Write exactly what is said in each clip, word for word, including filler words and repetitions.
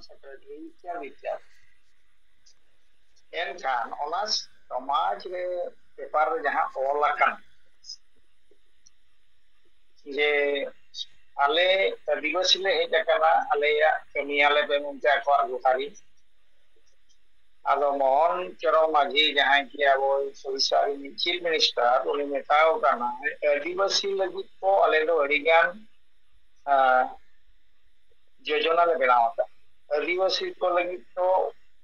Secretary ᱤᱛᱭᱟᱫᱤ ᱤᱛᱭᱟᱫᱤ᱾ ᱮᱱᱠᱷᱟᱱ ᱚᱱᱟ ᱥᱚᱢᱟᱡᱽ ᱨᱮ ᱯᱮᱯᱟᱨ ᱨᱮ ᱡᱟᱦᱟᱸ ᱚᱞ ᱟᱠᱟᱱ ᱡᱮ ᱟᱞᱮ ᱟᱹᱫᱤᱵᱟᱹᱥᱤ ᱞᱮ ᱦᱮᱡ ᱟᱠᱟᱱᱟ, ᱟᱞᱮᱭᱟᱜ ᱠᱟᱹᱢᱤᱭᱟᱞᱮ ᱯᱮ ᱢᱮᱱᱛᱮ ᱟᱠᱚᱣᱟᱜ ᱜᱩᱦᱟᱨᱤ᱾ ᱟᱫᱚ ᱢᱳᱦᱚᱱ ᱪᱚᱨᱚᱬ ᱢᱟᱹᱡᱷᱤ ᱡᱟᱦᱟᱸᱭ ᱠᱤ ᱟᱵᱚ ᱩᱲᱤᱥᱥᱟ ᱨᱤᱱ ᱪᱤᱯ ᱢᱤᱱᱤᱥᱴᱟᱨ, ᱩᱱᱤ ᱢᱮᱛᱟᱣ ᱠᱟᱱᱟᱭ, ᱟᱹᱫᱤᱵᱟᱹᱥᱤ ᱞᱟᱹᱜᱤᱫ ᱠᱚ ᱟᱞᱮ ᱫᱚ ᱟᱹᱰᱤ ᱜᱟᱱ, ᱟᱸ, ᱡᱳᱡᱚᱱᱟ ᱞᱮ ᱵᱮᱱᱟᱣ ᱟᱠᱟᱫ᱾ ᱟᱹᱫᱤᱵᱟᱹᱥᱤ ᱠᱚ ᱞᱟᱹᱜᱤᱫ ᱫᱚ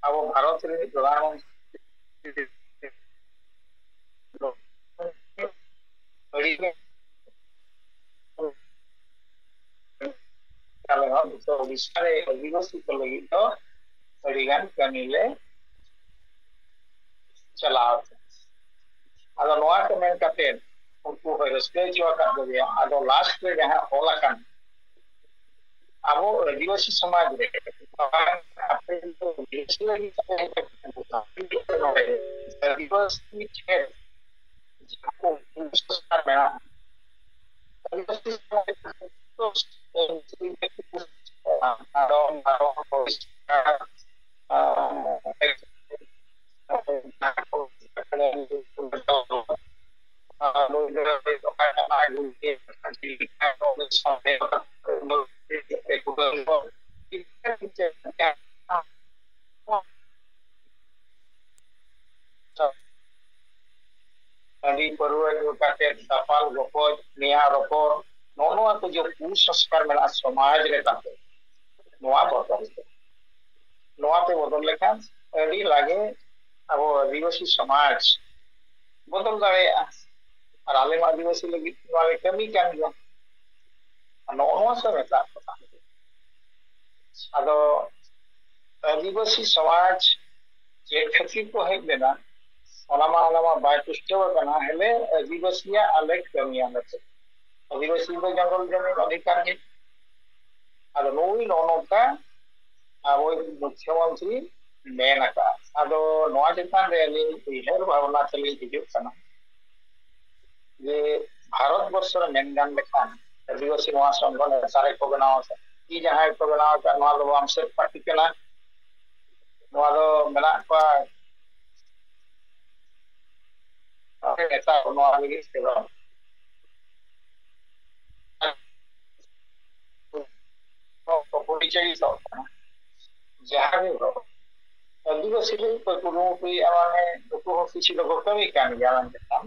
ᱟᱵᱚ ᱵᱷᱟᱨᱚᱛ ᱨᱤᱱᱤᱡ ᱯᱨᱚᱫᱷᱟᱱ ᱢᱚᱱᱛᱨᱤ ᱟᱹᱰᱤ ᱜᱟᱱ ᱛᱟᱦᱞᱮ ᱦᱚᱸ ᱱᱤᱛᱚᱜ ᱩᱲᱤᱥᱥᱟ ᱨᱮ ᱟᱹᱫᱤᱵᱟᱹᱥᱤ ᱠᱚ ᱞᱟᱹᱜᱤᱫ ᱫᱚ ᱟᱹᱰᱤ ᱜᱟᱱ ᱠᱟᱹᱢᱤ ᱞᱮ ᱪᱟᱞᱟᱣ ᱠᱟᱱᱟ᱾ ᱟᱫᱚ ᱱᱚᱣᱟ ᱠᱚ ᱢᱮᱱ ᱠᱟᱛᱮ ᱩᱱᱠᱩ ᱦᱚᱸ ᱨᱟᱹᱥᱠᱟᱹ ᱦᱚᱪᱚ ᱟᱠᱟᱫ ᱠᱚᱜᱮᱭᱟ᱾ ᱟᱫᱚ ᱞᱟᱥᱴ ᱨᱮ ᱡᱟᱦᱟᱸ ᱚᱞ ᱟᱠᱟᱱ ᱟᱵᱚ ᱟᱹᱫᱤᱵᱟᱹᱥᱤ ᱥᱚᱢᱟᱡᱽ ᱨᱮ ᱵᱟᱝ ᱟᱯᱮ ᱫᱚ ᱟᱹᱫᱤᱵᱟᱹᱥᱤ ᱞᱟᱹᱜᱤᱫ ᱛᱮ ᱦᱮᱡ ᱟᱠᱟᱱᱟ, ᱟᱹᱫᱤᱵᱟᱹᱥᱤ ᱴᱷᱮᱱ ᱡᱟᱦᱟᱸ ᱠᱚ ᱠᱩᱥᱚᱝᱥᱠᱟᱨ ᱢᱮᱱᱟᱜᱼᱟ, ᱟᱹᱫᱤᱵᱟᱹᱥᱤ ᱥᱚᱢᱟᱡᱽ ᱨᱮ ᱫᱚ ᱟᱹᱫᱤᱵᱟᱹᱥᱤ ᱞᱟᱹᱜᱤᱫ ᱛᱮ ᱠᱩᱥᱚᱝᱥᱠᱟᱨ ᱢᱮᱱᱟᱜᱼᱟ᱾ ᱟᱫᱚ ᱟᱨᱚ ᱯᱚᱨᱤᱥᱠᱟᱨ, ᱟᱸ, ᱦᱟᱺᱰᱤ ᱯᱟᱹᱨᱣᱟᱹ ᱧᱩ ᱠᱟᱛᱮ ᱫᱟᱯᱟᱞ ᱜᱚᱯᱚᱡ, ᱱᱮᱭᱟᱣ ᱨᱚᱯᱚᱲ, ᱱᱚᱜᱼᱚ ᱱᱚᱣᱟ ᱠᱚ ᱡᱮ ᱠᱩᱥᱚᱝᱥᱠᱟᱨ ᱢᱮᱱᱟᱜᱼᱟ ᱥᱚᱢᱟᱡᱽ ᱨᱮ ᱛᱟᱵᱚ, ᱱᱚᱣᱟ ᱵᱚᱫᱚᱞ ᱛᱮ, ᱱᱚᱣᱟ ᱛᱮ ᱵᱚᱫᱚᱞ ᱞᱮᱠᱷᱟᱱ ᱟᱹᱰᱤ ᱞᱟᱜᱮ ᱟᱵᱚ ᱟᱹᱫᱤᱵᱟᱹᱥᱤ ᱥᱚᱢᱟᱡᱽ ᱵᱚᱫᱚᱞ ᱫᱟᱲᱮᱭᱟᱜᱼᱟ᱾ ᱟᱨ ᱟᱞᱮ ᱢᱟ ᱟᱹᱫᱤᱵᱟᱹᱥᱤ ᱞᱟᱹᱜᱤᱫ ᱱᱚᱣᱟ ᱞᱮ ᱠᱟᱹᱢᱤ ᱠᱟᱱ ᱜᱮᱭᱟ᱾ ᱟᱨ ᱱᱚᱜᱼᱚ ᱱᱚᱣᱟ ᱠᱚ ᱢᱮᱛᱟᱜ ᱠᱟᱱᱟ᱾ ᱟᱫᱚ ᱟᱹᱫᱤᱵᱟᱹᱥᱤ ᱥᱚᱢᱟᱡᱽ ᱪᱮᱫ ᱠᱷᱟᱹᱛᱤᱨ ᱠᱚ ᱦᱮᱡ ᱞᱮᱱᱟ, ᱚᱱᱟ ᱢᱟ, ᱚᱱᱟ ᱢᱟ ᱵᱟᱭ ᱯᱩᱥᱴᱟᱹᱣ ᱟᱠᱟᱱᱟ᱾ ᱦᱮᱞᱮ ᱟᱹᱫᱤᱵᱟᱹᱥᱤᱭᱟᱜ ᱟᱞᱮ ᱠᱟᱹᱢᱤᱭᱟᱞᱮ ᱪᱮᱫ? ᱟᱹᱫᱤᱵᱟᱹᱥᱤ ᱫᱚ ᱡᱚᱝᱜᱚᱞ ᱡᱚᱢᱤᱱ ᱚᱫᱷᱤᱠᱟᱨ ᱜᱮ᱾ ᱟᱫᱚ ᱱᱩᱭ ᱱᱚᱜᱼᱚ ᱱᱚᱝᱠᱟ ᱟᱵᱚᱭᱤᱡ ᱢᱩᱠᱷᱭᱚᱢᱚᱱᱛᱨᱤ ᱢᱮᱱ ᱟᱠᱟᱫᱼᱟ᱾ ᱟᱫᱚ ᱱᱚᱣᱟ ᱪᱮᱛᱟᱱ ᱨᱮ ᱟᱹᱞᱤᱧ ᱩᱭᱦᱟᱹᱨ ᱵᱷᱟᱵᱽᱱᱟ ᱛᱮᱞᱤᱧ ᱦᱤᱡᱩᱜ ᱠᱟᱱᱟ ᱡᱮ ᱵᱷᱟᱨᱚᱛ ᱵᱚᱨᱥᱚ ᱨᱮ ᱢᱮᱱ ᱜᱟᱱ ᱞᱮᱠᱷᱟᱱ ᱟᱹᱫᱤᱵᱟᱹᱥᱤ ᱱᱚᱣᱟ ᱥᱚᱝᱜᱚ ᱱᱮᱥᱟ ᱨᱮᱠᱚ ᱵᱮᱱᱟᱣ ᱟᱠᱟᱫ᱾ ᱡᱟᱦᱟᱸᱭ ᱠᱚ ᱵᱮᱱᱟᱣ ᱟᱠᱟᱫ, ᱱᱚᱣᱟ ᱫᱚ ᱵᱟᱢᱥᱮᱫ ᱯᱟᱨᱴᱤ ᱠᱟᱱᱟ᱾ ᱱᱚᱣᱟ ᱫᱚ ᱢᱮᱱᱟᱜ ᱠᱚᱣᱟ ᱱᱮᱛᱟ ᱱᱚᱣᱟ ᱞᱟᱹᱜᱤᱫ ᱛᱮᱫᱚ ᱯᱚᱨᱤᱪᱚᱭᱤᱛᱚᱜ ᱠᱟᱱᱟ᱾ ᱡᱟᱦᱟᱸ ᱜᱮ ᱦᱳᱠ, ᱟᱹᱫᱤᱵᱟᱹᱥᱤ ᱞᱟᱹᱜᱤᱫ ᱠᱚ ᱠᱩᱨᱩᱢᱩᱴᱩᱭᱮᱫᱼᱟ, ᱢᱟᱱᱮ ᱱᱩᱠᱩ ᱦᱚᱸ ᱠᱤᱪᱷᱩ ᱫᱚᱠᱚ ᱠᱟᱹᱢᱤ ᱠᱟᱱ ᱜᱮᱭᱟ᱾ ᱢᱮᱱᱠᱷᱟᱱ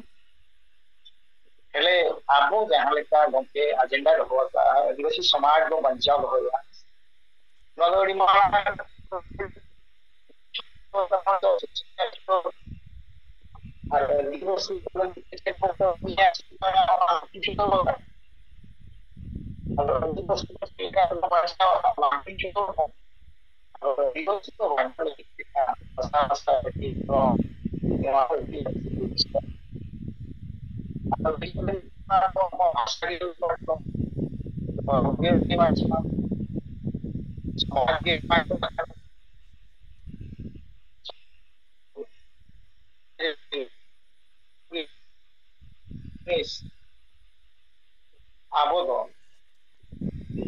ᱛᱟᱦᱞᱮ ᱟᱵᱚ ᱡᱟᱦᱟᱸ ᱞᱮᱠᱟ ᱜᱚᱢᱠᱮ ᱟᱡᱮᱱᱰᱟ ᱫᱚᱦᱚ ᱟᱠᱟᱫᱼᱟ, ᱟᱹᱫᱤᱵᱟᱹᱥᱤ ᱥᱚᱢᱟᱡᱽ ᱵᱚ ᱵᱟᱧᱪᱟᱣ ᱫᱚᱦᱚᱭᱟ, ᱱᱚᱣᱟ ᱫᱚ ᱟᱹᱰᱤ ᱢᱟᱨᱟᱝ ᱟᱨ ᱟᱹᱫᱤᱵᱟᱹᱥᱤ ᱠᱚ ᱞᱟᱹᱜᱤᱫ ᱛᱮ ᱪᱮᱫ ᱠᱚ ᱠᱟᱹᱢᱤᱭᱟ, ᱚᱱᱟ ᱦᱟᱹᱯᱤᱫ ᱡᱚᱛᱚ ᱠᱟᱱᱟ᱾ ᱟᱫᱚ ᱟᱹᱫᱤᱵᱟᱹᱥᱤ ᱠᱚ ᱪᱮᱫ ᱞᱮᱠᱟ ᱠᱚ ᱵᱟᱧᱪᱟᱣᱟ, ᱚᱱᱟ ᱦᱟᱹᱯᱤᱫ ᱡᱚᱛᱚ ᱠᱟᱱᱟ᱾ ᱟᱫᱚ ᱟᱹᱫᱤᱵᱟᱹᱥᱤ ᱠᱚ ᱵᱟᱧᱪᱟᱣ ᱞᱟᱹᱜᱤᱫ ᱛᱮ ᱵᱷᱟᱥᱟ, ᱵᱷᱟᱥᱟ ᱟᱹᱰᱤ ᱠᱚ ᱱᱚᱣᱟ ᱟᱹᱰᱤ ᱞᱟᱹᱠᱛᱤ ᱡᱤᱱᱤᱥ ᱠᱟᱱᱟ᱾ ᱟᱫᱚ ᱟᱹᱰᱤ ᱠᱚ ᱞᱟᱹᱭ ᱠᱟᱱᱟ ᱟᱵᱚ ᱵᱷᱟᱥᱟ ᱜᱮ ᱵᱟᱝ ᱠᱚ ᱵᱟᱝ ᱜᱮ ᱵᱟᱝ ᱥᱚᱢᱟᱡᱽ ᱜᱮ ᱵᱟᱝ ᱟᱵᱚ ᱫᱚ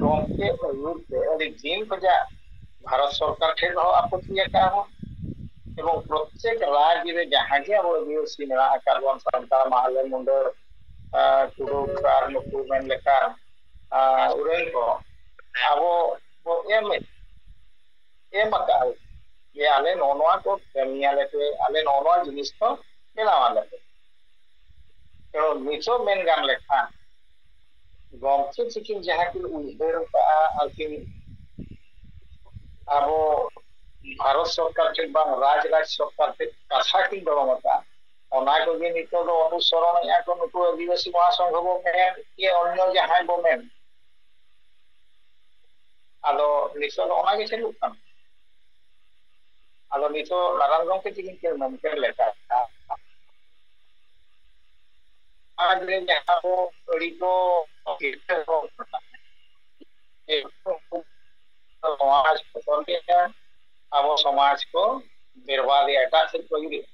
ᱜᱚᱢᱠᱮ ᱟᱹᱭᱩᱨ ᱛᱮ ᱟᱹᱰᱤ ᱫᱤᱱ ᱠᱷᱚᱱᱟᱜ ᱵᱷᱟᱨᱚᱛ ᱥᱚᱨᱠᱟᱨ ᱴᱷᱮᱱ ᱦᱚᱸ ᱟᱯᱚᱛᱤ ᱟᱠᱟᱫᱼᱟ ᱵᱚᱱ, ᱮᱵᱚᱝ ᱯᱨᱚᱛᱮᱠ ᱨᱟᱡᱽ ᱨᱮ ᱡᱟᱦᱟᱸ ᱜᱮ ᱟᱵᱚ ᱟᱹᱫᱤᱵᱟᱹᱥᱤ ᱢᱮᱱᱟᱜ ᱟᱠᱟᱫ ᱵᱚᱱ, ᱥᱟᱱᱛᱟᱲ, ᱢᱟᱦᱞᱮ, ᱢᱩᱱᱰᱟᱹ, ᱟᱨ ᱴᱩᱰᱩ ᱟᱨ ᱱᱩᱠᱩ ᱢᱮᱱ ᱞᱮᱠᱟᱱ, ᱟᱨ ᱩᱨᱟᱹᱝ ᱠᱚ, ᱟᱵᱚ ᱵᱚ ᱮᱢ ᱮᱢ ᱟᱠᱟᱫᱼᱟ ᱡᱮ ᱟᱞᱮ ᱱᱚᱜᱼᱚ ᱱᱚᱣᱟ ᱠᱚ ᱠᱟᱹᱢᱤᱭᱟᱞᱮ ᱯᱮ, ᱟᱞᱮ ᱱᱚᱜᱼᱚ ᱱᱚᱣᱟ ᱡᱤᱱᱤᱥ ᱠᱚ ᱵᱮᱱᱟᱣ ᱟᱞᱮ ᱯᱮ᱾ ᱛᱚ ᱱᱤᱛᱚᱜ ᱢᱮᱱ ᱜᱟᱱ ᱞᱮᱠᱷᱟᱱ ᱜᱚᱢᱠᱮ ᱛᱤᱠᱤᱱ ᱡᱟᱦᱟᱸ ᱠᱤᱱ ᱩᱭᱦᱟᱹᱨ ᱟᱠᱟᱫᱼᱟ, ᱟᱹᱠᱤᱱ ᱟᱵᱚ ᱵᱷᱟᱨᱚᱛ ᱥᱚᱨᱠᱟᱨ ᱴᱷᱮᱱ ᱵᱟᱝ ᱨᱟᱡᱽ ᱨᱟᱡᱽ ᱥᱚᱨᱠᱟᱨ ᱴᱷᱮᱱ ᱠᱟᱛᱷᱟ ᱠᱤᱱ ᱫᱚᱦᱚ ᱟᱠᱟᱫᱼᱟ, ᱚᱱᱟ ᱠᱚᱜᱮ ᱱᱤᱛᱚᱜ ᱫᱚ ᱚᱱᱩᱥᱚᱨᱚᱱᱮᱫᱼᱟ ᱠᱚ ᱱᱩᱠᱩ ᱟᱹᱫᱤᱵᱟᱹᱥᱤ ᱢᱚᱦᱟᱥᱚᱝᱜᱷᱚ ᱵᱚ ᱢᱮᱱ, ᱠᱤ ᱚᱱᱭᱚ ᱡᱟᱦᱟᱸᱭ ᱵᱚ ᱢᱮᱱ᱾ ᱟᱫᱚ ᱱᱤᱛᱚᱜ ᱫᱚ ᱚᱱᱟ ᱜᱮ ᱪᱟᱹᱞᱩᱜ ᱠᱟᱱᱟ᱾ ᱟᱫᱚ ᱱᱤᱛᱚᱜ ᱱᱟᱨᱟᱭᱚᱱ ᱜᱚᱢᱠᱮ ᱛᱤᱠᱤᱱ ᱠᱤᱱ ᱢᱮᱱ ᱠᱮᱫ ᱞᱮᱠᱟ, ᱟᱨ ᱡᱟᱦᱟᱸ ᱠᱚ ᱟᱹᱰᱤ ᱠᱚ ᱱᱚᱣᱟ ᱥᱚᱢᱟᱡᱽ ᱠᱚ ᱵᱮᱨᱵᱟᱫᱮᱜᱼᱟ, ᱮᱴᱟᱜ ᱥᱮᱫ ᱠᱚ ᱤᱫᱤᱭᱮᱫᱼᱟ᱾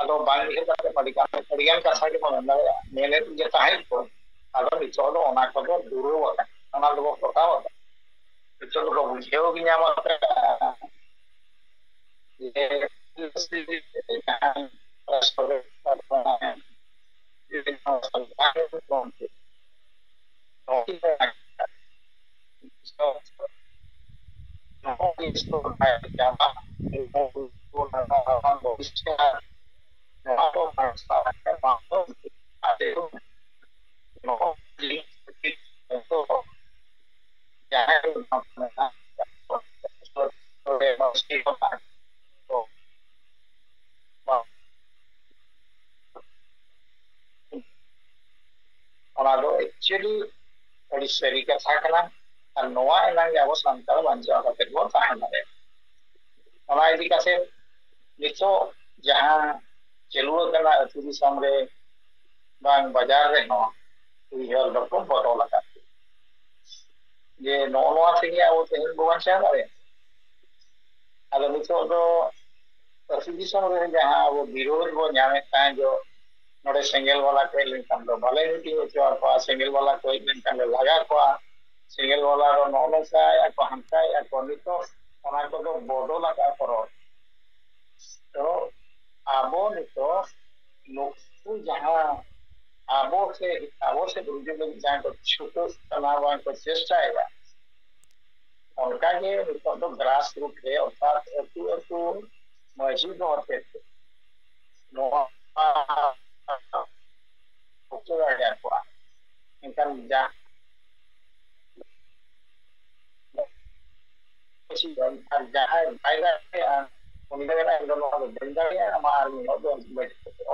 ᱟᱫᱚ ᱵᱟᱝ ᱩᱭᱦᱟᱹᱨ ᱠᱟᱛᱮ ᱟᱹᱰᱤ ᱜᱟᱱ, ᱟᱹᱰᱤ ᱜᱟᱱ ᱠᱟᱛᱷᱟ ᱜᱮᱵᱚᱱ ᱢᱮᱱ ᱫᱟᱲᱮᱭᱟᱜᱼᱟ, ᱢᱮᱱᱮᱫ ᱜᱮ ᱛᱟᱦᱮᱸᱫ ᱠᱚ᱾ ᱟᱫᱚ ᱱᱤᱛᱚᱜ ᱫᱚ ᱚᱱᱟ ᱠᱚᱫᱚ ᱫᱩᱨᱟᱹᱣ ᱟᱠᱟᱱᱟ, ᱚᱱᱟ ᱫᱚᱵᱚ ᱯᱚᱴᱟᱣ ᱟᱠᱟᱱᱟ᱾ ᱱᱤᱛᱚᱜ ᱫᱚᱠᱚ ᱵᱩᱡᱷᱟᱹᱣ ᱜᱮ ᱧᱟᱢ ᱟᱠᱟᱫᱟ ᱡᱮ ᱡᱟᱦᱟᱸ ᱡᱟᱦᱟᱸᱭ ᱚᱱᱟ ᱫᱚ actually ᱟᱹᱰᱤ ᱥᱟᱹᱨᱤ ᱠᱟᱛᱷᱟ ᱠᱟᱱᱟ᱾ ᱟᱨ ᱱᱚᱣᱟ ᱮᱱᱟᱝ ᱜᱮ ᱟᱵᱚ ᱥᱟᱱᱛᱟᱲ ᱵᱟᱧᱪᱟᱣ ᱠᱟᱛᱮ ᱵᱚᱱ ᱛᱟᱦᱮᱸ ᱫᱟᱲᱮᱭᱟᱜᱼᱟ᱾ ᱚᱱᱟ ᱤᱫᱤ ᱠᱟᱛᱮ ᱱᱤᱛᱚᱜ ᱡᱟᱦᱟᱸ ᱪᱟᱹᱞᱩ ᱟᱠᱟᱱᱟ ᱟᱹᱛᱩ ᱫᱤᱥᱚᱢ ᱨᱮ ᱵᱟᱝ ᱵᱟᱡᱟᱨ ᱨᱮᱦᱚᱸ, ᱩᱭᱦᱟᱹᱨ ᱫᱚᱠᱚ ᱵᱚᱫᱚᱞ ᱟᱠᱟᱫ ᱜᱮᱭᱟ᱾ ᱡᱮ ᱱᱚᱜᱼᱚ ᱱᱚᱣᱟ ᱛᱮᱜᱮ ᱟᱵᱚ ᱛᱮᱦᱮᱧ ᱵᱚ ᱵᱟᱧᱪᱟᱣ ᱫᱟᱲᱮᱭᱟᱜᱼᱟ᱾ ᱟᱫᱚ ᱱᱤᱛᱚᱜ ᱫᱚ ᱟᱹᱛᱩ ᱫᱤᱥᱚᱢ ᱨᱮ ᱡᱟᱦᱟᱸ ᱟᱵᱚ ᱵᱤᱨᱳᱫᱷ ᱵᱚ ᱧᱟᱢᱮᱫ ᱛᱟᱦᱮᱸ ᱡᱚ, ᱱᱚᱰᱮ ᱥᱮᱸᱜᱮᱞ ᱵᱟᱞᱟ ᱠᱚ ᱦᱮᱡ ᱞᱮᱱᱠᱷᱟᱱ ᱫᱚ ᱵᱟᱞᱮ meeting ᱦᱚᱪᱚ ᱟᱠᱚᱣᱟ, ᱥᱮᱸᱜᱮᱞ ᱵᱟᱞᱟ ᱠᱚ ᱦᱮᱡ ᱞᱮᱱᱠᱷᱟᱱ ᱞᱮ ᱞᱟᱜᱟ ᱠᱚᱣᱟ, ᱥᱮᱸᱜᱮᱞ ᱵᱟᱞᱟ ᱫᱚ ᱱᱚᱜᱼᱚ ᱱᱚᱝᱠᱟᱭᱮᱫᱼᱟ ᱠᱚ, ᱦᱟᱱᱠᱟᱭᱮᱫᱼᱟ ᱠᱚ᱾ ᱱᱤᱛᱚᱜ ᱚᱱᱟ ᱠᱚᱫᱚ ᱵᱚᱫᱚᱞ ᱟᱠᱟᱫᱼᱟ ᱠᱚ ᱨᱚᱲ᱾ ᱛᱚ ᱟᱵᱚ ᱱᱤᱛᱚᱜ ᱱᱩᱠᱩ ᱡᱟᱦᱟᱸ ᱟᱵᱚ ᱥᱮ, ᱟᱵᱚ ᱥᱮᱫ ᱨᱩᱡᱩ ᱞᱟᱹᱜᱤᱫ ᱡᱟᱦᱟᱸ ᱠᱚ ᱪᱷᱩᱴᱟᱹᱜ ᱠᱟᱱᱟ, ᱵᱟᱝ ᱠᱚ ᱪᱮᱥᱴᱟᱭᱮᱫᱟ, ᱚᱱᱠᱟᱜᱮ ᱱᱤᱛᱚᱜ ᱫᱚ grass root ᱨᱮ, ᱚᱨᱛᱷᱟᱛ ᱟᱹᱛᱩ ᱟᱹᱛᱩ ᱢᱟᱹᱡᱷᱤ ᱠᱚ ᱦᱚᱛᱮ ᱛᱮ ᱱᱚᱣᱟ ᱦᱚᱪᱚ ᱫᱟᱲᱮᱭᱟᱠᱚᱣᱟ᱾ ᱢᱮᱱᱠᱷᱟᱱ ᱡᱟ-, ᱟᱨ ᱡᱟᱦᱟᱸᱭ ᱵᱟᱭ ᱫᱟᱲᱮᱭᱟᱜᱼᱟ, ᱩᱱᱤ ᱫᱚ ᱢᱮᱱᱟ, "ᱤᱧ ᱫᱚ ᱱᱚᱣᱟ ᱫᱚ ᱵᱟᱹᱧ ᱫᱟᱲᱮᱭᱟᱜᱼᱟ", ᱟᱢᱟᱜ ᱟᱨ ᱩᱱᱤ ᱫᱚ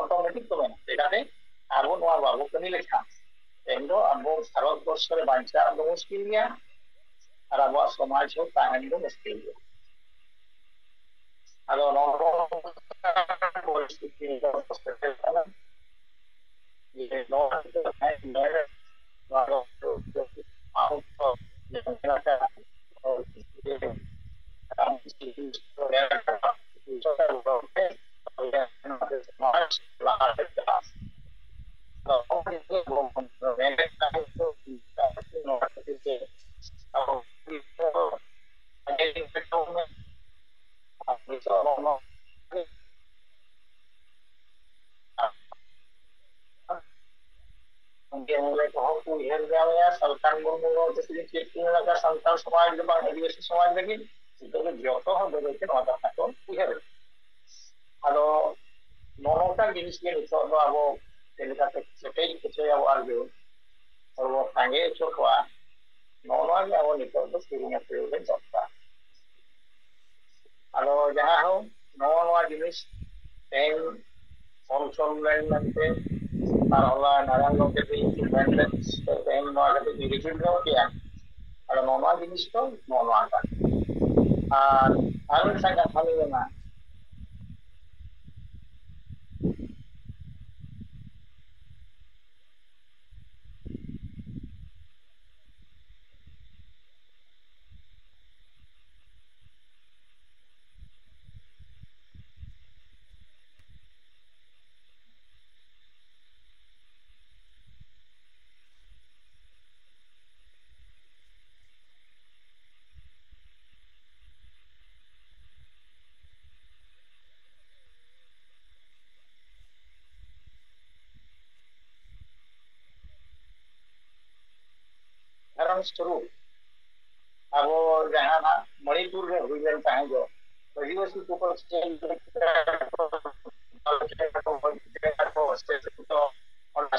automatic ᱠᱚ ᱢᱮᱱᱟ᱾ ᱪᱮᱠᱟᱛᱮ? ᱟᱵᱚ ᱱᱚᱣᱟ ᱵᱟᱵᱚ ᱠᱟᱹᱢᱤ ᱞᱮᱠᱷᱟᱱ ᱛᱮᱦᱮᱧ ᱫᱚ ᱟᱵᱚ ᱵᱷᱟᱨᱚᱛ ᱵᱚᱨᱥᱚ ᱨᱮ ᱵᱟᱧᱪᱟᱜ ᱫᱚ ᱢᱩᱥᱠᱤᱞ ᱜᱮᱭᱟ ᱟᱨ ᱟᱵᱚᱣᱟᱜ ᱥᱚᱢᱟᱡᱽ ᱦᱚᱸ ᱛᱟᱦᱮᱱ ᱫᱚ ᱢᱩᱥᱠᱤᱞ ᱜᱮᱭᱟ᱾ ᱟᱫᱚ ᱱᱚᱜᱼᱚ ᱱᱚᱝᱠᱟ ᱯᱚᱨᱤᱥᱛᱷᱤᱛᱤ ᱨᱮ ᱥᱮᱴᱮᱨ ᱠᱟᱱᱟ᱾ ᱡᱮ ᱱᱚᱣᱟ ᱫᱚ ᱡᱟᱦᱟᱸᱭ ᱢᱮᱱ, ᱱᱚᱣᱟ ᱫᱚ ᱞᱟᱦᱟ ᱥᱮᱫ ᱪᱟᱞᱟᱜᱼᱟ᱾ ᱟᱫᱚ ᱱᱚᱜᱼᱚᱭ ᱡᱮ ᱵᱚᱱ ᱢᱮᱱᱮᱫ ᱛᱟᱦᱮᱸᱫ ᱫᱚ ᱱᱚᱣᱟ ᱠᱷᱟᱹᱛᱤᱨ ᱛᱮ ᱟᱵᱚ ᱟᱨ ᱱᱤᱛᱚᱜ ᱱᱚᱜᱼᱚ ᱱᱚᱣᱟ ᱜᱮ ᱩᱱᱠᱩ ᱦᱚᱸᱠᱚ ᱩᱭᱦᱟᱹᱨ ᱧᱟᱢᱮᱜᱼᱟ, ᱥᱟᱞᱠᱷᱟᱱ ᱢᱩᱨᱢᱩ ᱫᱚ ᱪᱮᱫ ᱞᱮᱠᱟ ᱥᱟᱱᱛᱟᱲ ᱥᱚᱢᱟᱡᱽ ᱫᱚ ᱵᱟᱝ, ᱟᱹᱫᱤᱵᱟᱹᱥᱤ ᱥᱚᱢᱟᱡᱽ ᱞᱟᱹᱜᱤᱫ᱾ ᱱᱤᱛᱚᱜ ᱫᱚ ᱡᱚᱛᱚ ᱦᱚᱲ ᱵᱟᱹᱭ ᱵᱟᱹᱭ ᱛᱮ ᱱᱚᱣᱟ ᱠᱟᱛᱷᱟ ᱠᱚ ᱩᱭᱦᱟᱹᱨ᱾ ᱟᱫᱚ ᱱᱚᱜᱼᱚ ᱱᱚᱝᱠᱟ ᱡᱤᱱᱤᱥ ᱜᱮ ᱱᱤᱛᱚᱜ ᱫᱚ ᱟᱵᱚ ᱪᱮᱫ ᱞᱮᱠᱟᱛᱮ ᱠᱮᱴᱮᱡ ᱦᱚᱪᱚᱭᱟᱵᱚ ᱟᱨ ᱦᱚᱲ ᱵᱚ ᱥᱟᱸᱜᱮ ᱦᱚᱪᱚ ᱠᱚᱣᱟ, ᱱᱚᱜᱼᱚ ᱱᱚᱣᱟ ᱜᱮ ᱟᱵᱚ ᱱᱤᱛᱚᱜ ᱫᱚ ᱠᱩᱨᱩᱢᱩᱴᱩ ᱨᱮ ᱫᱚᱨᱠᱟᱨ᱾ ᱟᱫᱚ ᱡᱟᱦᱟᱸ ᱦᱳᱠ, ᱱᱚᱜᱼᱚ ᱱᱚᱣᱟ ᱡᱤᱱᱤᱥ ᱛᱮᱦᱮᱧ ᱚᱞ ᱥᱚᱞ ᱞᱮᱱ ᱢᱮᱱᱛᱮ ᱟᱨ ᱦᱚᱞᱟ ᱱᱟᱨᱟᱭᱚᱱ ᱜᱚᱢᱠᱮ ᱛᱤᱧ ᱢᱮᱱ ᱞᱮᱫ ᱛᱮ ᱛᱮᱦᱮᱧ ᱱᱚᱣᱟ ᱠᱟᱹᱴᱤᱡ ᱤᱧ ᱨᱤᱯᱤᱴ ᱧᱚᱜ ᱠᱮᱜᱼᱟ᱾ ᱟᱫᱚ ᱱᱚᱜᱼᱚ ᱱᱚᱣᱟ ᱡᱤᱱᱤᱥ ᱫᱚ ᱱᱚᱜᱼᱚ ᱱᱚᱣᱟ ᱠᱟᱱᱟ᱾ ᱟᱨ ᱟᱨ ᱢᱤᱫᱴᱟᱝ ᱠᱟᱛᱷᱟ ᱞᱤᱧ ᱢᱮᱱᱟ, ᱜᱷᱟᱨᱚᱸᱡᱽ ᱥᱩᱨᱩ ᱟᱵᱚ ᱡᱟᱦᱟᱸ ᱱᱟᱜ ᱢᱚᱬᱤᱯᱩᱨ ᱨᱮ ᱦᱩᱭ ᱞᱮᱱ ᱛᱟᱦᱮᱸ ᱫᱚ, ᱟᱹᱫᱤᱵᱟᱹᱥᱤ ᱠᱚ ᱚᱱᱟ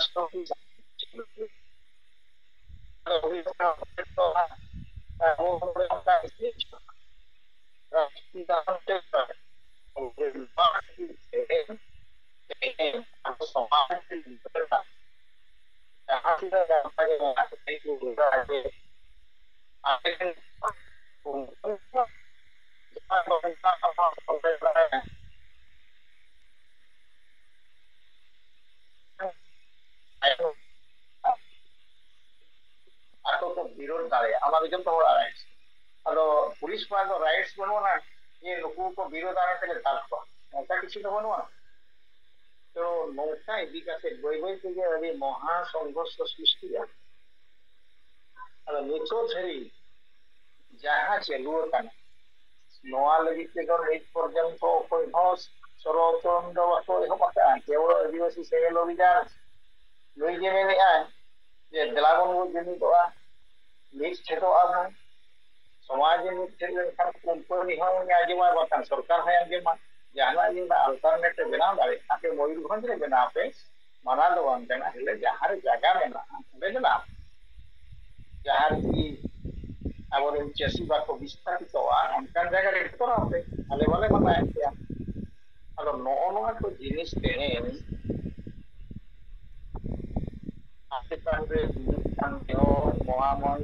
ᱛᱮᱦᱮᱧ ᱟᱵᱚ ᱥᱚᱢᱟᱡᱽ ᱨᱮ ᱡᱟᱦᱟᱸ ᱛᱤᱱᱟᱹᱜ ᱜᱟᱱ ᱚᱱᱠᱟ ᱜᱮ ᱢᱮᱱᱟᱜ ᱠᱚ, ᱛᱮᱦᱮᱧ ᱠᱚ ᱵᱩᱡᱷᱟᱹᱣᱟ ᱡᱮ ᱟᱞᱮ ᱨᱮᱱ ᱩᱱᱠᱩ ᱡᱟᱦᱟᱸ ᱠᱚ ᱢᱮᱛᱟᱜ ᱠᱚᱣᱟ ᱥᱚᱢᱟᱡᱽ ᱨᱮ ᱟᱠᱚ ᱠᱚ ᱵᱤᱨᱳᱫᱷ ᱫᱟᱲᱮᱭᱟᱜᱼᱟ, ᱚᱱᱟ ᱫᱚ ᱡᱚᱛᱚ ᱦᱚᱲᱟᱜ ᱨᱟᱭᱤᱴᱥ᱾ ᱟᱫᱚ ᱯᱩᱞᱤᱥ ᱠᱚᱣᱟᱜ ᱫᱚ ᱨᱟᱭᱤᱴᱥ ᱵᱟᱹᱱᱩᱜᱼᱟ ᱡᱮ ᱱᱩᱠᱩ ᱠᱚ ᱵᱤᱨᱳᱫᱷᱟ ᱢᱮᱱᱛᱮ ᱞᱮ ᱫᱟᱞ ᱠᱚᱣᱟ, ᱚᱱᱠᱟ ᱠᱤᱪᱷᱩ ᱫᱚ ᱵᱟᱹᱱᱩᱜᱼᱟ᱾ ᱛᱚ ᱱᱚᱝᱠᱟ ᱤᱫᱤ ᱠᱟᱛᱮ ᱵᱟᱹᱭ ᱵᱟᱹᱭ ᱛᱮᱜᱮ ᱟᱹᱰᱤ ᱢᱚᱦᱟ ᱥᱚᱝᱜᱷᱚᱨᱥᱚ ᱥᱨᱤᱥᱴᱤᱜᱼᱟ᱾ ᱟᱫᱚ ᱱᱤᱛᱚᱜ ᱫᱷᱟᱹᱨᱤᱡ ᱡᱟᱦᱟᱸ ᱪᱟᱹᱞᱩ ᱟᱠᱟᱱᱟ, ᱱᱚᱣᱟ ᱞᱟᱹᱜᱤᱫ ᱛᱮᱫᱚ ᱱᱤᱛ ᱯᱚᱨᱡᱚᱱᱛᱚ ᱚᱠᱚᱭ ᱦᱚᱸ ᱥᱚᱨᱚᱛᱚᱱ ᱫᱚ ᱵᱟᱠᱚ ᱮᱦᱚᱵ ᱟᱠᱟᱫᱼᱟ᱾ ᱠᱮᱵᱚᱞ ᱟᱹᱫᱤᱵᱟᱹᱥᱤ ᱥᱮᱸᱜᱮᱞ ᱚᱵᱷᱤᱡᱟᱱ ᱱᱩᱭ ᱜᱮ ᱢᱮᱱᱮᱫᱼᱟᱭ ᱡᱮ ᱫᱮᱞᱟ ᱵᱚᱱ ᱵᱚᱱ ᱡᱩᱢᱤᱫᱚᱜᱼᱟ, ᱢᱤᱫ ᱴᱷᱮᱫᱚᱜ ᱟᱵᱚᱱ᱾ ᱥᱚᱢᱟᱡᱽ ᱢᱤᱫ ᱴᱷᱮᱫ ᱞᱮᱱᱠᱷᱟᱱ ᱠᱳᱢᱯᱟᱱᱤ ᱦᱚᱸ ᱟᱸᱡᱚᱢᱟ, ᱵᱟᱝᱠᱷᱟᱱ ᱥᱚᱨᱠᱟᱨ ᱦᱚᱸᱭ ᱟᱸᱡᱚᱢᱟ᱾ ᱡᱟᱦᱟᱱᱟᱜ ᱜᱮ alternative ᱵᱮᱱᱟᱣ ᱫᱟᱲᱮᱭᱟᱜᱼᱟ᱾ ᱟᱯᱮ ᱢᱚᱭᱩᱨᱵᱷᱚᱸᱡᱽ ᱨᱮ ᱵᱮᱱᱟᱣ ᱯᱮ, ᱢᱟᱱᱟ ᱫᱚ ᱵᱟᱝ ᱠᱟᱱᱟ, ᱦᱤᱞᱟᱹ ᱡᱟᱦᱟᱸ ᱨᱮ ᱡᱟᱭᱜᱟ ᱢᱮᱱᱟᱜᱼᱟ ᱚᱸᱰᱮ ᱵᱮᱱᱟᱣ᱾ ᱡᱟᱦᱟᱸ ᱨᱮ ᱡᱩᱫᱤ ᱟᱵᱚᱨᱮᱱ ᱪᱟᱹᱥᱤ ᱵᱟᱠᱚ ᱵᱤᱥᱛᱟᱯᱤᱛᱚᱜᱼᱟ ᱚᱱᱠᱟᱱ ᱡᱟᱭᱜᱟ ᱨᱮ ᱠᱚᱨᱟᱣ ᱯᱮ, ᱟᱞᱮ ᱵᱟᱞᱮ ᱢᱟᱱᱟᱭᱮᱫ ᱯᱮᱭᱟ᱾ ᱟᱫᱚ ᱱᱚᱜᱼᱚ ᱱᱚᱣᱟ ᱠᱚ ᱡᱤᱱᱤᱥ ᱛᱮᱦᱮᱧ ᱟᱯᱮ ᱛᱟᱦᱞᱮ ᱢᱤᱫᱴᱟᱝ ᱡᱚ ᱢᱚᱦᱟᱢᱚᱱ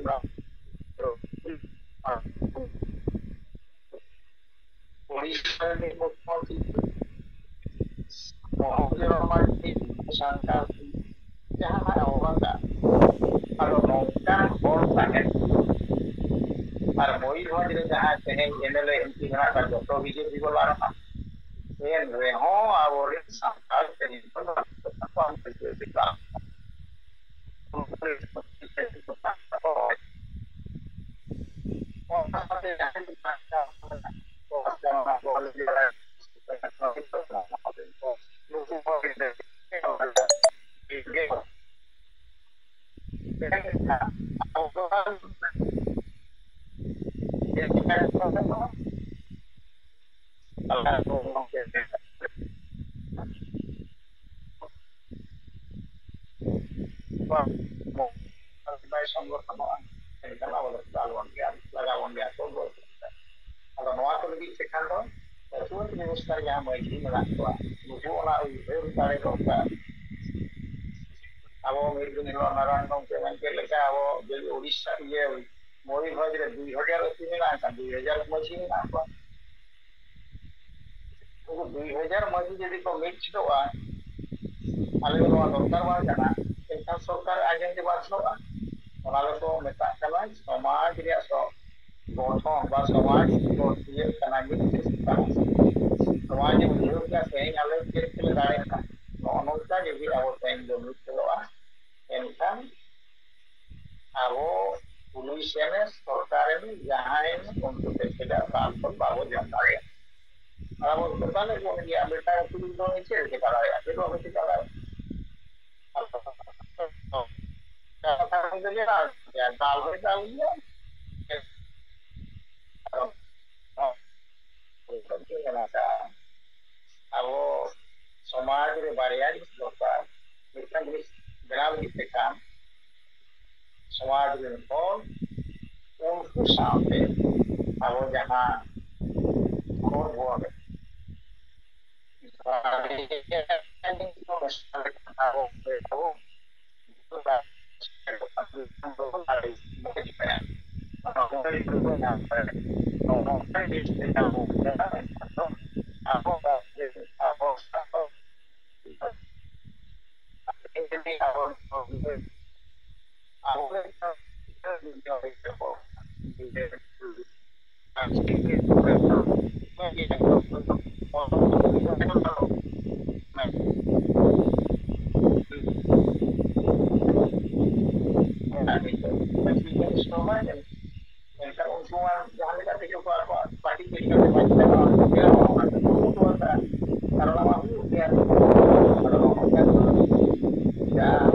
ᱩᱲᱤᱥᱥᱟ ᱨᱤᱱᱤᱡ ᱢᱩᱠᱷᱭᱚᱢᱚᱱᱛᱨᱤ ᱢᱚᱦᱚᱱ ᱡᱚᱱᱚ ᱢᱟᱹᱡᱷᱤ ᱥᱟᱱᱛᱟᱲ ᱡᱟᱦᱟᱸ ᱚᱞ ᱟᱠᱟᱫ, ᱟᱫᱚ ᱱᱚᱝᱠᱟᱱ ᱦᱚᱲ ᱛᱟᱦᱮᱸ ᱟᱨ ᱢᱚᱭᱩᱨᱵᱷᱚᱸᱡᱽ ᱨᱮ ᱡᱟᱦᱟᱸ ᱛᱮᱦᱮᱧ M L A M P ᱢᱮᱱᱟᱜ ᱠᱚᱣᱟ ᱡᱚᱛᱚ ᱵᱤᱡᱮᱯᱤ ᱵᱟᱞᱟ ᱨᱮᱱᱟᱜ, ᱮᱱ ᱨᱮᱦᱚᱸ ᱟᱵᱚᱨᱮᱱ ᱥᱟᱱᱛᱟᱲ ᱛᱮᱦᱮᱧ ᱠᱚ ᱵᱟᱝ ᱠᱚ ᱵᱤᱡᱮᱯᱤ ᱵᱟᱝ᱾ ᱵᱟᱭ ᱥᱚᱝᱜᱚᱴᱷᱚᱱᱚᱜᱼᱟ, ᱮᱱᱠᱷᱟᱱ ᱟᱵᱚ ᱫᱚ ᱫᱟᱞ ᱵᱚᱱ ᱜᱮᱭᱟ, ᱞᱟᱜᱟ ᱵᱚᱱ ᱜᱮᱭᱟ ᱠᱚ᱾ ᱟᱫᱚ ᱱᱚᱣᱟ ᱠᱚ ᱞᱟᱹᱜᱤᱫ ᱛᱮᱠᱷᱟᱱ ᱫᱚ ᱟᱹᱛᱩ ᱟᱹᱛᱩ ᱵᱮᱵᱚᱥᱛᱷᱟ ᱨᱮ ᱡᱟᱦᱟᱸ ᱢᱟᱹᱡᱷᱤ ᱢᱮᱱᱟᱜ ᱠᱚᱣᱟ, ᱱᱩᱠᱩ ᱚᱱᱟ ᱩᱭᱦᱟᱹᱨ ᱫᱟᱲᱮ ᱫᱚᱨᱠᱟᱨ᱾ ᱟᱵᱚ ᱢᱤᱫ ᱫᱤᱱ ᱦᱤᱞᱳᱜ ᱱᱟᱨᱟᱭᱚᱱ ᱜᱚᱢᱠᱮ ᱢᱮᱱ ᱠᱮᱫ ᱞᱮᱠᱟ, ᱟᱵᱚ ᱡᱩᱫᱤ ᱳᱰᱤᱥᱟ, ᱤᱭᱟᱹ, ᱢᱚᱭᱩᱨᱵᱷᱚᱸᱡᱽ ᱨᱮ ᱫᱩᱭ ᱦᱟᱡᱟᱨ ᱟᱹᱛᱩ ᱢᱮᱱᱟᱜᱼᱟ, ᱮᱱᱠᱷᱟᱱ ᱫᱩᱭ ᱦᱟᱡᱟᱨ ᱢᱟᱹᱡᱷᱤ ᱢᱮᱱᱟᱜ ᱠᱚᱣᱟ᱾ ᱩᱱᱠᱩ ᱫᱩᱭ ᱦᱟᱡᱟᱨ ᱢᱟᱹᱡᱷᱤ ᱡᱩᱫᱤ ᱠᱚ ᱢᱤᱫ ᱪᱷᱩᱴᱟᱹᱜᱼᱟ, ᱟᱞᱮ ᱫᱚ ᱱᱚᱣᱟ ᱫᱚᱨᱠᱟᱨ ᱵᱟᱝ ᱠᱟᱱᱟ, ᱮᱱᱠᱷᱟᱱ ᱥᱚᱨᱠᱟᱨ ᱟᱸᱡᱚᱢ ᱛᱮ ᱵᱟᱫᱷᱚᱜᱼᱟ᱾ ᱚᱱᱟ ᱫᱚᱠᱚ ᱢᱮᱛᱟᱜ ᱠᱟᱱᱟ ᱥᱚᱢᱟᱡᱽ ᱨᱮᱭᱟᱜ ᱥᱚ-, ᱜᱚᱴᱷᱚᱱ ᱵᱟ ᱥᱚᱢᱟᱡᱽ ᱜᱚᱴᱷᱤᱭᱟᱹ ᱠᱟᱱᱟ ᱢᱤᱫ ᱪᱮᱥᱴᱟ᱾ ᱥᱚᱢᱟᱡᱽ ᱮ ᱵᱩᱡᱷᱟᱹᱣ ᱠᱮᱫᱟ, ᱛᱮᱦᱮᱧ ᱟᱞᱮ ᱪᱮᱫ ᱛᱮᱞᱮ ᱫᱟᱲᱮᱭᱟᱜᱼᱟ, ᱱᱚᱜᱼᱚ ᱱᱚᱝᱠᱟ ᱡᱩᱫᱤ ᱟᱵᱚ ᱛᱮᱦᱮᱧ ᱵᱚᱱ ᱢᱤᱫ ᱪᱷᱩᱴᱟᱹᱜᱼᱟ, ᱮᱱᱠᱷᱟᱱ ᱟᱵᱚ ᱯᱩᱞᱤᱥ ᱮᱱᱮ, ᱥᱚᱨᱠᱟᱨ ᱮᱱᱮ, ᱡᱟᱦᱟᱸᱭ ᱮᱱᱮ, ᱩᱱᱠᱩ ᱴᱷᱮᱱ ᱠᱷᱚᱱᱟᱜ ᱨᱟᱱ ᱠᱚ ᱵᱟᱵᱚ ᱡᱚᱢ ᱫᱟᱲᱮᱭᱟᱜᱼᱟ᱾ ᱟᱵᱚ ᱫᱚᱠᱟᱱ ᱨᱮ ᱵᱚᱱ ᱤᱫᱤᱭᱟ, ᱵᱮᱴᱟ ᱠᱩᱲᱤ ᱫᱚ ᱪᱮᱫ ᱞᱮᱠᱟ ᱫᱟᱲᱮᱭᱟᱜᱼᱟ? ᱪᱮᱫ ᱵᱟᱵᱚ ᱪᱮᱠᱟ ᱫᱟᱲᱮᱭᱟᱜᱼᱟ᱾ ᱠᱟᱛᱷᱟ ᱠᱚ ᱞᱟᱹᱭᱟ, ᱫᱟᱞ ᱦᱚᱸᱭ ᱫᱟᱞ ᱜᱮᱭᱟ᱾ ᱟᱵᱚ ᱥᱚᱢᱟᱡᱽ ᱨᱮ ᱵᱟᱨᱭᱟ ᱡᱤᱱᱤᱥ ᱫᱚᱨᱠᱟᱨ, ᱢᱤᱫᱴᱟᱝ ᱡᱤᱱᱤᱥ ᱵᱮᱱᱟᱣ ᱞᱟᱹᱜᱤᱫ ᱛᱮ ᱠᱷᱟᱱ ᱥᱚᱢᱟᱡᱽ ᱨᱮᱱ ᱦᱚᱲ, ᱩᱱᱠᱩ ᱥᱟᱶᱛᱮ ᱟᱵᱚ ᱡᱟᱦᱟᱸ ᱠᱷᱚᱵᱚᱨ ᱵᱚᱱ ᱢᱮᱱᱠᱷᱟᱱ ᱩᱱᱠᱩ ᱢᱟ ᱡᱟᱦᱟᱸ ᱞᱮᱠᱟ ᱛᱮᱜᱮ ᱠᱚ ᱟᱠᱚᱣᱟᱜ ᱯᱟᱹᱴᱤ ᱠᱚ ᱤᱫᱤ ᱠᱟᱛᱮ ᱵᱟᱧᱪᱟᱣ ᱠᱟᱱᱟ, ᱚᱱᱟ ᱠᱚ ᱠᱩᱨᱩᱢᱩᱴᱩ ᱟᱠᱟᱫᱼᱟ᱾ ᱠᱟᱨᱚᱱ ᱟᱢᱟᱜ ᱦᱩᱭᱩᱜ ᱜᱮᱭᱟ᱾ ᱟᱫᱚ ᱱᱚᱜᱼᱚ ᱱᱚᱝᱠᱟ ᱡᱟᱦᱟᱸ,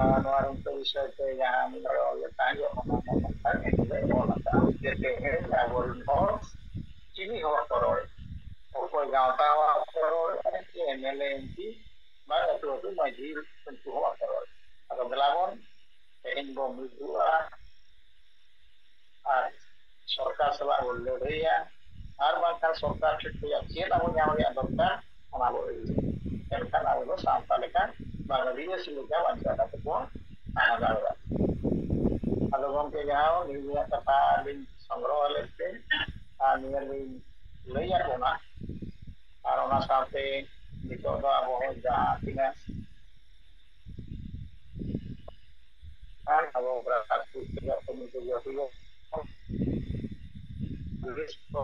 ᱟᱨ ᱱᱚᱣᱟ ᱨᱮᱱ ᱠᱚ ᱵᱤᱥᱚᱭ ᱛᱮ ᱡᱟᱦᱟᱸ ᱢᱤᱫ ᱦᱚᱲ ᱚᱞ ᱞᱮᱠᱷᱟᱱ ᱜᱮ ᱚᱱᱟ ᱢᱚᱛᱚ ᱠᱷᱟᱱ ᱮᱱ ᱦᱤᱞᱳᱜ ᱚᱞ ᱟᱠᱟᱫᱼᱟ᱾ ᱡᱮ ᱛᱮᱦᱮᱧ ᱟᱵᱚᱨᱮᱱ ᱦᱚᱲ ᱪᱤᱞᱤ ᱦᱚᱸ ᱵᱟᱠᱚ ᱨᱚᱲ, ᱚᱠᱚᱭ ᱜᱟᱶᱛᱟ ᱦᱚᱸ ᱵᱟᱠᱚ ᱨᱚᱲ, ᱪᱮ M L A M P, ᱵᱟᱝ ᱟᱹᱛᱩ ᱟᱹᱛᱩ ᱢᱟᱹᱡᱷᱤ, ᱩᱱᱠᱩ ᱦᱚᱸ ᱵᱟᱠᱚ ᱨᱚᱲ᱾ ᱟᱫᱚ ᱫᱮᱞᱟ ᱵᱚᱱ ᱛᱮᱦᱮᱧ ᱵᱚᱱ ᱢᱤᱫᱚᱜᱼᱟ ᱟᱨ ᱥᱚᱨᱠᱟᱨ ᱥᱟᱞᱟᱜ ᱵᱚᱱ ᱞᱟᱹᱲᱦᱟᱹᱭᱟ, ᱟᱨ ᱵᱟᱝᱠᱷᱟᱱ ᱥᱚᱨᱠᱟᱨ ᱴᱷᱮᱱ ᱠᱷᱚᱱᱟᱜ ᱪᱮᱫ ᱟᱵᱚ ᱧᱟᱢ ᱨᱮᱭᱟᱜ ᱫᱚᱨᱠᱟᱨ, ᱚᱱᱟ ᱵᱚᱱ ᱟᱹᱜᱩᱭᱟ᱾ ᱮᱱᱠᱷᱟᱱ ᱟᱵᱚ ᱫᱚ ᱥᱟᱶᱛᱟ ᱞᱮᱠᱟ, ᱵᱟᱝ ᱟᱹᱫᱤᱵᱟᱹᱥᱤ ᱞᱮᱠᱟ ᱵᱟᱧᱪᱟᱣ ᱠᱟᱛᱮ ᱵᱚᱱ ᱛᱟᱦᱮᱸ ᱫᱟᱲᱮᱭᱟᱜᱼᱟ᱾ ᱟᱫᱚ ᱜᱚᱢᱠᱮ, ᱡᱟᱦᱟᱸ ᱱᱤᱭᱟᱹ ᱠᱟᱛᱷᱟ ᱞᱤᱧ ᱥᱚᱝᱜᱨᱚᱦᱚ ᱞᱮᱫ ᱛᱮ ᱟᱨ ᱱᱤᱭᱟᱹ ᱞᱤᱧ ᱞᱟᱹᱭ ᱟᱠᱚ ᱠᱟᱱᱟ, ᱟᱨ ᱚᱱᱟ ᱥᱟᱶᱛᱮ ᱱᱤᱛᱚᱜ ᱫᱚ ᱟᱵᱚ ᱦᱚᱸ ᱡᱟᱦᱟᱸ ᱛᱤᱱᱟᱹᱜ ᱟᱨ ᱟᱵᱚ ᱜᱨᱟᱥᱨᱩᱴ ᱨᱮᱭᱟᱜ ᱠᱟᱹᱢᱤ ᱠᱚ ᱡᱚᱛᱚ ᱜᱮ ᱯᱩᱞᱤᱥ ᱠᱚ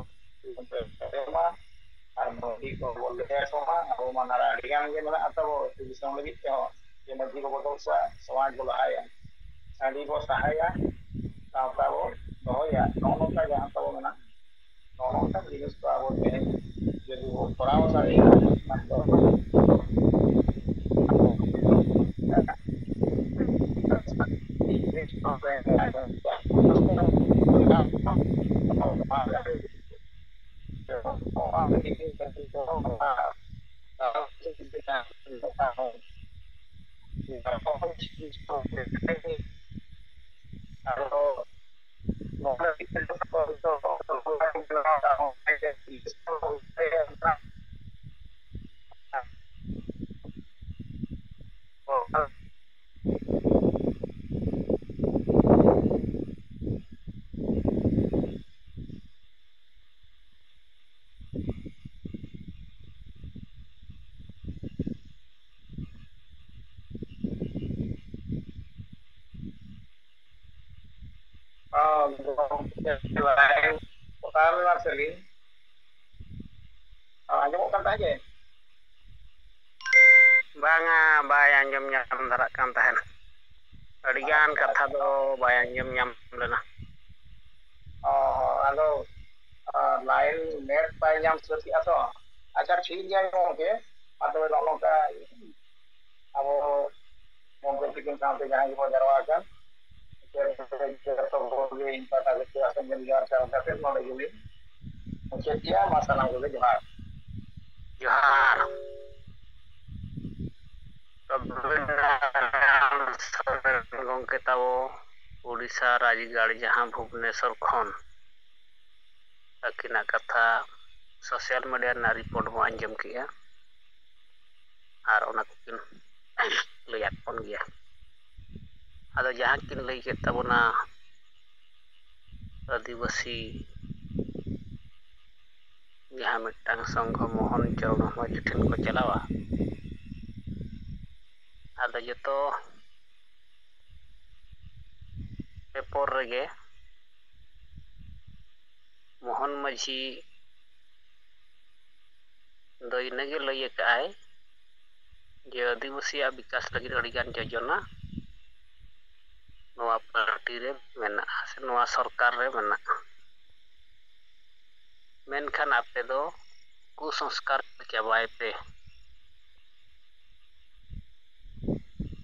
ᱮᱢᱟ ᱟᱨ ᱢᱚᱱᱛᱨᱤ ᱠᱚ ᱵᱚᱞ ᱞᱮᱠᱟ ᱠᱚ ᱢᱟ, ᱟᱵᱚ ᱢᱟ ᱱᱟᱨᱟ ᱟᱹᱰᱤ ᱜᱟᱱ ᱜᱮ ᱢᱮᱱᱟᱜ ᱛᱟᱵᱚ ᱟᱹᱛᱩ ᱫᱤᱥᱚᱢ ᱞᱟᱹᱜᱤᱫ ᱛᱮᱦᱚᱸ, ᱡᱮ ᱢᱟᱹᱡᱷᱤ ᱵᱚ ᱵᱚᱫᱚᱞ ᱥᱟ-, ᱥᱚᱢᱟᱡᱽ ᱵᱚ ᱞᱟᱦᱟᱭᱟ, ᱦᱟᱺᱰᱤ ᱵᱚ ᱥᱟᱦᱟᱭᱟ, ᱥᱟᱶᱛᱟ ᱵᱚ ᱫᱚᱦᱚᱭᱟ, ᱱᱚᱜᱼᱚ ᱱᱚᱝᱠᱟ ᱡᱟᱦᱟᱸ ᱛᱟᱵᱚ ᱢᱮᱱᱟᱜ ᱠᱚᱨᱟᱣ ᱫᱟᱲᱮᱭᱟᱜᱼᱟ᱾ ᱦᱚᱸ, ᱜᱚᱢᱠᱮ ᱞᱟᱭᱤᱱ ᱚᱠᱟ ᱞᱮᱱᱟ ᱥᱮᱞᱤᱧ? ᱦᱚᱸ, ᱟᱸᱡᱚᱢᱚᱜ ᱠᱟᱱ ᱛᱟᱦᱮᱸᱫ ᱡᱮ? ᱵᱟᱝᱟ, ᱵᱟᱭ ᱟᱸᱡᱚᱢ ᱧᱟᱢ ᱫᱷᱟᱨᱟᱜ ᱠᱟᱱ ᱛᱟᱦᱮᱱᱟ᱾ ᱟᱹᱰᱤᱜᱟᱱ ᱠᱟᱛᱷᱟ ᱫᱚ ᱵᱟᱭ ᱟᱸᱡᱚᱢ ᱧᱟᱢ ᱞᱮᱱᱟ᱾ ᱚ, ᱟᱫᱚ, ᱟ, ᱞᱟᱭᱤᱱ ᱱᱮᱴ ᱵᱟᱭ ᱧᱟᱢ ᱥᱟᱹᱛ ᱠᱮᱜᱼᱟ ᱛᱚ᱾ ᱟᱪᱪᱷᱟ, ᱴᱷᱤᱠ ᱜᱮᱭᱟ ᱜᱚᱢᱠᱮ, ᱢᱟ ᱛᱚᱵᱮ ᱱᱚᱜᱼᱚ ᱱᱚᱝᱠᱟ ᱟᱵᱚ ᱜᱚᱢᱠᱮ ᱛᱤᱠᱤᱱ ᱥᱟᱶᱛᱮ ᱡᱟᱦᱟᱸᱭ ᱜᱮᱵᱚᱱ ᱡᱟᱨᱣᱟ ᱟᱠᱟᱱ, ᱡᱚᱛᱚ ᱠᱚᱜᱮ ᱤᱧ ᱯᱟᱦᱴᱟ ᱥᱮᱫ ᱠᱷᱚᱱ ᱥᱟᱹᱜᱩᱱ ᱡᱚᱦᱟᱨ ᱪᱟᱞ ᱠᱟᱛᱮ ᱱᱚᱰᱮ ᱜᱮᱞᱤᱧ ᱢᱩᱪᱟᱹᱫ ᱜᱮᱭᱟ᱾ ᱢᱟ ᱥᱟᱱᱟᱢ ᱠᱚᱜᱮ ᱡᱚᱦᱟᱨ᱾ ᱡᱚᱦᱟᱨ᱾ ᱨᱚᱵᱤᱱᱫᱨᱚᱱᱟᱛᱷ ᱥᱚᱨᱮᱱ ᱜᱚᱢᱠᱮ ᱛᱟᱵᱚ, ᱩᱰᱤᱥᱟ ᱨᱟᱡᱽᱜᱟᱲ ᱡᱟᱦᱟᱸ ᱵᱷᱩᱵᱽᱱᱮᱥᱚᱨ ᱠᱷᱚᱱ, ᱟᱹᱠᱤᱱᱟᱜ ᱠᱟᱛᱷᱟ ᱥᱳᱥᱟᱞ ᱢᱤᱰᱤᱭᱟ ᱨᱮᱱᱟᱜ ᱨᱤᱯᱳᱨᱴ ᱵᱚᱱ ᱟᱸᱡᱚᱢ ᱠᱮᱜᱼᱟ ᱟᱨ ᱚᱱᱟ ᱠᱚᱠᱤᱱ ᱞᱟᱹᱭᱟᱫ ᱵᱚᱱ ᱜᱮᱭᱟ᱾ ᱟᱫᱚ ᱡᱟᱦᱟᱸ ᱠᱤᱱ ᱞᱟᱹᱭ ᱠᱮᱫ ᱛᱟᱵᱚᱱᱟ ᱟᱹᱫᱤᱵᱟᱹᱥᱤ ᱡᱟᱦᱟᱸ ᱢᱤᱫᱴᱟᱝ ᱥᱚᱝᱜᱷᱚ ᱢᱚᱦᱚᱱ ᱪᱚᱨᱚᱬ ᱢᱟᱹᱡᱷᱤ ᱴᱷᱮᱱ ᱠᱚ ᱪᱟᱞᱟᱣᱟ, ᱟᱫᱚ ᱡᱚᱛᱚ ᱯᱮᱯᱚᱨ ᱨᱮᱜᱮ ᱢᱚᱦᱚᱱ ᱢᱟᱹᱡᱷᱤ ᱫᱚ ᱤᱱᱟᱹᱜᱮ ᱞᱟᱹᱭ ᱟᱠᱟᱫᱼᱟᱭ ᱡᱮ ᱟᱹᱫᱤᱵᱟᱹᱥᱤᱭᱟᱜ ᱵᱤᱠᱟᱥ ᱞᱟᱹᱜᱤᱫ ᱟᱹᱰᱤᱜᱟᱱ ᱡᱳᱡᱚᱱᱟ ᱱᱚᱣᱟ ᱯᱟᱨᱴᱤ ᱨᱮ ᱢᱮᱱᱟᱜᱼᱟ ᱥᱮ ᱱᱚᱣᱟ ᱥᱚᱨᱠᱟᱨ ᱨᱮ ᱢᱮᱱᱟᱜᱼᱟ, ᱢᱮᱱᱠᱷᱟᱱ ᱟᱯᱮ ᱫᱚ ᱠᱩᱥᱚᱝᱥᱠᱟᱨ ᱪᱟᱵᱟᱭ ᱯᱮ᱾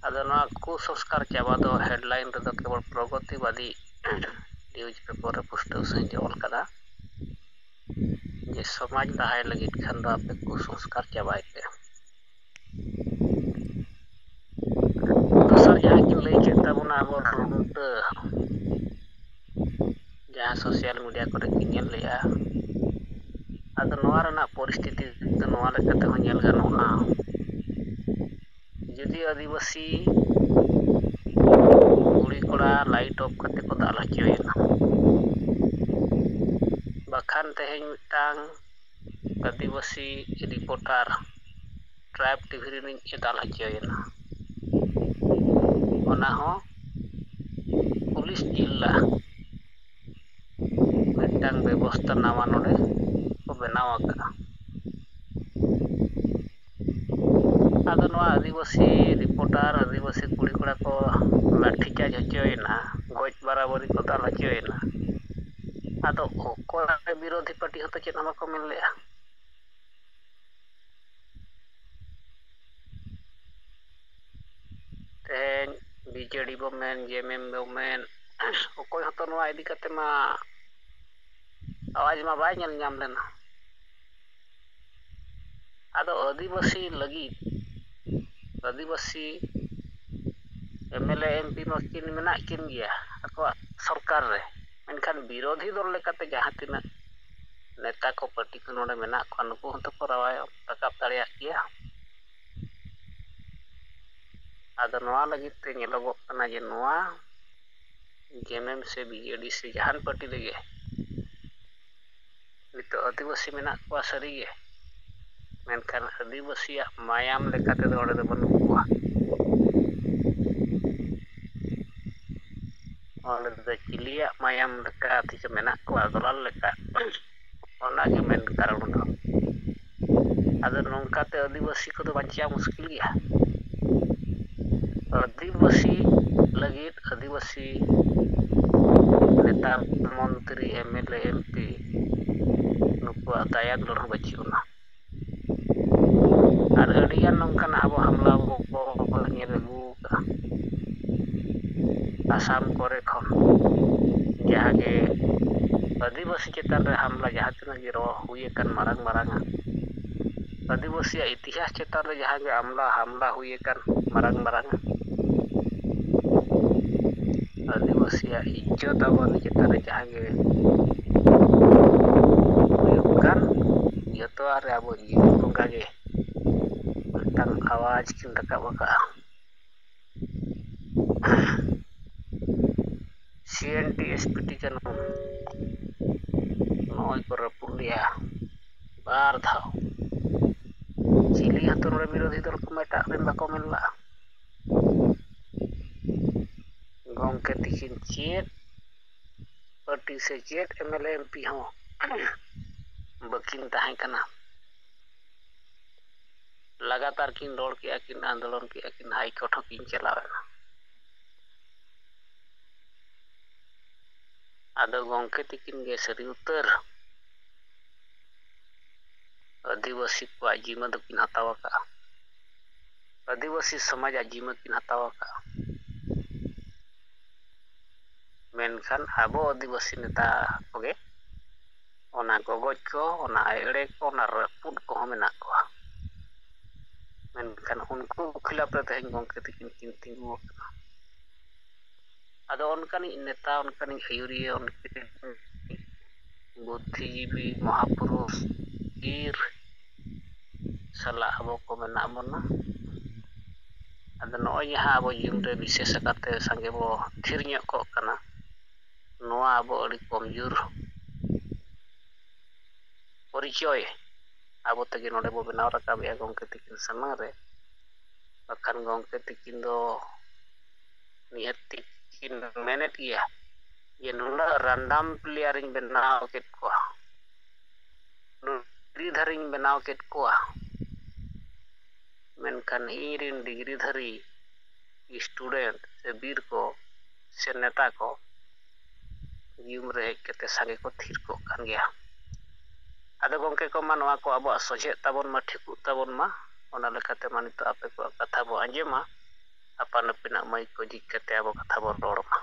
ᱟᱫᱚ ᱱᱚᱣᱟ ᱠᱩᱥᱚᱝᱥᱠᱟᱨ ᱪᱟᱵᱟ ᱫᱚ headline ᱨᱮᱫᱚ ᱠᱮᱵᱚᱞ ᱯᱨᱚᱜᱚᱛᱤᱵᱟᱫᱤ news paper ᱨᱮ ᱯᱩᱥᱴᱟᱹᱣ ᱥᱟᱺᱦᱤᱡ ᱮ ᱚᱞ ᱠᱟᱫᱟ ᱡᱮ ᱥᱚᱢᱟᱡᱽ ᱞᱟᱦᱟᱭ ᱞᱟᱹᱜᱤᱫ ᱠᱷᱟᱱ ᱫᱚ ᱟᱯᱮ ᱠᱩᱥᱚᱝᱥᱠᱟᱨ ᱪᱟᱵᱟᱭ ᱯᱮ᱾ ᱫᱚᱥᱟᱨ ᱡᱟᱦᱟᱸ ᱠᱤᱱ ᱞᱟᱹᱭ ᱠᱮᱫ ᱛᱟᱵᱚᱱᱟ ᱟᱵᱚ ᱨᱩᱱᱰᱟᱹ, ᱡᱟᱦᱟᱸ social media ᱠᱚᱨᱮ ᱠᱤᱱ ᱧᱮᱞ ᱞᱮᱜᱼᱟ, ᱟᱫᱚ ᱱᱚᱣᱟ ᱨᱮᱱᱟᱜ ᱯᱚᱨᱤᱥᱛᱷᱤᱛᱤ ᱫᱚ ᱱᱚᱣᱟ ᱞᱮᱠᱟ ᱛᱮᱦᱚᱸ ᱧᱮᱞ ᱜᱟᱱᱚᱜᱼᱟ᱾ ᱡᱩᱫᱤ ᱟᱹᱫᱤᱵᱟᱹᱥᱤ ᱠᱩᱲᱤ ᱠᱚᱲᱟ light off ᱠᱟᱛᱮ ᱠᱚ ᱫᱟᱞ ᱦᱚᱪᱚᱭᱮᱱᱟ, ᱵᱟᱠᱷᱟᱱ ᱛᱮᱦᱮᱧ ᱢᱤᱫᱴᱟᱝ ᱟᱹᱫᱤᱵᱟᱹᱥᱤ reporter Tribe TV ᱨᱤᱱᱤᱡ ᱮ ᱫᱟᱞ ᱦᱚᱪᱚᱭᱮᱱᱟ, ᱚᱱᱟ ᱦᱚᱸ ᱯᱩᱞᱤᱥ ᱡᱤᱞᱞᱟ ᱢᱤᱫᱴᱟᱝ ᱵᱮᱵᱚᱥᱛᱟ ᱱᱟᱣᱟ ᱱᱚᱰᱮ ᱠᱚ ᱵᱮᱱᱟᱣ ᱟᱠᱟᱫᱼᱟ᱾ ᱟᱫᱚ ᱱᱚᱣᱟ ᱟᱹᱫᱤᱵᱟᱹᱥᱤ reporter, ᱟᱹᱫᱤᱵᱟᱹᱥᱤ ᱠᱩᱲᱤ ᱠᱚᱲᱟ ᱠᱚ ᱞᱟᱴᱷᱤ ᱪᱟᱨᱡᱽ ᱦᱚᱪᱚᱭᱮᱱᱟ, ᱜᱚᱡ ᱵᱟᱨᱟᱵᱟᱹᱨᱤ ᱠᱚ ᱫᱟᱞ ᱦᱚᱪᱚᱭᱮᱱᱟ᱾ ᱟᱫᱚ ᱚᱠᱚᱭ ᱵᱤᱨᱳᱫᱷᱤ ᱯᱟᱨᱴᱤ ᱦᱚᱸᱛᱚ ᱪᱮᱫ ᱦᱚᱸ ᱵᱟᱠᱚ ᱢᱮᱱ ᱞᱮᱜᱼᱟ᱾ ᱛᱮᱦᱮᱧ BJD ᱵᱚ ᱢᱮᱱ, JMM ᱵᱚ ᱢᱮᱱ, ᱚᱠᱚᱭ ᱦᱚᱸᱛᱚ ᱱᱚᱣᱟ ᱤᱫᱤ ᱠᱟᱛᱮ ᱢᱟ ᱟᱣᱟᱡᱽ ᱢᱟ ᱵᱟᱭ ᱧᱮᱞ ᱧᱟᱢ ᱞᱮᱱᱟ᱾ ᱟᱫᱚ ᱟᱹᱫᱤᱵᱟᱹᱥᱤ ᱞᱟᱹᱜᱤᱫ, ᱟᱹᱫᱤᱵᱟᱹᱥᱤ MLA MP ᱢᱟ ᱠᱤᱱ ᱢᱮᱱᱟᱜ ᱠᱤᱱ ᱜᱮᱭᱟ ᱟᱠᱚᱣᱟᱜ ᱥᱚᱨᱠᱟᱨ ᱨᱮ, ᱢᱮᱱᱠᱷᱟᱱ ᱵᱤᱨᱳᱫᱷᱤ ᱫᱚᱞ ᱞᱮᱠᱟᱛᱮ ᱡᱟᱦᱟᱸ ᱛᱤᱱᱟᱹᱜ ᱱᱮᱛᱟ ᱠᱚ ᱯᱟᱹᱴᱤ ᱠᱚ ᱱᱚᱰᱮ ᱢᱮᱱᱟᱜ ᱠᱚᱣᱟ, ᱱᱩᱠᱩ ᱦᱚᱸᱛᱚ ᱠᱚ ᱨᱟᱣᱟᱭ ᱨᱟᱠᱟᱵ ᱫᱟᱲᱮᱭᱟᱜ ᱜᱮᱭᱟ᱾ ᱟᱫᱚ ᱱᱚᱣᱟ ᱞᱟᱹᱜᱤᱫ ᱛᱮ ᱧᱮᱞᱚᱜᱚᱜ ᱠᱟᱱᱟ ᱡᱮ ᱱᱚᱣᱟ JMM ᱥᱮ BJD ᱥᱮ ᱡᱟᱦᱟᱱ ᱯᱟᱹᱴᱤ ᱨᱮᱜᱮ ᱱᱤᱛᱚᱜ ᱟᱹᱫᱤᱵᱟᱹᱥᱤ ᱢᱮᱱᱟᱜ ᱠᱚᱣᱟ ᱥᱟᱹᱨᱤᱜᱮ, ᱢᱮᱱᱠᱷᱟᱱ ᱟᱹᱫᱤᱵᱟᱹᱥᱤᱭᱟᱜ ᱢᱟᱭᱟᱢ ᱞᱮᱠᱟ ᱛᱮᱫᱚ ᱚᱸᱰᱮ ᱫᱚ ᱵᱟᱹᱱᱩᱜ ᱠᱚᱣᱟ᱾ ᱚᱸᱰᱮ ᱫᱚ ᱪᱤᱞᱤᱭᱟᱜ ᱢᱟᱭᱟᱢ ᱞᱮᱠᱟ ᱛᱮᱪᱚ ᱢᱮᱱᱟᱜ ᱠᱚᱣᱟ, ᱫᱚᱞᱟᱞ ᱞᱮᱠᱟ᱾ ᱚᱱᱟᱜᱮ ᱢᱮᱱ ᱠᱟᱨᱚᱱ ᱫᱚ᱾ ᱟᱫᱚ ᱱᱚᱝᱠᱟᱛᱮ ᱟᱹᱫᱤᱵᱟᱹᱥᱤ ᱠᱚᱫᱚ ᱵᱟᱧᱪᱟᱣ ᱢᱩᱥᱠᱤᱞ ᱜᱮᱭᱟ᱾ ᱟᱹᱫᱤᱵᱟᱹᱥᱤ ᱞᱟᱹᱜᱤᱫ ᱟᱹᱫᱤᱵᱟᱹᱥᱤ ᱱᱮᱛᱟ, ᱢᱚᱱᱛᱨᱤ, MLA, MP ᱱᱩᱠᱩᱣᱟᱜ ᱫᱟᱭ ᱫᱟᱭᱟ ᱫᱩᱞᱟᱹᱲ ᱦᱚᱸ ᱵᱟᱹᱪᱩᱜ ᱟᱱᱟ᱾ ᱟᱨ ᱟᱹᱰᱤᱜᱟᱱ ᱱᱚᱝᱠᱟᱱᱟᱜ ᱟᱵᱚ ᱦᱟᱢᱞᱟ ᱵᱚ ᱧᱮᱞ ᱟᱹᱜᱩ ᱟᱠᱟᱫᱼᱟ᱾ ᱟᱥᱟᱢ ᱠᱚᱨᱮ ᱠᱷᱚᱱ ᱡᱟᱦᱟᱸ ᱜᱮ ᱟᱹᱫᱤᱵᱟᱹᱥᱤ ᱪᱮᱛᱟᱱ ᱨᱮ ᱦᱟᱢᱞᱟ ᱡᱟᱦᱟᱸ ᱛᱤᱱᱟᱹᱜ ᱜᱮ ᱨᱚ-, ᱦᱩᱭ ᱟᱠᱟᱱ ᱢᱟᱨᱟᱝ ᱢᱟᱨᱟᱝ ᱟᱜ, ᱟᱹᱫᱤᱵᱟᱹᱥᱤᱭᱟᱜ ᱤᱛᱤᱦᱟᱥ ᱪᱮᱛᱟᱱ ᱨᱮ ᱡᱟᱦᱟᱸ ᱜᱮ ᱟᱢᱞᱟ ᱦᱟᱢᱞᱟ ᱦᱩᱭ ᱟᱠᱟᱱ ᱢᱟᱨᱟᱝ ᱢᱟᱨᱟᱝ ᱟᱜ, ᱟᱹᱫᱤᱵᱟᱹᱥᱤᱭᱟᱜ ᱤᱡᱽᱡᱚᱛ ᱟᱵᱟᱫᱤ ᱪᱮᱛᱟᱱ ᱨᱮ ᱡᱟᱦᱟᱸ ᱜᱮ ᱦᱩᱭᱩᱜ ᱠᱟᱱ, ᱡᱚᱛᱚᱣᱟᱜ ᱨᱮ ᱟᱵᱚ ᱡᱤᱣᱤ ᱵᱚᱸᱜᱟ ᱜᱮ ᱢᱤᱫᱴᱟᱝ ᱟᱣᱟᱡᱽ ᱠᱤᱱ ᱨᱟᱠᱟᱵ ᱟᱠᱟᱫᱼᱟ᱾ ᱥᱤ N T S P T ᱠᱟᱹᱱᱩᱱ ᱱᱚᱜᱼᱚᱭ ᱠᱚ ᱨᱟᱹᱯᱩᱫ ᱞᱮᱜᱼᱟ ᱵᱟᱨ ᱫᱷᱟᱣ᱾ ᱪᱤᱞᱤ ᱦᱚᱸᱛᱚ ᱱᱚᱰᱮ ᱵᱤᱨᱳᱫᱷᱤ ᱫᱚᱞ ᱠᱚ ᱮᱴᱟᱜ ᱨᱮᱱ ᱵᱟᱠᱚ ᱢᱮᱱ ᱞᱟᱜᱼᱟ᱾ ᱜᱚᱢᱠᱮ ᱛᱤᱠᱤᱱ ᱪᱮᱫ ᱯᱟᱨᱴᱤ ᱥᱮ ᱪᱮᱫ M L A M P ᱦᱚᱸ ᱵᱟᱹᱠᱤᱱ ᱛᱟᱦᱮᱸ ᱠᱟᱱᱟ᱾ ᱞᱟᱜᱟᱛᱟᱨ ᱠᱤᱱ ᱨᱚᱲ ᱠᱮᱜᱼᱟ ᱠᱤᱱ, ᱟᱱᱫᱳᱞᱚᱱ ᱠᱮᱜᱼᱟ ᱠᱤᱱ, ᱦᱟᱭ ᱠᱳᱨᱴ ᱦᱚᱸᱠᱤᱱ ᱪᱟᱞᱟᱣ ᱮᱱᱟ᱾ ᱟᱫᱚ ᱜᱚᱢᱠᱮ ᱛᱤᱠᱤᱱ ᱜᱮ ᱥᱟᱹᱨᱤ ᱩᱛᱟᱹᱨ ᱟᱹᱫᱤᱵᱟᱹᱥᱤ ᱠᱚᱣᱟᱜ ᱡᱤᱢᱟᱹ ᱫᱚᱠᱤᱱ ᱦᱟᱛᱟᱣ ᱟᱠᱟᱫᱼᱟ᱾ ᱟᱹᱫᱤᱵᱟᱹᱥᱤ ᱥᱚᱢᱟᱡᱟᱜ ᱡᱤᱢᱟᱹ ᱠᱤᱱ ᱦᱟᱛᱟᱣ ᱟᱠᱟᱫᱼᱟ᱾ ᱢᱮᱱᱠᱷᱟᱱ ᱟᱵᱚ ᱟᱹᱫᱤᱵᱟᱹᱥᱤ ᱱᱮᱛᱟ ᱠᱚᱜᱮ ᱚᱱᱟ ᱜᱚᱜᱚᱡ ᱠᱚ, ᱚᱱᱟ ᱮᱲᱮ ᱠᱚ, ᱚᱱᱟ ᱨᱟᱹᱯᱩᱫ ᱠᱚᱦᱚᱸ ᱢᱮᱱᱟᱜ ᱠᱚᱣᱟ᱾ ᱢᱮᱱᱠᱷᱟᱱ ᱩᱱᱠᱩ ᱠᱷᱤᱞᱟᱯ ᱨᱮ ᱛᱮᱦᱮᱧ ᱜᱚᱢᱠᱮ ᱛᱤᱠᱤᱱ ᱠᱤᱱ ᱛᱤᱸᱜᱩ ᱟᱠᱟᱱᱟ᱾ ᱟᱫᱚ ᱚᱱᱠᱟᱱᱤᱡ ᱱᱮᱛᱟ, ᱚᱱᱠᱟᱱᱤᱡ ᱟᱹᱭᱩᱨᱤᱭᱟᱹ, ᱚᱱᱠᱟᱱᱤᱡ ᱵᱩᱫᱽᱫᱷᱤᱡᱤᱵᱤ ᱢᱚᱦᱟᱯᱩᱨᱩᱥ ᱵᱤᱨ ᱥᱟᱞᱟᱜ ᱟᱵᱚ ᱠᱚ ᱢᱮᱱᱟᱜ ᱵᱚᱱᱟ᱾ ᱟᱫᱚ ᱱᱚᱜᱼᱚᱭ ᱡᱟᱦᱟᱸ ᱟᱵᱚ ᱡᱤᱭᱚᱱ ᱨᱮ ᱵᱤᱥᱮᱥ ᱟᱠᱟᱨ ᱛᱮ ᱥᱟᱸᱜᱮ ᱵᱚ ᱛᱷᱤᱨ ᱧᱚᱜ ᱠᱚᱜ ᱠᱟᱱᱟ, ᱱᱚᱣᱟ ᱟᱵᱚ ᱟᱹᱰᱤ ᱠᱚᱢᱡᱳᱨ ᱯᱚᱨᱤᱪᱚᱭ ᱟᱵᱚ ᱛᱮᱜᱮ ᱱᱚᱰᱮ ᱵᱚ ᱵᱮᱱᱟᱣ ᱨᱟᱠᱟᱵᱮᱜᱼᱟ ᱜᱚᱢᱠᱮ ᱛᱤᱠᱤᱱ ᱥᱟᱢᱟᱝ ᱨᱮ᱾ ᱵᱟᱠᱷᱟᱱ ᱜᱚᱢᱠᱮ ᱛᱤᱠᱤᱱ ᱫᱚ ᱱᱤᱦᱟᱹᱛ ᱛᱮᱠᱤᱱ ᱢᱮᱱᱮᱫ ᱜᱮᱭᱟ ᱡᱮ ᱱᱩᱱᱟᱹᱜ ᱨᱟᱱᱰᱟᱢ ᱯᱞᱮᱭᱟᱨᱤᱧ ᱵᱮᱱᱟᱣ ᱠᱮᱫ ᱠᱚᱣᱟ, ᱱᱩᱱᱟᱹᱜ ᱰᱤᱜᱽᱨᱤ ᱫᱷᱟᱨᱤᱧ ᱵᱮᱱᱟᱣ ᱠᱮᱫ ᱠᱚᱣᱟ, ᱢᱮᱱᱠᱷᱟᱱ ᱤᱧᱨᱮᱱ ᱰᱤᱜᱽᱨᱤ ᱫᱷᱟᱨᱤ ᱥᱴᱩᱰᱮᱱᱴ ᱥᱮ ᱵᱤᱨ ᱠᱚ ᱥᱮ ᱱᱮᱛᱟ ᱠᱚ ᱡᱤᱭᱚᱱ ᱨᱮ ᱦᱮᱡ ᱠᱟᱛᱮ ᱥᱟᱸᱜᱮ ᱠᱚ ᱛᱷᱤᱨ ᱠᱚᱜ ᱠᱟᱱ ᱜᱮᱭᱟ᱾ ᱟᱫᱚ ᱜᱚᱢᱠᱮ ᱠᱚ ᱢᱟ, ᱱᱚᱣᱟ ᱠᱚ ᱟᱵᱚᱣᱟᱜ ᱥᱚᱡᱷᱮᱜ ᱛᱟᱵᱚᱱ ᱢᱟ, ᱴᱷᱤᱠᱚᱜ ᱛᱟᱵᱚᱱ ᱢᱟ᱾ ᱚᱱᱟ ᱞᱮᱠᱟᱛᱮ ᱢᱟ ᱱᱤᱛᱚᱜ ᱟᱯᱮ ᱠᱚᱣᱟᱜ ᱠᱟᱛᱷᱟ ᱵᱚ ᱟᱸᱡᱚᱢᱟ, ᱟᱯᱟᱱ ᱟᱹᱯᱤᱱᱟᱜ ᱢᱟᱹᱭᱤᱠ ᱠᱚ ᱡᱷᱤᱡ ᱠᱟᱛᱮ ᱟᱵᱚ ᱠᱟᱛᱷᱟ ᱵᱚᱱ ᱨᱚᱲ ᱢᱟ᱾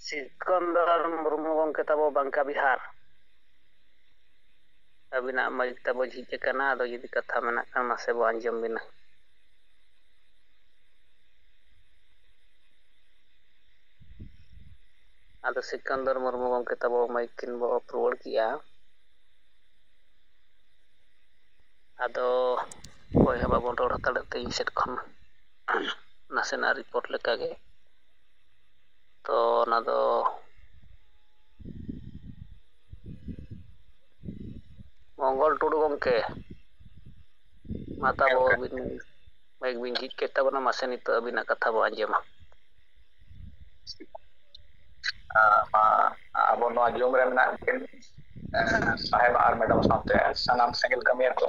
ᱥᱤᱠᱚᱱᱫᱚᱨ ᱢᱩᱨᱢᱩ ᱜᱚᱢᱠᱮ ᱛᱟᱵᱚ, ᱵᱟᱝᱠᱟ ᱵᱤᱦᱟᱨ᱾ ᱟᱹᱵᱤᱱᱟᱜ ᱢᱟᱭᱤᱠ ᱛᱟᱵᱚ ᱡᱷᱤᱡ ᱟᱠᱟᱱᱟ, ᱟᱫᱚ ᱡᱩᱫᱤ ᱠᱟᱛᱷᱟ ᱢᱮᱱᱟᱜ ᱠᱷᱟᱱ ᱢᱟᱥᱮ ᱵᱚ ᱟᱸᱡᱚᱢ ᱵᱤᱱᱟ᱾ ᱟᱫᱚ ᱥᱤᱠᱚᱱᱫᱚᱨ ᱢᱩᱨᱢᱩ ᱜᱚᱢᱠᱮ ᱛᱟᱵᱚ ᱢᱟᱭᱤᱠ ᱠᱤᱱ ᱵᱚ ᱚᱯᱷ ᱨᱩᱣᱟᱹᱲ ᱠᱮᱜᱼᱟ᱾ ᱟᱫᱚ ᱚᱠᱚᱭ ᱦᱚᱸ ᱵᱟᱵᱚᱱ ᱨᱚᱲ ᱦᱟᱛᱟᱲᱮᱫ ᱛᱮ ᱤᱧ ᱥᱮᱫ ᱠᱷᱚᱱ ᱱᱟᱥᱮᱱᱟᱜ ᱨᱤᱯᱳᱨᱴ ᱞᱮᱠᱟᱜᱮ᱾ ᱛᱚ ᱚᱱᱟ ᱫᱚ ᱢᱚᱝᱜᱚᱞ ᱴᱩᱰᱩ ᱜᱚᱢᱠᱮ, ᱢᱟ ᱛᱟᱵᱚ ᱟᱹᱵᱤᱱ ᱢᱟᱭᱤᱠ ᱵᱤᱱ ᱡᱷᱤᱡ ᱠᱮᱫ ᱛᱟᱵᱚᱱᱟ, ᱢᱟᱥᱮ ᱱᱤᱛᱚᱜ ᱟᱹᱵᱤᱱᱟᱜ ᱠᱟᱛᱷᱟ ᱵᱚ ᱟᱸᱡᱚᱢᱟ᱾ ᱟᱵᱚ ᱱᱚᱣᱟ ᱡᱩᱢ ᱨᱮ ᱢᱮᱱᱟᱜ ᱠᱤᱱ ᱥᱟᱦᱮᱵ ᱟᱨ ᱢᱮᱰᱟᱢ ᱥᱟᱶᱛᱮ ᱥᱟᱱᱟᱢ ᱥᱮᱸᱜᱮᱞ ᱠᱟᱹᱢᱤᱭᱟᱹ ᱠᱚ,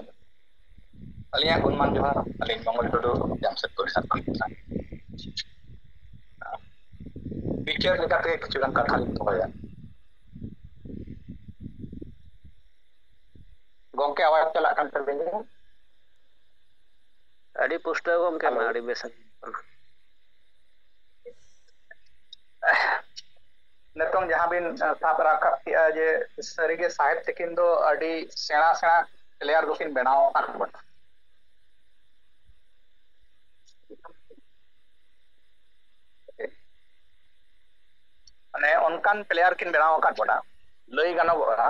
ᱟᱹᱞᱤᱧᱟᱜ ᱜᱩᱱᱢᱟᱱ ᱡᱚᱦᱟᱨ᱾ ᱟᱹᱞᱤᱧ ᱢᱚᱝᱜᱚᱞ ᱴᱩᱰᱩ, ᱡᱟᱢᱥᱮᱫᱽᱯᱩᱨ ᱥᱟᱨᱠᱩᱞ ᱠᱷᱚᱱ᱾ ᱵᱤᱪᱟᱹᱨ ᱞᱮᱠᱟᱛᱮ ᱠᱤᱪᱷᱩ ᱜᱟᱱ ᱠᱟᱛᱷᱟ ᱞᱤᱧ ᱫᱚᱦᱚᱭᱟ᱾ ᱜᱚᱝᱠᱮ, ᱟᱣᱟᱡ ᱪᱟᱞᱟᱜ ᱠᱟᱱ ᱛᱟᱹᱞᱤᱧᱟ? ᱟᱹᱰᱤ ᱯᱩᱥᱴᱟᱹᱣ ᱜᱚᱝᱠᱮ, ᱢᱟ ᱟᱹᱰᱤ ᱵᱮᱥ ᱟᱸᱡᱚᱢᱚᱜ ᱠᱟᱱᱟ᱾ ᱱᱤᱛᱚᱝ ᱡᱟᱦᱟᱸ ᱵᱤᱱ ᱥᱟᱵ ᱨᱟᱠᱟᱵ ᱠᱮᱜᱼᱟ ᱡᱮ ᱥᱟᱹᱨᱤᱜᱮ ᱥᱟᱦᱮᱵ ᱛᱤᱠᱤᱱ ᱫᱚ ᱟᱹᱰᱤ ᱥᱮᱬᱟ ᱥᱮᱬᱟ ᱯᱞᱮᱭᱟᱨ ᱫᱚᱠᱤᱱ ᱵᱮᱱᱟᱣ ᱟᱠᱟᱫ ᱵᱚᱱᱟ᱾ ᱢᱟᱱᱮ ᱚᱱᱠᱟᱱ ᱯᱞᱮᱭᱟᱨ ᱠᱤᱱ ᱵᱮᱱᱟᱣ ᱟᱠᱟᱫ ᱵᱚᱱᱟ, ᱞᱟᱹᱭ ᱜᱟᱱᱚᱜᱚᱜᱼᱟ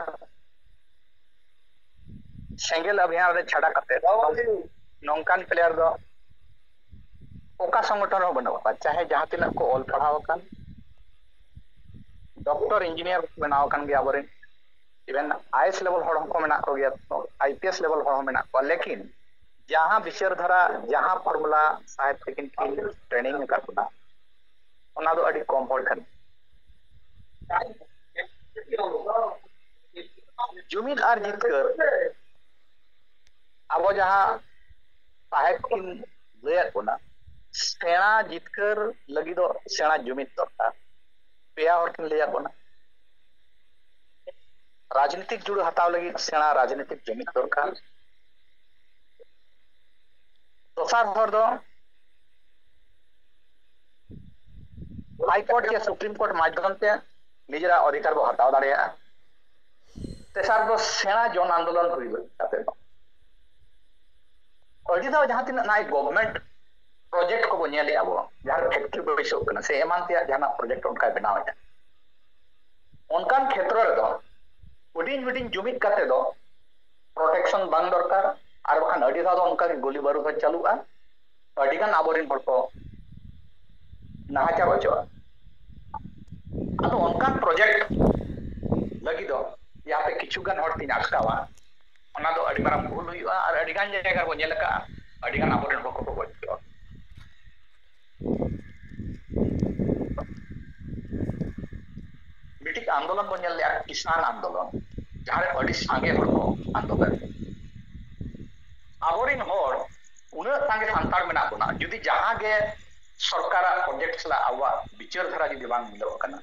ᱥᱮᱸᱜᱮᱞ ᱚᱵᱷᱤᱭᱟᱱ ᱨᱮ ᱪᱷᱟᱰᱟ ᱠᱟᱛᱮ ᱱᱚᱝᱠᱟᱱ ᱯᱞᱮᱭᱟᱨ ᱫᱚ ᱚᱠᱟ ᱥᱚᱝᱜᱚᱴᱷᱚᱱ ᱨᱮᱦᱚᱸ ᱵᱟᱹᱱᱩᱜ ᱠᱚᱣᱟ᱾ ᱪᱟᱦᱮ ᱡᱟᱦᱟᱸ ᱛᱤᱱᱟᱹᱜ ᱠᱚ ᱚᱞ ᱯᱟᱲᱦᱟᱣ ᱟᱠᱟᱱ, ᱰᱚᱠᱴᱚᱨ ᱤᱧᱡᱤᱱᱤᱭᱟᱨ ᱠᱚ ᱵᱮᱱᱟᱣ ᱟᱠᱟᱱ ᱜᱮᱭᱟ ᱟᱵᱚᱨᱮᱱ, even ᱟᱭᱮᱥ ᱞᱮᱵᱮᱞ ᱦᱚᱲ ᱦᱚᱸᱠᱚ ᱢᱮᱱᱟᱜ ᱠᱚᱜᱮᱭᱟ, ᱟᱭ ᱯᱤ ᱮᱥ ᱞᱮᱵᱮᱞ ᱦᱚᱲ ᱦᱚᱸ ᱢᱮᱱᱟᱜ ᱠᱚᱣᱟ, ᱞᱮᱠᱤᱱ ᱡᱟᱦᱟᱸ ᱵᱤᱪᱟᱹᱨ ᱫᱷᱟᱨᱟ, ᱡᱟᱦᱟᱸ ᱯᱷᱚᱨᱢᱩᱞᱟ ᱥᱟᱦᱮᱵ ᱛᱟᱹᱠᱤᱱ ᱠᱤᱱ ᱴᱨᱮᱱᱤᱝ ᱟᱠᱟᱫ ᱵᱚᱱᱟ, ᱚᱱᱟ ᱫᱚ ᱟᱹᱰᱤ ᱠᱚᱢ ᱦᱚᱲ ᱴᱷᱮᱱ᱾ ᱡᱩᱢᱤᱫ ᱟᱨ ᱡᱤᱛᱠᱟᱹᱨ, ᱟᱵᱚ ᱡᱟᱦᱟᱸ ᱥᱟᱦᱮᱵ ᱠᱤᱱ ᱞᱟᱹᱭᱟᱫ ᱵᱚᱱᱟ, ᱥᱮᱬᱟ ᱡᱤᱛᱠᱟᱹᱨ ᱞᱟᱹᱜᱤᱫ ᱫᱚ ᱥᱮᱬᱟ ᱡᱩᱢᱤᱫ ᱫᱚᱨᱠᱟᱨ᱾ ᱯᱮᱭᱟ ᱦᱚᱲ ᱠᱤᱱ ᱞᱟᱹᱭᱟᱫ ᱵᱚᱱᱟ, ᱨᱟᱡᱽᱱᱤᱛᱤᱠ ᱡᱩᱲᱟᱹ ᱦᱟᱛᱟᱣ ᱞᱟᱹᱜᱤᱫ ᱥᱮᱬᱟ ᱨᱟᱡᱽᱱᱤᱛᱤᱠ ᱡᱩᱢᱤᱫ ᱫᱚᱨᱠᱟᱨ᱾ ᱫᱚᱥᱟᱨ ᱦᱚᱨ ᱫᱚ ᱦᱟᱭ ᱠᱳᱨᱴ ᱥᱮ ᱥᱩᱯᱨᱤᱢ ᱠᱳᱨᱴ ᱢᱟᱫᱽᱫᱷᱚᱢ ᱛᱮ ᱱᱤᱡᱮᱨᱟᱜ ᱚᱫᱷᱤᱠᱟᱨ ᱵᱚ ᱦᱟᱛᱟᱣ ᱫᱟᱲᱮᱭᱟᱜᱼᱟ᱾ ᱛᱮᱥᱟᱨ ᱫᱚ ᱥᱮᱬᱟ ᱡᱚᱱ ᱟᱱᱫᱳᱞᱚᱱ ᱦᱩᱭ ᱠᱟᱛᱮ ᱫᱚ ᱟᱹᱰᱤ ᱫᱷᱟᱣ ᱡᱟᱦᱟᱸ ᱛᱤᱱᱟᱹᱜ ᱱᱟᱭ ᱜᱚᱵᱷᱢᱮᱱᱴ ᱯᱨᱚᱡᱮᱠᱴ ᱠᱚᱵᱚ ᱧᱮᱞᱮᱫᱼᱟ ᱵᱚ, ᱡᱟᱦᱟᱸ ᱨᱮ ᱯᱷᱮᱠᱴᱨᱤ ᱵᱟᱹᱭᱥᱟᱹᱜ ᱠᱟᱱᱟ ᱥᱮ ᱮᱢᱟᱱ ᱛᱮᱭᱟᱜ ᱡᱟᱦᱟᱱᱟᱜ ᱯᱨᱚᱡᱮᱠᱴ ᱚᱱᱠᱟᱭ ᱵᱮᱱᱟᱣᱮᱫᱼᱟ, ᱚᱱᱠᱟᱱ ᱠᱷᱮᱛᱨᱚ ᱨᱮᱫᱚ ᱦᱩᱰᱤᱧ ᱦᱩᱰᱤᱧ ᱡᱩᱢᱤᱫ ᱠᱟᱛᱮ ᱫᱚ ᱯᱨᱚᱴᱮᱠᱥᱚᱱ ᱵᱟᱝ ᱫᱚᱨᱠᱟᱨ, ᱟᱨ ᱵᱟᱠᱷᱟᱱ ᱟᱹᱰᱤ ᱫᱷᱟᱣ ᱫᱚ ᱚᱱᱠᱟ ᱜᱮ ᱜᱩᱞᱤ ᱵᱟᱹᱨᱩᱫ ᱦᱚᱸ ᱪᱟᱹᱞᱩᱜᱼᱟ, ᱟᱹᱰᱤ ᱜᱟᱱ ᱟᱵᱚᱨᱮᱱ ᱦᱚᱲ ᱠᱚ ᱱᱟᱦᱟᱪᱟᱨ ᱦᱚᱪᱚᱜᱼᱟ᱾ ᱟᱫᱚ ᱚᱱᱠᱟᱱ ᱯᱨᱚᱡᱮᱠᱴ ᱞᱟᱹᱜᱤᱫ ᱫᱚ ᱡᱟᱦᱟᱸᱛᱮ ᱠᱤᱪᱷᱩ ᱜᱟᱱ ᱦᱚᱲ ᱛᱤᱧ ᱟᱴᱠᱟᱣᱟ, ᱚᱱᱟ ᱫᱚ ᱟᱹᱰᱤ ᱢᱟᱨᱟᱝ ᱵᱷᱩᱞ ᱦᱩᱭᱩᱜᱼᱟ᱾ ᱟᱨ ᱟᱹᱰᱤ ᱜᱟᱱ ᱡᱟᱭᱜᱟ ᱨᱮᱵᱚᱱ ᱧᱮᱞ ᱟᱠᱟᱫᱼᱟ, ᱟᱹᱰᱤ ᱜᱟᱱ ᱟᱵᱚᱨᱮᱱ ᱦᱚᱲ ᱠᱚᱠᱚ ᱜᱚᱡ ᱠᱚᱜᱼᱟ᱾ ᱢᱤᱫᱴᱤᱡ ᱟᱱᱫᱳᱞᱚᱱ ᱵᱚᱱ ᱧᱮᱞ ᱞᱮᱜᱼᱟ, ᱠᱤᱥᱟᱱ ᱟᱱᱫᱳᱞᱚᱱ, ᱡᱟᱦᱟᱸ ᱨᱮ ᱟᱹᱰᱤ ᱥᱟᱸᱜᱮ ᱦᱚᱲ ᱠᱚ ᱟᱱᱫᱳᱞᱚᱱ᱾ ᱟᱵᱚᱨᱮᱱ ᱦᱚᱲ ᱩᱱᱟᱹᱜ ᱥᱟᱸᱜᱮ ᱥᱟᱱᱛᱟᱲ ᱢᱮᱱᱟᱜ ᱵᱚᱱᱟ, ᱡᱩᱫᱤ ᱡᱟᱦᱟᱸ ᱜᱮ ᱥᱚᱨᱠᱟᱨᱟᱜ ᱯᱨᱚᱡᱮᱠᱴ ᱥᱟᱞᱟᱜ ᱟᱵᱚᱣᱟᱜ ᱵᱤᱪᱟᱹᱨ ᱫᱷᱟᱨᱟ ᱡᱩᱫᱤ ᱵᱟᱝ ᱢᱤᱞᱟᱹᱣ ᱟᱠᱟᱱᱟ,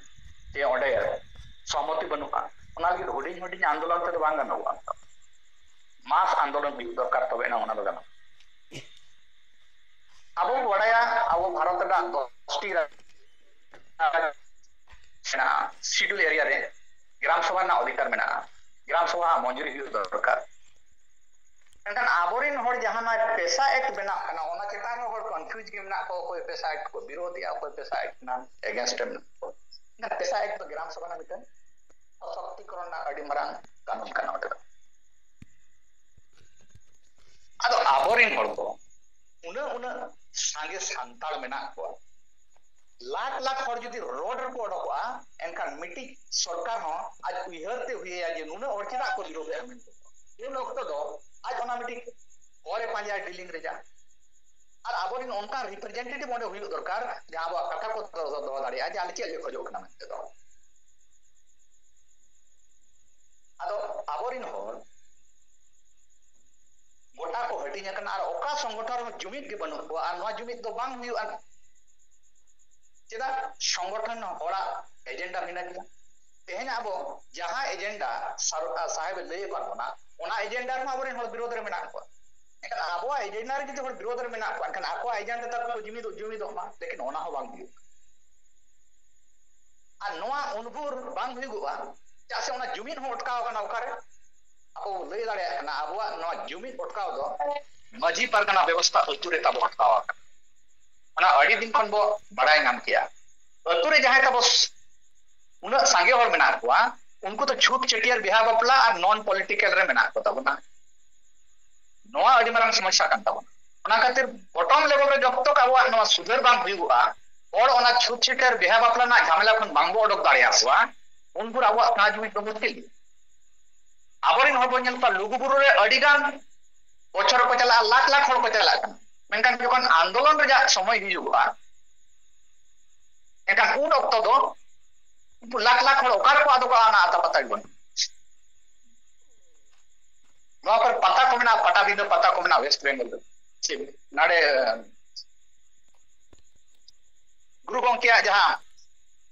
ᱥᱮ ᱚᱸᱰᱮ ᱥᱚᱦᱚᱢᱚᱛᱤ ᱵᱟᱹᱱᱩᱜᱼᱟ, ᱚᱱᱟ ᱞᱟᱹᱜᱤᱫ ᱦᱩᱰᱤᱧ ᱦᱩᱰᱤᱧ ᱟᱱᱫᱳᱞᱚᱱ ᱛᱮᱫᱚ ᱵᱟᱝ ᱜᱟᱱᱚᱜᱼᱟ᱾ ᱢᱟᱥ ᱟᱱᱫᱳᱞᱚᱱ ᱦᱩᱭᱩᱜ ᱫᱚᱨᱠᱟᱨ, ᱛᱚᱵᱮ ᱮᱱᱟᱝ ᱚᱱᱟ ᱫᱚ ᱜᱟᱱᱚᱜᱼᱟ᱾ ᱟᱵᱚ ᱵᱚᱱ ᱵᱟᱲᱟᱭᱟ, ᱟᱵᱚ ᱵᱷᱟᱨᱚᱛ ᱨᱮᱱᱟᱜ ᱫᱚᱥᱴᱤ ᱨᱟᱡᱽ ᱢᱮᱱᱟᱜᱼᱟ, ᱥᱤᱰᱩᱞ ᱮᱨᱤᱭᱟ ᱨᱮ ᱜᱨᱟᱢ ᱥᱚᱵᱷᱟ ᱨᱮᱱᱟᱜ ᱚᱫᱷᱤᱠᱟᱨ ᱢᱮᱱᱟᱜᱼᱟ᱾ ᱜᱨᱟᱢ ᱥᱚᱵᱷᱟ ᱢᱚᱧᱡᱩᱨᱤ ᱦᱩᱭᱩᱜ ᱫᱚᱨᱠᱟᱨ᱾ ᱢᱮᱱᱠᱷᱟᱱ ᱟᱵᱚᱨᱮᱱ ᱦᱚᱲ ᱡᱟᱦᱟᱸ ᱱᱚᱣᱟ ᱯᱮᱥᱟ ᱮᱠᱴ ᱵᱮᱱᱟᱜ ᱠᱟᱱᱟ, ᱚᱱᱟ ᱪᱮᱛᱟᱱ ᱨᱮ ᱦᱚᱲ ᱠᱚᱱᱯᱷᱤᱭᱩᱡᱽ ᱜᱮ ᱢᱮᱱᱟᱜ ᱠᱚᱣᱟ, ᱚᱠᱚᱭ ᱯᱮᱥᱟ ᱮᱠᱴ ᱠᱚ ᱵᱤᱨᱳᱫᱷᱮᱜᱼᱟ, ᱚᱠᱚᱭ ᱯᱮᱥᱟ ᱮᱠᱴ ᱨᱮᱱᱟᱜ ᱮᱜᱮᱱᱥᱴ ᱨᱮ ᱢᱮᱱᱟᱜ ᱠᱚᱣᱟ᱾ ᱢᱮᱱᱠᱷᱟᱱ ᱯᱮᱥᱟ ᱮᱠᱴ ᱫᱚ ᱜᱨᱟᱢ ᱥᱚᱵᱷᱟ ᱨᱮᱱᱟᱜ ᱢᱤᱫᱴᱟᱝ ᱥᱚᱥᱚᱠᱛᱤᱠᱚᱨᱚᱱ ᱨᱮᱱᱟᱜ ᱟᱹᱰᱤ ᱢᱟᱨᱟᱝ ᱠᱟᱹᱱᱩᱱ ᱠᱟᱱᱟ ᱚᱸᱰᱮ ᱫᱚ᱾ ᱟᱫᱚ ᱟᱵᱚᱨᱮᱱ ᱦᱚᱲ ᱫᱚ ᱩᱱᱟᱹᱜ ᱩᱱᱟᱹᱜ ᱥᱟᱸᱜᱮ ᱥᱟᱱᱛᱟᱲ ᱢᱮᱱᱟᱜ ᱠᱚᱣᱟ, ᱞᱟᱠᱷ ᱞᱟᱠᱷ ᱦᱚᱲ ᱡᱩᱫᱤ ᱨᱳᱰ ᱨᱮᱠᱚ ᱚᱰᱚᱠᱚᱜᱼᱟ, ᱮᱱᱠᱷᱟᱱ ᱢᱤᱫᱴᱤᱡ ᱥᱚᱨᱠᱟᱨ ᱦᱚᱸ ᱟᱡ ᱩᱭᱦᱟᱹᱨ ᱛᱮ ᱦᱩᱭᱟᱭᱟ ᱡᱮ ᱱᱩᱱᱟᱹᱜ ᱦᱚᱲ ᱪᱮᱫᱟᱜ ᱠᱚ ᱵᱤᱨᱳᱫᱷᱮᱜᱼᱟ ᱢᱮᱱᱛᱮ᱾ ᱩᱱ ᱚᱠᱛᱚ ᱫᱚ ᱟᱡ ᱚᱱᱟ ᱢᱤᱫᱴᱤᱡ ᱦᱚᱨᱮ ᱯᱟᱸᱡᱟᱭᱟ ᱰᱤᱞᱤᱝ ᱨᱮᱭᱟᱜ᱾ ᱟᱨ ᱟᱵᱚᱨᱮᱱ ᱚᱱᱠᱟᱱ ᱨᱤᱯᱨᱮᱡᱮᱱᱴᱮᱴᱤᱵᱷ ᱚᱸᱰᱮ ᱦᱩᱭᱩᱜ ᱫᱚᱨᱠᱟᱨ, ᱡᱟᱦᱟᱸ ᱟᱵᱚᱣᱟᱜ ᱠᱟᱛᱷᱟ ᱠᱚ ᱫᱚᱦᱚ ᱫᱟᱲᱮᱭᱟᱜᱼᱟ ᱡᱮ ᱟᱞᱮ ᱪᱮᱫ ᱞᱮ ᱠᱷᱚᱡᱚᱜ ᱠᱟᱱᱟ ᱢᱮᱱᱛᱮ ᱫᱚ᱾ ᱟᱫᱚ ᱟᱵᱚᱨᱮᱱ ᱦᱚᱲ ᱜᱚᱴᱟ ᱠᱚ ᱦᱟᱹᱴᱤᱧ ᱟᱠᱟᱱᱟ, ᱟᱨ ᱚᱠᱟ ᱥᱚᱝᱜᱚᱴᱷᱚᱱ ᱨᱮᱦᱚᱸ ᱡᱩᱢᱤᱫ ᱜᱮ ᱵᱟᱹᱱᱩᱜ ᱠᱚᱣᱟ᱾ ᱟᱨ ᱱᱚᱣᱟ ᱡᱩᱢᱤᱫ ᱫᱚ ᱵᱟᱝ ᱦᱩᱭᱩᱜᱼᱟ᱾ ᱪᱮᱫᱟᱜ? ᱥᱚᱝᱜᱚᱴᱷᱚᱱ ᱦᱚᱲᱟᱜ ᱮᱡᱮᱱᱰᱟ ᱵᱷᱤᱱᱟᱹ ᱜᱮᱭᱟ᱾ ᱛᱮᱦᱮᱧ ᱟᱵᱚ ᱡᱟᱦᱟᱸ ᱮᱡᱮᱱᱰᱟ ᱥᱟᱨ-, ᱥᱟᱦᱮᱵ ᱮ ᱞᱟᱹᱭ ᱟᱠᱟᱫ ᱵᱚᱱᱟ, ᱚᱱᱟ ᱮᱡᱮᱱᱰᱟ ᱨᱮᱦᱚᱸ ᱟᱵᱚᱨᱮᱱ ᱦᱚᱲ ᱵᱤᱨᱳᱫᱷ ᱨᱮ ᱢᱮᱱᱟᱜ ᱠᱚᱣᱟ᱾ ᱮᱱᱠᱷᱟᱱ ᱟᱵᱚᱣᱟᱜ ᱮᱡᱮᱱᱰᱟ ᱨᱮ ᱡᱩᱫᱤ ᱦᱚᱲ ᱵᱤᱨᱳᱫᱷ ᱨᱮ ᱢᱮᱱᱟᱜ ᱠᱚᱣᱟ, ᱮᱱᱠᱷᱟᱱ ᱟᱠᱚᱣᱟᱜ ᱮᱡᱮᱱᱰᱟ ᱛᱟᱠᱚ ᱡᱩᱢᱤᱫᱚᱜ, ᱡᱩᱢᱤᱫᱚᱜ ᱢᱟ, ᱞᱮᱠᱤᱱ ᱚᱱᱟ ᱦᱚᱸ ᱵᱟᱝ ᱦᱩᱭᱩᱜ ᱠᱟᱱᱟ᱾ ᱱᱚᱣᱟ ᱩᱱᱵᱷᱩᱨ ᱵᱟᱝ ᱦᱩᱭᱩᱜᱚᱜᱼᱟ᱾ ᱪᱮᱫᱟᱜ ᱥᱮ ᱚᱱᱟ ᱡᱩᱢᱤᱫ ᱦᱚᱸ ᱚᱴᱠᱟᱣ ᱟᱠᱟᱱᱟ᱾ ᱚᱠᱟᱨᱮ ᱟᱵᱚ ᱞᱟᱹᱭ ᱫᱟᱲᱮᱭᱟᱜ ᱠᱟᱱᱟ, ᱟᱵᱚᱣᱟᱜ ᱱᱚᱣᱟ ᱡᱩᱢᱤᱫ ᱚᱴᱠᱟᱣ ᱫᱚ ᱢᱟᱹᱡᱷᱤ ᱯᱟᱨᱜᱟᱱᱟ ᱵᱮᱵᱚᱥᱛᱷᱟ ᱟᱹᱛᱩ ᱨᱮ ᱛᱟᱵᱚ ᱚᱴᱠᱟᱣ ᱟᱠᱟᱱᱟ᱾ ᱚᱱᱟ ᱟᱹᱰᱤ ᱫᱤᱱ ᱠᱷᱚᱱ ᱵᱚ ᱵᱟᱲᱟᱭ ᱧᱟᱢ ᱠᱮᱜᱼᱟ᱾ ᱟᱹᱛᱩ ᱨᱮ ᱡᱟᱦᱟᱸᱭ ᱛᱟᱵᱚ ᱩᱱᱟᱹᱜ ᱥᱟᱸᱜᱮ ᱦᱚᱲ ᱢᱮᱱᱟᱜ ᱠᱚᱣᱟ, ᱩᱱᱠᱩ ᱫᱚ ᱪᱷᱩᱛ ᱪᱷᱟᱹᱴᱭᱟᱹᱨ ᱵᱤᱦᱟ ᱵᱟᱯᱞᱟ ᱟᱨ ᱱᱚᱱ ᱯᱚᱞᱤᱴᱤᱠᱟᱞ ᱨᱮ ᱢᱮᱱᱟᱜ ᱠᱚ ᱛᱟᱵᱚᱱᱟ᱾ ᱱᱚᱣᱟ ᱟᱹᱰᱤ ᱢᱟᱨᱟᱝ ᱥᱚᱢᱚᱥᱥᱟ ᱠᱟᱱ ᱛᱟᱵᱚᱱᱟ᱾ ᱚᱱᱟ ᱠᱷᱟᱹᱛᱤᱨ ᱵᱚᱴᱚᱢ ᱞᱮᱵᱮᱞ ᱨᱮ ᱡᱚᱵ ᱛᱚᱠ ᱟᱵᱚᱣᱟᱜ ᱱᱚᱣᱟ ᱥᱩᱫᱷᱟᱹᱨ ᱵᱟᱝ ᱦᱩᱭᱩᱜᱚᱜᱼᱟ, ᱦᱚᱲ ᱚᱱᱟ ᱪᱷᱩᱛ ᱪᱷᱟᱹᱴᱭᱟᱹᱨ ᱵᱤᱦᱟ ᱵᱟᱯᱞᱟ ᱨᱮᱱᱟᱜ ᱡᱷᱟᱢᱮᱞᱟ ᱠᱷᱚᱱ ᱵᱟᱝᱵᱚ ᱚᱰᱚᱠ ᱫᱟᱲᱮᱭᱟᱜᱼᱟ, ᱩᱱ ᱵᱷᱳᱨ ᱟᱵᱚᱣᱟᱜ ᱥᱮᱬᱟ ᱡᱩᱢᱤᱫ ᱫᱚ ᱢᱩᱥᱠᱤᱞ ᱜᱮᱭᱟ᱾ ᱟᱵᱚᱨᱮᱱ ᱦᱚᱲ ᱵᱚᱱ ᱧᱮᱞ ᱠᱚᱣᱟ, ᱞᱩᱜᱩᱵᱩᱨᱩ ᱨᱮ ᱟᱹᱰᱤ ᱜᱟᱱ ᱵᱚᱪᱷᱚᱨ ᱠᱚ ᱪᱟᱞᱟᱜᱼᱟ, ᱞᱟᱠᱷ ᱞᱟᱠᱷ ᱦᱚᱲ ᱠᱚ ᱪᱟᱞᱟᱜ ᱠᱟᱱᱟ, ᱢᱮᱱᱠᱷᱟᱱ ᱡᱚᱠᱷᱚᱱ ᱟᱱᱫᱳᱞᱚᱱ ᱨᱮᱭᱟᱜ ᱥᱚᱢᱚᱭ ᱦᱤᱡᱩᱜᱚᱜᱼᱟ, ᱮᱱᱠᱷᱟᱱ ᱩᱱ ᱚᱠᱛᱚ ᱫᱚ ᱩᱱᱠᱩ ᱞᱟᱠᱷ ᱞᱟᱠᱷ ᱦᱚᱲ ᱚᱠᱟ ᱨᱮᱠᱚ ᱟᱫᱚᱜᱼᱟ, ᱚᱱᱟ ᱟᱛᱟ ᱯᱟᱛᱟ ᱜᱮ ᱵᱟᱹᱱᱩᱜᱼᱟ᱾ ᱱᱚᱣᱟ ᱠᱚᱨᱮ ᱯᱟᱛᱟ ᱠᱚ ᱢᱮᱱᱟᱜᱼᱟ, ᱯᱟᱴᱟᱵᱤᱸᱫᱷᱟᱹ ᱯᱟᱛᱟ ᱠᱚ ᱢᱮᱱᱟᱜᱼᱟ ᱳᱭᱮᱥᱴ ᱵᱮᱝᱜᱚᱞ ᱨᱮ᱾ ᱪᱮᱫ ᱱᱟᱰᱮ ᱜᱩᱨᱩ ᱜᱚᱢᱠᱮᱭᱟᱜ ᱡᱟᱦᱟᱸ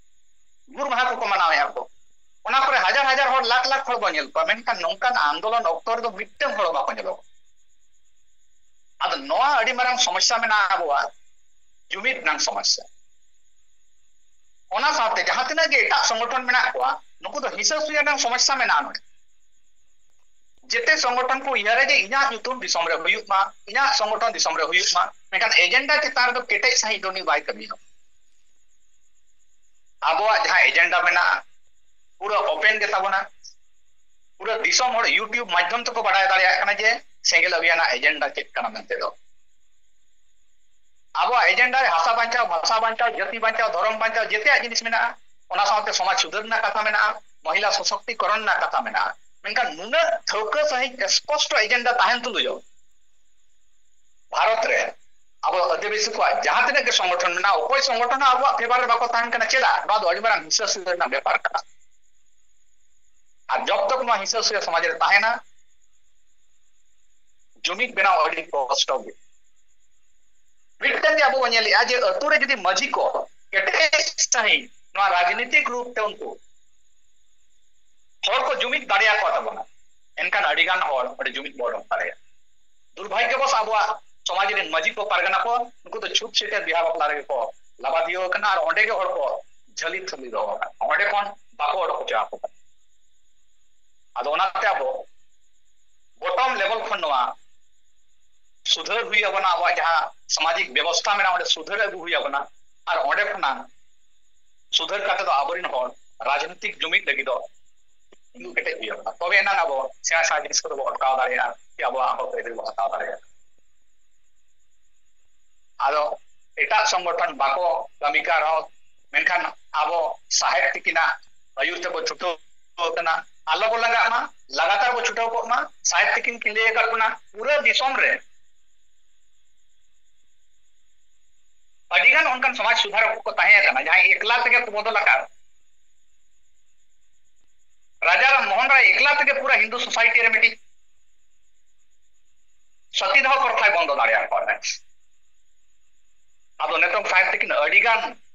ᱜᱩᱨ ᱢᱟᱦᱟ ᱠᱚᱠᱚ ᱢᱟᱱᱟᱣᱮᱫᱼᱟ ᱠᱚ, ᱚᱱᱟ ᱠᱚᱨᱮ ᱦᱟᱡᱟᱨ ᱦᱟᱡᱟᱨ ᱦᱚᱲ, ᱞᱟᱠᱷ ᱞᱟᱠᱷ ᱦᱚᱲ ᱵᱚᱱ ᱧᱮᱞ ᱠᱚᱣᱟ, ᱢᱮᱱᱠᱷᱟᱱ ᱱᱚᱝᱠᱟᱱ ᱟᱱᱫᱳᱞᱚᱱ ᱚᱠᱛᱚ ᱨᱮᱫᱚ ᱢᱤᱫᱴᱟᱝ ᱦᱚᱲ ᱵᱟᱠᱚ ᱧᱮᱞᱚᱜ᱾ ᱟᱫᱚ ᱱᱚᱣᱟ ᱟᱹᱰᱤ ᱢᱟᱨᱟᱝ ᱥᱚᱢᱚᱥᱥᱟ ᱢᱮᱱᱟᱜᱼᱟ, ᱟᱵᱚᱣᱟᱜ ᱡᱩᱢᱤᱫ ᱨᱮᱱᱟᱜ ᱥᱚᱢᱚᱥᱥᱟ᱾ ᱚᱱᱟ ᱥᱟᱶᱛᱮ ᱡᱟᱦᱟᱸ ᱛᱤᱱᱟᱹᱜ ᱜᱮ ᱮᱴᱟᱜ ᱥᱚᱝᱜᱚᱴᱷᱚᱱ ᱢᱮᱱᱟᱜ ᱠᱚᱣᱟ, ᱱᱩᱠᱩ ᱫᱚ ᱦᱤᱥᱟᱹ ᱥᱩᱭᱟᱹ ᱨᱮᱱᱟᱜ ᱥᱚᱢᱚᱥᱥᱟ ᱢᱮᱱᱟᱜᱼᱟ ᱱᱚᱰᱮ᱾ ᱡᱮᱛᱮ ᱥᱚᱝᱜᱚᱴᱷᱚᱱ ᱠᱚ ᱩᱭᱦᱟᱹᱨᱟ ᱡᱮ ᱤᱧᱟᱹᱜ ᱧᱩᱛᱩᱢ ᱫᱤᱥᱚᱢ ᱨᱮ ᱦᱩᱭᱩᱜ ᱢᱟ, ᱤᱧᱟᱹᱜ ᱥᱚᱝᱜᱚᱴᱷᱚᱱ ᱫᱤᱥᱚᱢ ᱨᱮ ᱦᱩᱭᱩᱜ ᱢᱟ, ᱢᱮᱱᱠᱷᱟᱱ ᱮᱡᱮᱱᱰᱟ ᱪᱮᱛᱟᱱ ᱨᱮᱫᱚ ᱠᱮᱴᱮᱡ ᱥᱟᱺᱦᱤᱡ ᱫᱚ ᱩᱱᱤ ᱵᱟᱭ ᱠᱟᱹᱢᱤᱭᱟ᱾ ᱟᱵᱚᱣᱟᱜ ᱡᱟᱦᱟᱸ ᱮᱡᱮᱱᱰᱟ ᱢᱮᱱᱟᱜᱼᱟ, ᱯᱩᱨᱟᱹ ᱳᱯᱮᱱ ᱜᱮ ᱛᱟᱵᱚᱱᱟ᱾ ᱯᱩᱨᱟᱹ ᱫᱤᱥᱚᱢ ᱦᱚᱲ YouTube ᱢᱟᱫᱽᱫᱷᱚᱢ ᱛᱮᱠᱚ ᱵᱟᱲᱟᱭ ᱫᱟᱲᱮᱭᱟᱜ ᱠᱟᱱᱟ ᱡᱮ ᱥᱮᱸᱜᱮᱞ ᱚᱵᱷᱤᱭᱟᱱᱟᱜ ᱮᱡᱮᱱᱰᱟ ᱪᱮᱫ ᱠᱟᱱᱟ ᱢᱮᱱᱛᱮ ᱫᱚ᱾ ᱟᱵᱚᱣᱟᱜ ᱮᱡᱮᱱᱰᱟ ᱨᱮ ᱦᱟᱥᱟ ᱵᱟᱧᱪᱟᱣ, ᱵᱷᱟᱥᱟ ᱵᱟᱧᱪᱟᱣ, ᱡᱟᱹᱛᱤ ᱵᱟᱧᱪᱟᱣ, ᱫᱷᱚᱨᱚᱢ ᱵᱟᱧᱪᱟᱣ, ᱡᱮᱛᱮᱭᱟᱜ ᱡᱤᱱᱤᱥ ᱢᱮᱱᱟᱜᱼᱟ᱾ ᱚᱱᱟ ᱥᱟᱶᱛᱮ ᱥᱚᱢᱟᱡᱽ ᱥᱩᱫᱷᱟᱹᱨ ᱨᱮᱱᱟᱜ ᱠᱟᱛᱷᱟ ᱢᱮᱱᱟᱜᱼᱟ, ᱢᱚᱦᱤᱞᱟ ᱥᱚᱥᱚᱠᱛᱤᱠᱚᱨᱚᱱ ᱨᱮᱱᱟᱜ ᱠᱟᱛᱷᱟ ᱢᱮᱱᱟᱜᱼᱟ᱾ ᱢᱮᱱᱠᱷᱟᱱ ᱱᱩᱱᱟᱹᱜ ᱴᱷᱟᱹᱣᱠᱟᱹ ᱥᱟᱺᱦᱤᱡ ᱥᱯᱚᱥᱴᱚ ᱮᱡᱮᱱᱰᱟ ᱛᱟᱦᱮᱱ ᱛᱩᱞᱩᱡ ᱦᱚᱸ ᱵᱷᱟᱨᱚᱛ ᱨᱮ ᱟᱵᱚ ᱟᱹᱫᱤᱵᱟᱹᱥᱤ ᱠᱚᱣᱟᱜ ᱡᱟᱦᱟᱸ ᱛᱤᱱᱟᱹᱜ ᱜᱮ ᱥᱚᱝᱜᱚᱴᱷᱚᱱ ᱢᱮᱱᱟᱜᱼᱟ, ᱚᱠᱚᱭ ᱥᱚᱝᱜᱚᱴᱷᱚᱱ ᱦᱚᱸ ᱟᱵᱚᱣᱟᱜ ᱯᱷᱮᱵᱟᱨ ᱨᱮ ᱵᱟᱠᱚ ᱛᱟᱦᱮᱱ ᱠᱟᱱᱟ᱾ ᱪᱮᱫᱟᱜ? ᱱᱚᱣᱟ ᱫᱚ ᱟᱹᱰᱤ ᱢᱟᱨᱟᱝ ᱦᱤᱥᱟᱹ ᱥᱩᱭᱟᱹ ᱨᱮᱱᱟᱜ ᱵᱮᱯᱟᱨ ᱠᱟᱱᱟ᱾ ᱟᱨ ᱡᱚᱵ ᱛᱚᱠ ᱱᱚᱣᱟ ᱦᱤᱥᱟᱹ ᱥᱩᱭᱟᱹ ᱥᱚᱢᱟᱡᱽ ᱨᱮ ᱛᱟᱦᱮᱱᱟ, ᱡᱩᱢᱤᱫ ᱵᱮᱱᱟᱣ ᱟᱹᱰᱤ ᱠᱚᱥᱴᱚ ᱜᱮ᱾ ᱢᱤᱫᱴᱟᱝ ᱜᱮ ᱟᱵᱚ ᱵᱚᱱ ᱧᱮᱞᱮᱜᱼᱟ ᱡᱮ ᱟᱹᱛᱩ ᱨᱮ ᱡᱩᱫᱤ ᱢᱟᱹᱡᱷᱤ ᱠᱚ ᱠᱮᱴᱮᱡ ᱥᱟᱺᱦᱤᱡ ᱱᱚᱣᱟ ᱨᱟᱡᱽᱱᱤᱛᱤᱠ ᱨᱩᱯ ᱛᱮ ᱩᱱᱠᱩ ᱦᱚᱲ ᱠᱚ ᱡᱩᱢᱤᱫ ᱫᱟᱲᱮᱭᱟᱠᱚ ᱛᱟᱵᱚᱱᱟ, ᱮᱱᱠᱷᱟᱱ ᱟᱹᱰᱤ ᱜᱟᱱ ᱦᱚᱲ ᱚᱸᱰᱮ ᱡᱩᱢᱤᱫ ᱵᱚ ᱚᱰᱚᱠ ᱫᱟᱲᱮᱭᱟᱜᱼᱟ᱾ ᱫᱩᱨᱵᱷᱟᱜᱽᱜᱚᱵᱚᱥ ᱟᱵᱚᱣᱟᱜ ᱥᱚᱢᱟᱡᱽ ᱨᱮᱱ ᱢᱟᱹᱡᱷᱤ ᱠᱚ, ᱯᱟᱨᱜᱟᱱᱟ ᱠᱚ, ᱩᱱᱠᱩ ᱫᱚ ᱪᱷᱩᱛ ᱪᱷᱟᱹᱴᱭᱟᱹᱨ ᱵᱤᱦᱟ ᱵᱟᱯᱞᱟ ᱨᱮᱜᱮ ᱠᱚ ᱞᱟᱵᱟᱫᱷᱤᱭᱟᱹ ᱟᱠᱟᱱᱟ ᱟᱨ ᱚᱸᱰᱮ ᱜᱮ ᱦᱚᱲ ᱠᱚ ᱡᱷᱟᱹᱞᱤ ᱛᱷᱟᱹᱞᱤ ᱫᱚᱦᱚ ᱟᱠᱟᱫ ᱠᱚᱣᱟ᱾ ᱚᱸᱰᱮ ᱠᱷᱚᱱ ᱵᱟᱠᱚ ᱚᱰᱚᱠ ᱦᱚᱪᱚ ᱟᱠᱚ ᱠᱟᱱᱟ᱾ ᱟᱫᱚ ᱚᱱᱟᱛᱮ ᱟᱵᱚ ᱵᱚᱴᱚᱢ ᱞᱮᱵᱮᱞ ᱠᱷᱚᱱ ᱱᱚᱣᱟ ᱥᱩᱫᱷᱟᱹᱨ ᱦᱩᱭ ᱟᱵᱚᱱᱟ᱾ ᱟᱵᱚᱣᱟᱜ ᱡᱟᱦᱟᱸ ᱥᱟᱢᱟᱡᱤᱠ ᱵᱮᱵᱚᱥᱛᱷᱟ ᱢᱮᱱᱟᱜᱼᱟ, ᱚᱸᱰᱮ ᱥᱩᱫᱷᱟᱹᱨ ᱟᱹᱜᱩ ᱦᱩᱭ ᱟᱵᱚᱱᱟ᱾ ᱟᱨ ᱚᱸᱰᱮ ᱠᱷᱚᱱᱟᱜ ᱥᱩᱫᱷᱟᱹᱨ ᱠᱟᱛᱮ ᱫᱚ ᱟᱵᱚᱨᱮᱱ ᱦᱚᱲ ᱨᱟᱡᱽᱱᱤᱛᱤᱠ ᱡᱩᱢᱤᱫ ᱞᱟᱹᱜᱤᱫ ᱫᱚ ᱛᱤᱸᱜᱩ ᱠᱮᱴᱮᱡ ᱦᱩᱭ ᱟᱵᱚᱱᱟ᱾ ᱛᱚᱵᱮ ᱮᱱᱟᱝ ᱟᱵᱚ ᱥᱮᱬᱟ ᱥᱮᱬᱟ ᱡᱤᱱᱤᱥ ᱠᱚᱫᱚ ᱵᱚ ᱚᱴᱠᱟᱣ ᱫᱟᱲᱮᱭᱟᱜᱼᱟ, ᱥᱮ ᱟᱵᱚᱣᱟᱜ ᱦᱚᱠ ᱟᱹᱭᱫᱟᱹᱨᱤ ᱵᱚ ᱦᱟᱛᱟᱣ ᱫᱟᱲᱮᱭᱟᱜᱼᱟ᱾ ᱟᱫᱚ ᱮᱴᱟᱜ ᱥᱚᱝᱜᱚᱴᱷᱚᱱ ᱵᱟᱠᱚ ᱠᱟᱹᱢᱤ ᱠᱟᱱ ᱨᱮᱦᱚᱸ, ᱢᱮᱱᱠᱷᱟᱱ ᱟᱵᱚ ᱥᱟᱦᱮᱵᱽ ᱛᱤᱠᱤᱱᱟᱜ ᱟᱹᱭᱩᱨ ᱛᱮᱵᱚ ᱪᱷᱩᱴᱟᱹᱣ ᱟᱠᱟᱱᱟ᱾ ᱟᱞᱚ ᱵᱚ ᱞᱟᱸᱜᱟᱜ ᱢᱟ, ᱞᱟᱜᱟᱛᱟᱨ ᱵᱚ ᱪᱷᱩᱴᱟᱹᱣ ᱠᱚᱜ ᱢᱟ᱾ ᱥᱟᱦᱮᱵᱽ ᱛᱤᱠᱤᱱ ᱠᱤᱱ ᱞᱟᱹᱭ ᱟᱠᱟᱫ ᱵᱚᱱᱟ, ᱯᱩᱨᱟᱹ ᱫᱤᱥᱚᱢ ᱨᱮ ᱟᱹᱰᱤ ᱜᱟᱱ ᱚᱱᱠᱟᱱ ᱥᱚᱢᱟᱡᱽ ᱥᱩᱫᱷᱟᱨᱚᱠ ᱠᱚ ᱛᱟᱦᱮᱸ ᱠᱟᱱᱟ, ᱡᱟᱦᱟᱸᱭ ᱮᱠᱞᱟ ᱛᱮᱜᱮ ᱠᱚ ᱵᱚᱫᱚᱞ ᱟᱠᱟᱫ᱾ ᱨᱟᱡᱟ ᱨᱟᱢ ᱢᱳᱦᱚᱱ ᱨᱟᱭ ᱮᱠᱞᱟ ᱛᱮᱜᱮ ᱯᱩᱨᱟᱹ ᱦᱤᱱᱫᱩ ᱥᱳᱥᱟᱭᱴᱤ ᱨᱮ ᱢᱤᱫᱴᱤᱡ ᱥᱚᱛᱤᱫᱟᱦᱚ ᱯᱨᱚᱛᱷᱟᱭ ᱵᱚᱱᱫᱚ ᱫᱟᱲᱮᱭᱟᱜ ᱠᱚᱣᱟ᱾ ᱟᱫᱚ ᱱᱤᱛᱚᱝ ᱥᱟᱦᱮᱵᱽ ᱛᱤᱠᱤᱱ ᱟᱹᱰᱤ ᱜᱟᱱ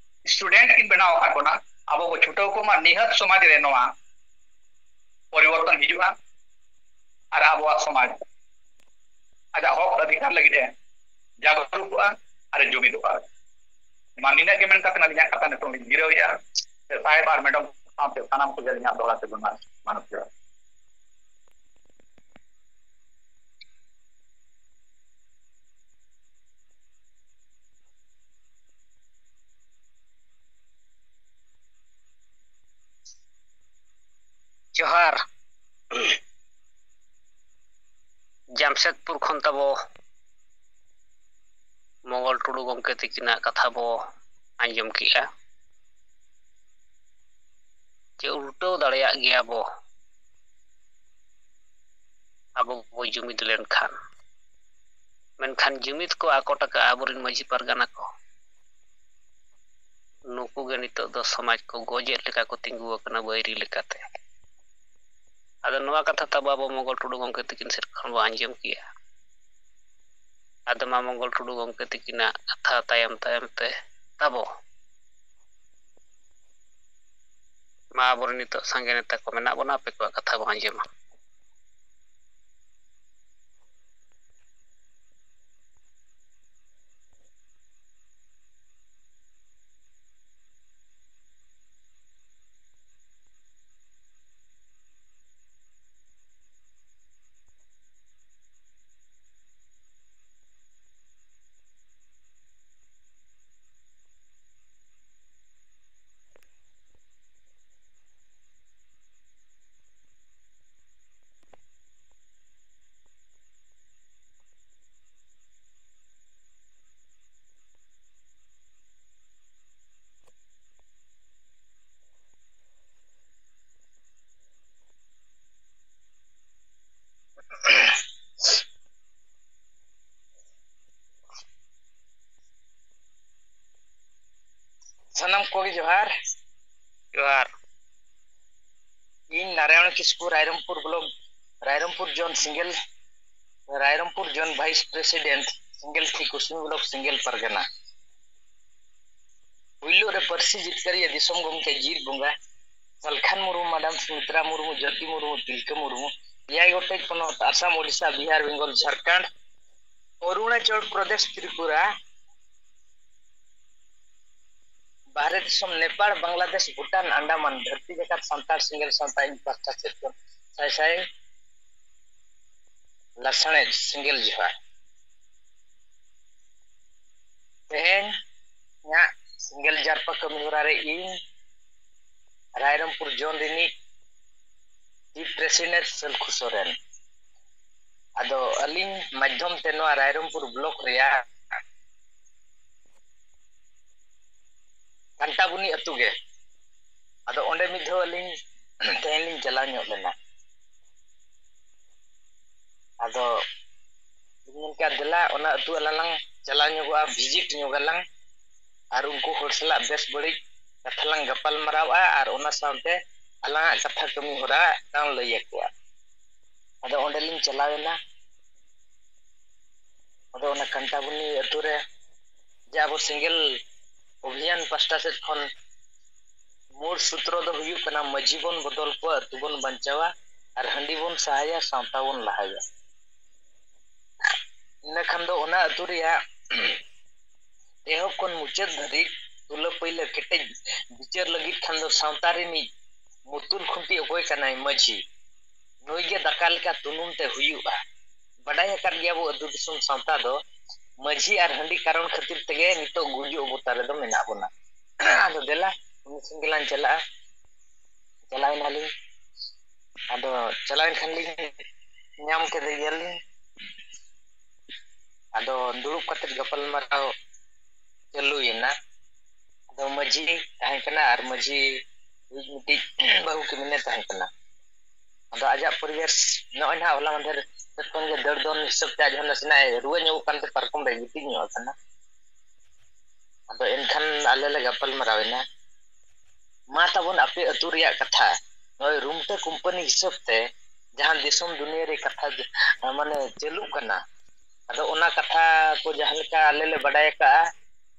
ᱥᱴᱩᱰᱮᱱᱴ ᱠᱤᱱ ᱵᱮᱱᱟᱣ ᱟᱠᱟᱫ ᱵᱚᱱᱟ᱾ ᱟᱵᱚ ᱵᱚ ᱪᱷᱩᱴᱟᱹᱣ ᱠᱚᱜ ᱢᱟ, ᱱᱤᱦᱟᱹᱛ ᱥᱚᱢᱟᱡᱽ ᱨᱮ ᱱᱚᱣᱟ ᱯᱚᱨᱤᱵᱚᱨᱛᱚᱱ ᱦᱤᱡᱩᱜᱼᱟ ᱟᱨ ᱟᱵᱚᱣᱟᱜ ᱥᱚᱢᱟᱡᱽ ᱟᱡᱟᱜ ᱦᱚᱠ ᱚᱫᱷᱤᱠᱟᱨ ᱞᱟᱹᱜᱤᱫ ᱮ ᱡᱟᱜᱽᱨᱩᱠᱚᱜᱼᱟ ᱟᱨ ᱮ ᱡᱩᱢᱤᱫᱚᱜᱼᱟ᱾ ᱢᱟ ᱱᱤᱱᱟᱹᱜ ᱜᱮ ᱢᱮᱱ ᱠᱟᱛᱮ ᱟᱹᱞᱤᱧᱟᱜ ᱠᱟᱛᱷᱟ ᱱᱤᱛᱚᱝ ᱞᱤᱧ ᱡᱤᱨᱟᱹᱣᱮᱫᱼᱟ᱾ ᱥᱟᱦᱮᱵᱽ ᱟᱨ ᱢᱮᱰᱟᱢ ᱥᱟᱶᱛᱮ ᱥᱟᱱᱟᱢ ᱠᱚᱜᱮ ᱟᱹᱞᱤᱧᱟᱜ ᱫᱚᱦᱲᱟ ᱛᱮ ᱡᱚᱦᱟᱨ, ᱢᱟᱱᱚᱛ ᱡᱚᱦᱟᱨ᱾ ᱡᱚᱦᱟᱨ᱾ ᱡᱟᱢᱥᱮᱫᱽᱯᱩᱨ ᱠᱷᱚᱱ ᱛᱟᱵᱚ ᱢᱚᱝᱜᱚᱞ ᱴᱩᱰᱩ ᱜᱚᱢᱠᱮ ᱛᱤᱠᱤᱱᱟᱜ ᱠᱟᱛᱷᱟ ᱵᱚ ᱟᱸᱡᱚᱢ ᱠᱮᱜᱼᱟ᱾ ᱪᱮ ᱩᱞᱴᱟᱹᱣ ᱫᱟᱲᱮᱭᱟᱜ ᱜᱮᱭᱟ ᱵᱚ, ᱟᱵᱚ ᱵᱚ ᱡᱩᱢᱤᱫ ᱞᱮᱱᱠᱷᱟᱱ᱾ ᱢᱮᱱᱠᱷᱟᱱ ᱡᱩᱢᱤᱫ ᱠᱚ ᱟᱠᱚᱴ ᱟᱠᱟᱫᱼᱟ ᱟᱵᱚᱨᱮᱱ ᱢᱟᱹᱡᱷᱤ ᱯᱟᱨᱜᱟᱱᱟ ᱠᱚ᱾ ᱱᱩᱠᱩ ᱜᱮ ᱱᱤᱛᱚᱜ ᱫᱚ ᱥᱚᱢᱟᱡᱽ ᱠᱚ ᱜᱚᱡᱮᱫ ᱞᱮᱠᱟ ᱠᱚ ᱛᱤᱸᱜᱩ ᱟᱠᱟᱱᱟ ᱵᱟᱹᱭᱨᱤ ᱞᱮᱠᱟᱛᱮ᱾ ᱟᱫᱚ ᱱᱚᱣᱟ ᱠᱟᱛᱷᱟ ᱛᱟᱵᱚ ᱟᱵᱚ ᱢᱚᱝᱜᱚᱞ ᱴᱩᱰᱩ ᱜᱚᱢᱠᱮ ᱛᱤᱠᱤᱱ ᱥᱮᱫ ᱠᱷᱚᱱ ᱵᱚ ᱟᱸᱡᱚᱢ ᱠᱮᱜᱼᱟ᱾ ᱟᱫᱚ ᱢᱟ ᱢᱚᱝᱜᱚᱞ ᱴᱩᱰᱩ ᱜᱚᱢᱠᱮ ᱛᱤᱠᱤᱱᱟᱜ ᱠᱟᱛᱷᱟ ᱛᱟᱭᱚᱢ ᱛᱟᱭᱚᱢ ᱛᱮ ᱛᱟᱵᱚ ᱢᱟ ᱟᱵᱚᱨᱮᱱ ᱱᱤᱛᱚᱜ ᱥᱟᱸᱜᱮ ᱱᱮᱛᱟ ᱠᱚ ᱢᱮᱱᱟᱜ ᱵᱚᱱᱟ, ᱟᱯᱮ ᱠᱚᱣᱟᱜ ᱠᱟᱛᱷᱟ ᱵᱚᱱ ᱟᱸᱡᱚᱢᱟ᱾ ᱥᱟᱱᱟᱢ ᱠᱚᱜᱮ ᱡᱚᱦᱟᱨ᱾ ᱡᱚᱦᱟᱨ᱾ ᱤᱧ Narayan Kisku, Rairangpur block, Rairangpur zone Sengel, Rairangpur zone vice president, Sengel three Kusumi block, Sengel Pargana. ᱯᱩᱭᱞᱩ ᱨᱮ ᱯᱟᱹᱨᱥᱤ ᱡᱤᱛᱠᱟᱹᱨᱤᱭᱟᱹ ᱫᱤᱥᱚᱢ ᱜᱚᱢᱠᱮ ᱡᱤᱛ ᱵᱚᱸᱜᱟ, ᱥᱟᱞᱠᱷᱟᱱ ᱢᱩᱨᱢᱩ, ᱢᱟᱰᱟᱢ ᱥᱩᱢᱤᱛᱨᱟ ᱢᱩᱨᱢᱩ, ᱡᱳᱛᱤ ᱢᱩᱨᱢᱩ, ᱛᱤᱞᱠᱟᱹ ᱢᱩᱨᱢᱩ, ᱮᱭᱟᱭ ᱜᱚᱴᱮᱡ ᱯᱚᱱᱚᱛ, ᱟᱥᱟᱢ, ᱳᱰᱤᱥᱟ, ᱵᱤᱦᱟᱨ, ᱵᱮᱝᱜᱚᱞ, ᱡᱷᱟᱲᱠᱷᱚᱸᱰ, ᱚᱨᱩᱬᱟᱪᱚᱞ ᱯᱨᱚᱫᱮᱥ, ᱛᱨᱤᱯᱩᱨᱟ, ᱵᱟᱦᱨᱮ ᱫᱤᱥᱚᱢ, ᱱᱮᱯᱟᱲ, ᱵᱟᱝᱞᱟᱫᱮᱥ, ᱵᱷᱩᱴᱟᱱ, ᱟᱱᱰᱟᱢᱟᱱ, ᱫᱷᱟᱹᱨᱛᱤ ᱡᱟᱠᱟᱛ ᱥᱟᱱᱛᱟᱲ ᱥᱮᱸᱜᱮᱞ ᱥᱟᱶᱛᱟ ᱤᱧ ᱯᱟᱦᱴᱟ ᱥᱮᱫ ᱠᱷᱚᱱ ᱥᱟᱭ ᱥᱟᱭ ᱞᱟᱥᱟᱬᱦᱮᱫ ᱥᱮᱸᱜᱮᱞ ᱡᱚᱦᱟᱨ᱾ ᱛᱮᱦᱮᱧ ᱤᱧᱟᱹᱜ ᱥᱮᱸᱜᱮᱞ ᱡᱟᱨᱯᱟ ᱠᱟᱹᱢᱤ ᱦᱚᱨᱟ ᱨᱮ ᱤᱧ ᱨᱟᱭᱨᱚᱝᱯᱩᱨ ᱡᱳᱱ ᱨᱤᱱᱤᱡ ᱪᱤᱯ ᱯᱨᱮᱥᱤᱰᱮᱱᱴ ᱥᱟᱹᱞᱠᱷᱩ ᱥᱚᱨᱮᱱ᱾ ᱟᱫᱚ ᱟᱹᱞᱤᱧ ᱢᱟᱫᱽᱫᱷᱚᱢ ᱛᱮ ᱱᱚᱣᱟ ᱨᱟᱭᱨᱚᱝᱯᱩᱨ ᱵᱞᱚᱠ ᱨᱮᱭᱟᱜ ᱠᱟᱱᱴᱟᱵᱩᱱᱤ ᱟᱹᱛᱩ ᱜᱮ᱾ ᱟᱫᱚ ᱚᱸᱰᱮ ᱢᱤᱫ ᱫᱷᱟᱣ ᱟᱹᱞᱤᱧ ᱛᱮᱦᱮᱧ ᱞᱤᱧ ᱪᱟᱞᱟᱣ ᱧᱚᱜ ᱞᱮᱱᱟ᱾ ᱟᱫᱚ ᱤᱧ ᱢᱮᱱ ᱠᱮᱫᱟ, "ᱫᱮᱞᱟ, ᱚᱱᱟ ᱟᱹᱛᱩ ᱟᱞᱟᱝ ᱞᱟᱝ ᱪᱟᱞᱟᱣ ᱧᱚᱜᱚᱜᱼᱟ, ᱵᱷᱤᱡᱤᱴ ᱧᱚᱜ ᱟᱞᱟᱝ, ᱟᱨ ᱩᱱᱠᱩ ᱦᱚᱲ ᱥᱟᱞᱟᱜ ᱵᱮᱥ ᱵᱟᱹᱲᱤᱡ ᱠᱟᱛᱷᱟ ᱞᱟᱝ ᱜᱟᱯᱟᱞ ᱢᱟᱨᱟᱣᱟ, ᱟᱨ ᱚᱱᱟ ᱥᱟᱶᱛᱮ ᱟᱞᱟᱝᱟᱜ ᱠᱟᱛᱷᱟ ᱠᱟᱹᱢᱤ ᱦᱚᱨᱟ ᱞᱟᱝ ᱞᱟᱹᱭ ᱟᱠᱚᱣᱟ᱾" ᱟᱫᱚ ᱚᱸᱰᱮ ᱞᱤᱧ ᱪᱟᱞᱟᱣ ᱮᱱᱟ᱾ ᱟᱫᱚ ᱚᱱᱟ ᱠᱟᱱᱴᱟᱵᱩᱱᱤ ᱟᱹᱛᱩ ᱨᱮ ᱡᱮ ᱟᱵᱚ ᱥᱮᱸᱜᱮᱞ ᱚᱵᱷᱤᱭᱟᱱ ᱯᱟᱥᱴᱟ ᱥᱮᱫ ᱠᱷᱚᱱ ᱢᱩᱞ ᱥᱩᱛᱨᱚ ᱫᱚ ᱦᱩᱭᱩᱜ ᱠᱟᱱᱟ, ᱢᱟᱹᱡᱷᱤ ᱵᱚᱱ ᱵᱚᱫᱚᱞ ᱠᱚᱣᱟ, ᱟᱹᱛᱩ ᱵᱚᱱ ᱵᱟᱧᱪᱟᱣᱟ, ᱟᱨ ᱦᱟᱺᱰᱤ ᱵᱚᱱ ᱥᱟᱦᱟᱭᱟ, ᱥᱟᱶᱛᱟ ᱵᱚᱱ ᱞᱟᱦᱟᱭᱟ᱾ ᱤᱱᱟᱹ ᱠᱷᱟᱱ ᱫᱚ ᱚᱱᱟ ᱟᱹᱛᱩ ᱨᱮᱭᱟᱜ ᱮᱦᱚᱵ ᱠᱷᱚᱱ ᱢᱩᱪᱟᱹᱫ ᱫᱷᱟᱹᱨᱤᱡ ᱛᱩᱞᱟᱹ ᱯᱟᱹᱭᱞᱟᱹ ᱠᱮᱴᱮᱡ ᱵᱤᱪᱟᱹᱨ ᱞᱟᱹᱜᱤᱫ ᱠᱷᱟᱱ ᱫᱚ ᱥᱟᱶᱛᱟ ᱨᱤᱱᱤᱡ ᱢᱩᱛᱩᱞ ᱠᱷᱩᱱᱴᱤ ᱚᱠᱚᱭ ᱠᱟᱱᱟᱭ? ᱢᱟᱹᱡᱷᱤ᱾ ᱱᱩᱭ ᱜᱮ ᱫᱟᱠᱟ ᱞᱮᱠᱟ ᱛᱩᱱᱩᱢ ᱛᱮ ᱦᱩᱭᱩᱜᱼᱟ᱾ ᱵᱟᱰᱟᱭ ᱟᱠᱟᱫ ᱜᱮᱭᱟ ᱵᱚ, ᱟᱹᱛᱩ ᱫᱤᱥᱚᱢ ᱥᱟᱶᱛᱟ ᱫᱚ ᱢᱟᱹᱡᱷᱤ ᱟᱨ ᱦᱟᱺᱰᱤ ᱠᱟᱨᱚᱱ ᱠᱷᱟᱹᱛᱤᱨ ᱛᱮᱜᱮ ᱱᱤᱛᱚᱜ ᱜᱩᱡᱩᱜ ᱚᱵᱚᱛᱟᱨ ᱨᱮᱫᱚ ᱢᱮᱱᱟᱜ ᱵᱚᱱᱟ᱾ ᱟᱫᱚ ᱫᱮᱞᱟ, ᱩᱱᱤ ᱥᱮᱱ ᱜᱮᱞᱟᱝ ᱪᱟᱞᱟᱜᱼᱟ᱾ ᱪᱟᱞᱟᱣ ᱮᱱᱟᱞᱤᱧ᱾ ᱟᱫᱚ ᱪᱟᱞᱟᱣᱮᱱ ᱠᱷᱟᱱ ᱞᱤᱧ ᱧᱟᱢ ᱠᱮᱫᱮ ᱜᱮᱭᱟᱞᱤᱧ᱾ ᱟᱫᱚ ᱫᱩᱲᱩᱵ ᱠᱟᱛᱮ ᱜᱟᱯᱟᱞ ᱢᱟᱨᱟᱣ ᱪᱟᱹᱞᱩᱭᱮᱱᱟ᱾ ᱟᱫᱚ ᱢᱟᱹᱡᱷᱤ ᱛᱟᱦᱮᱸ ᱠᱟᱱᱟ ᱟᱨ ᱢᱟᱹᱡᱷᱤ ᱢᱤᱫᱴᱤᱡ ᱵᱟᱹᱦᱩ ᱠᱤᱢᱤᱱᱮ ᱛᱟᱦᱮᱸ ᱠᱟᱱᱟ᱾ ᱟᱫᱚ ᱟᱡᱟᱜ ᱯᱚᱨᱤᱵᱮᱥ ᱱᱚᱜᱼᱚᱭ ᱱᱟᱦᱟᱜ ᱦᱚᱞᱟ ᱢᱟᱫᱷᱮᱨ ᱥᱮᱫ ᱠᱷᱚᱱ ᱜᱮ ᱫᱟᱹᱲ ᱫᱚᱱ ᱦᱤᱥᱟᱹᱵ ᱛᱮ ᱟᱡ ᱦᱚᱸ ᱱᱟᱥᱮᱱᱟᱜ ᱮ ᱨᱩᱣᱟᱹ ᱧᱚᱜᱚᱜ ᱠᱟᱱᱛᱮ ᱯᱟᱨᱠᱚᱢ ᱨᱮ ᱜᱤᱛᱤᱡ ᱧᱚᱜ ᱟᱠᱟᱱᱟ᱾ ᱟᱫᱚ ᱮᱱᱠᱷᱟᱱ ᱟᱞᱮ ᱞᱮ ᱜᱟᱯᱟᱞ ᱢᱟᱨᱟᱣ ᱮᱱᱟ᱾ ᱢᱟ ᱛᱟᱵᱚᱱ ᱟᱯᱮ ᱟᱹᱛᱩ ᱨᱮᱭᱟᱜ ᱠᱟᱛᱷᱟ, ᱱᱚᱜᱼᱚᱭ ᱨᱩᱢᱴᱟᱹ ᱠᱳᱢᱯᱟᱱᱤ ᱦᱤᱥᱟᱹᱵ ᱛᱮ ᱡᱟᱦᱟᱸ ᱫᱤᱥᱚᱢ ᱫᱩᱱᱤᱭᱟᱹ ᱨᱮ ᱠᱟᱛᱷᱟ, ᱢᱟᱱᱮ, ᱪᱟᱹᱞᱩᱜ ᱠᱟᱱᱟ, ᱟᱫᱚ ᱚᱱᱟ ᱠᱟᱛᱷᱟ ᱠᱚ ᱡᱟᱦᱟᱸ ᱞᱮᱠᱟ ᱟᱞᱮ ᱞᱮ ᱵᱟᱰᱟᱭ ᱟᱠᱟᱜᱼᱟ,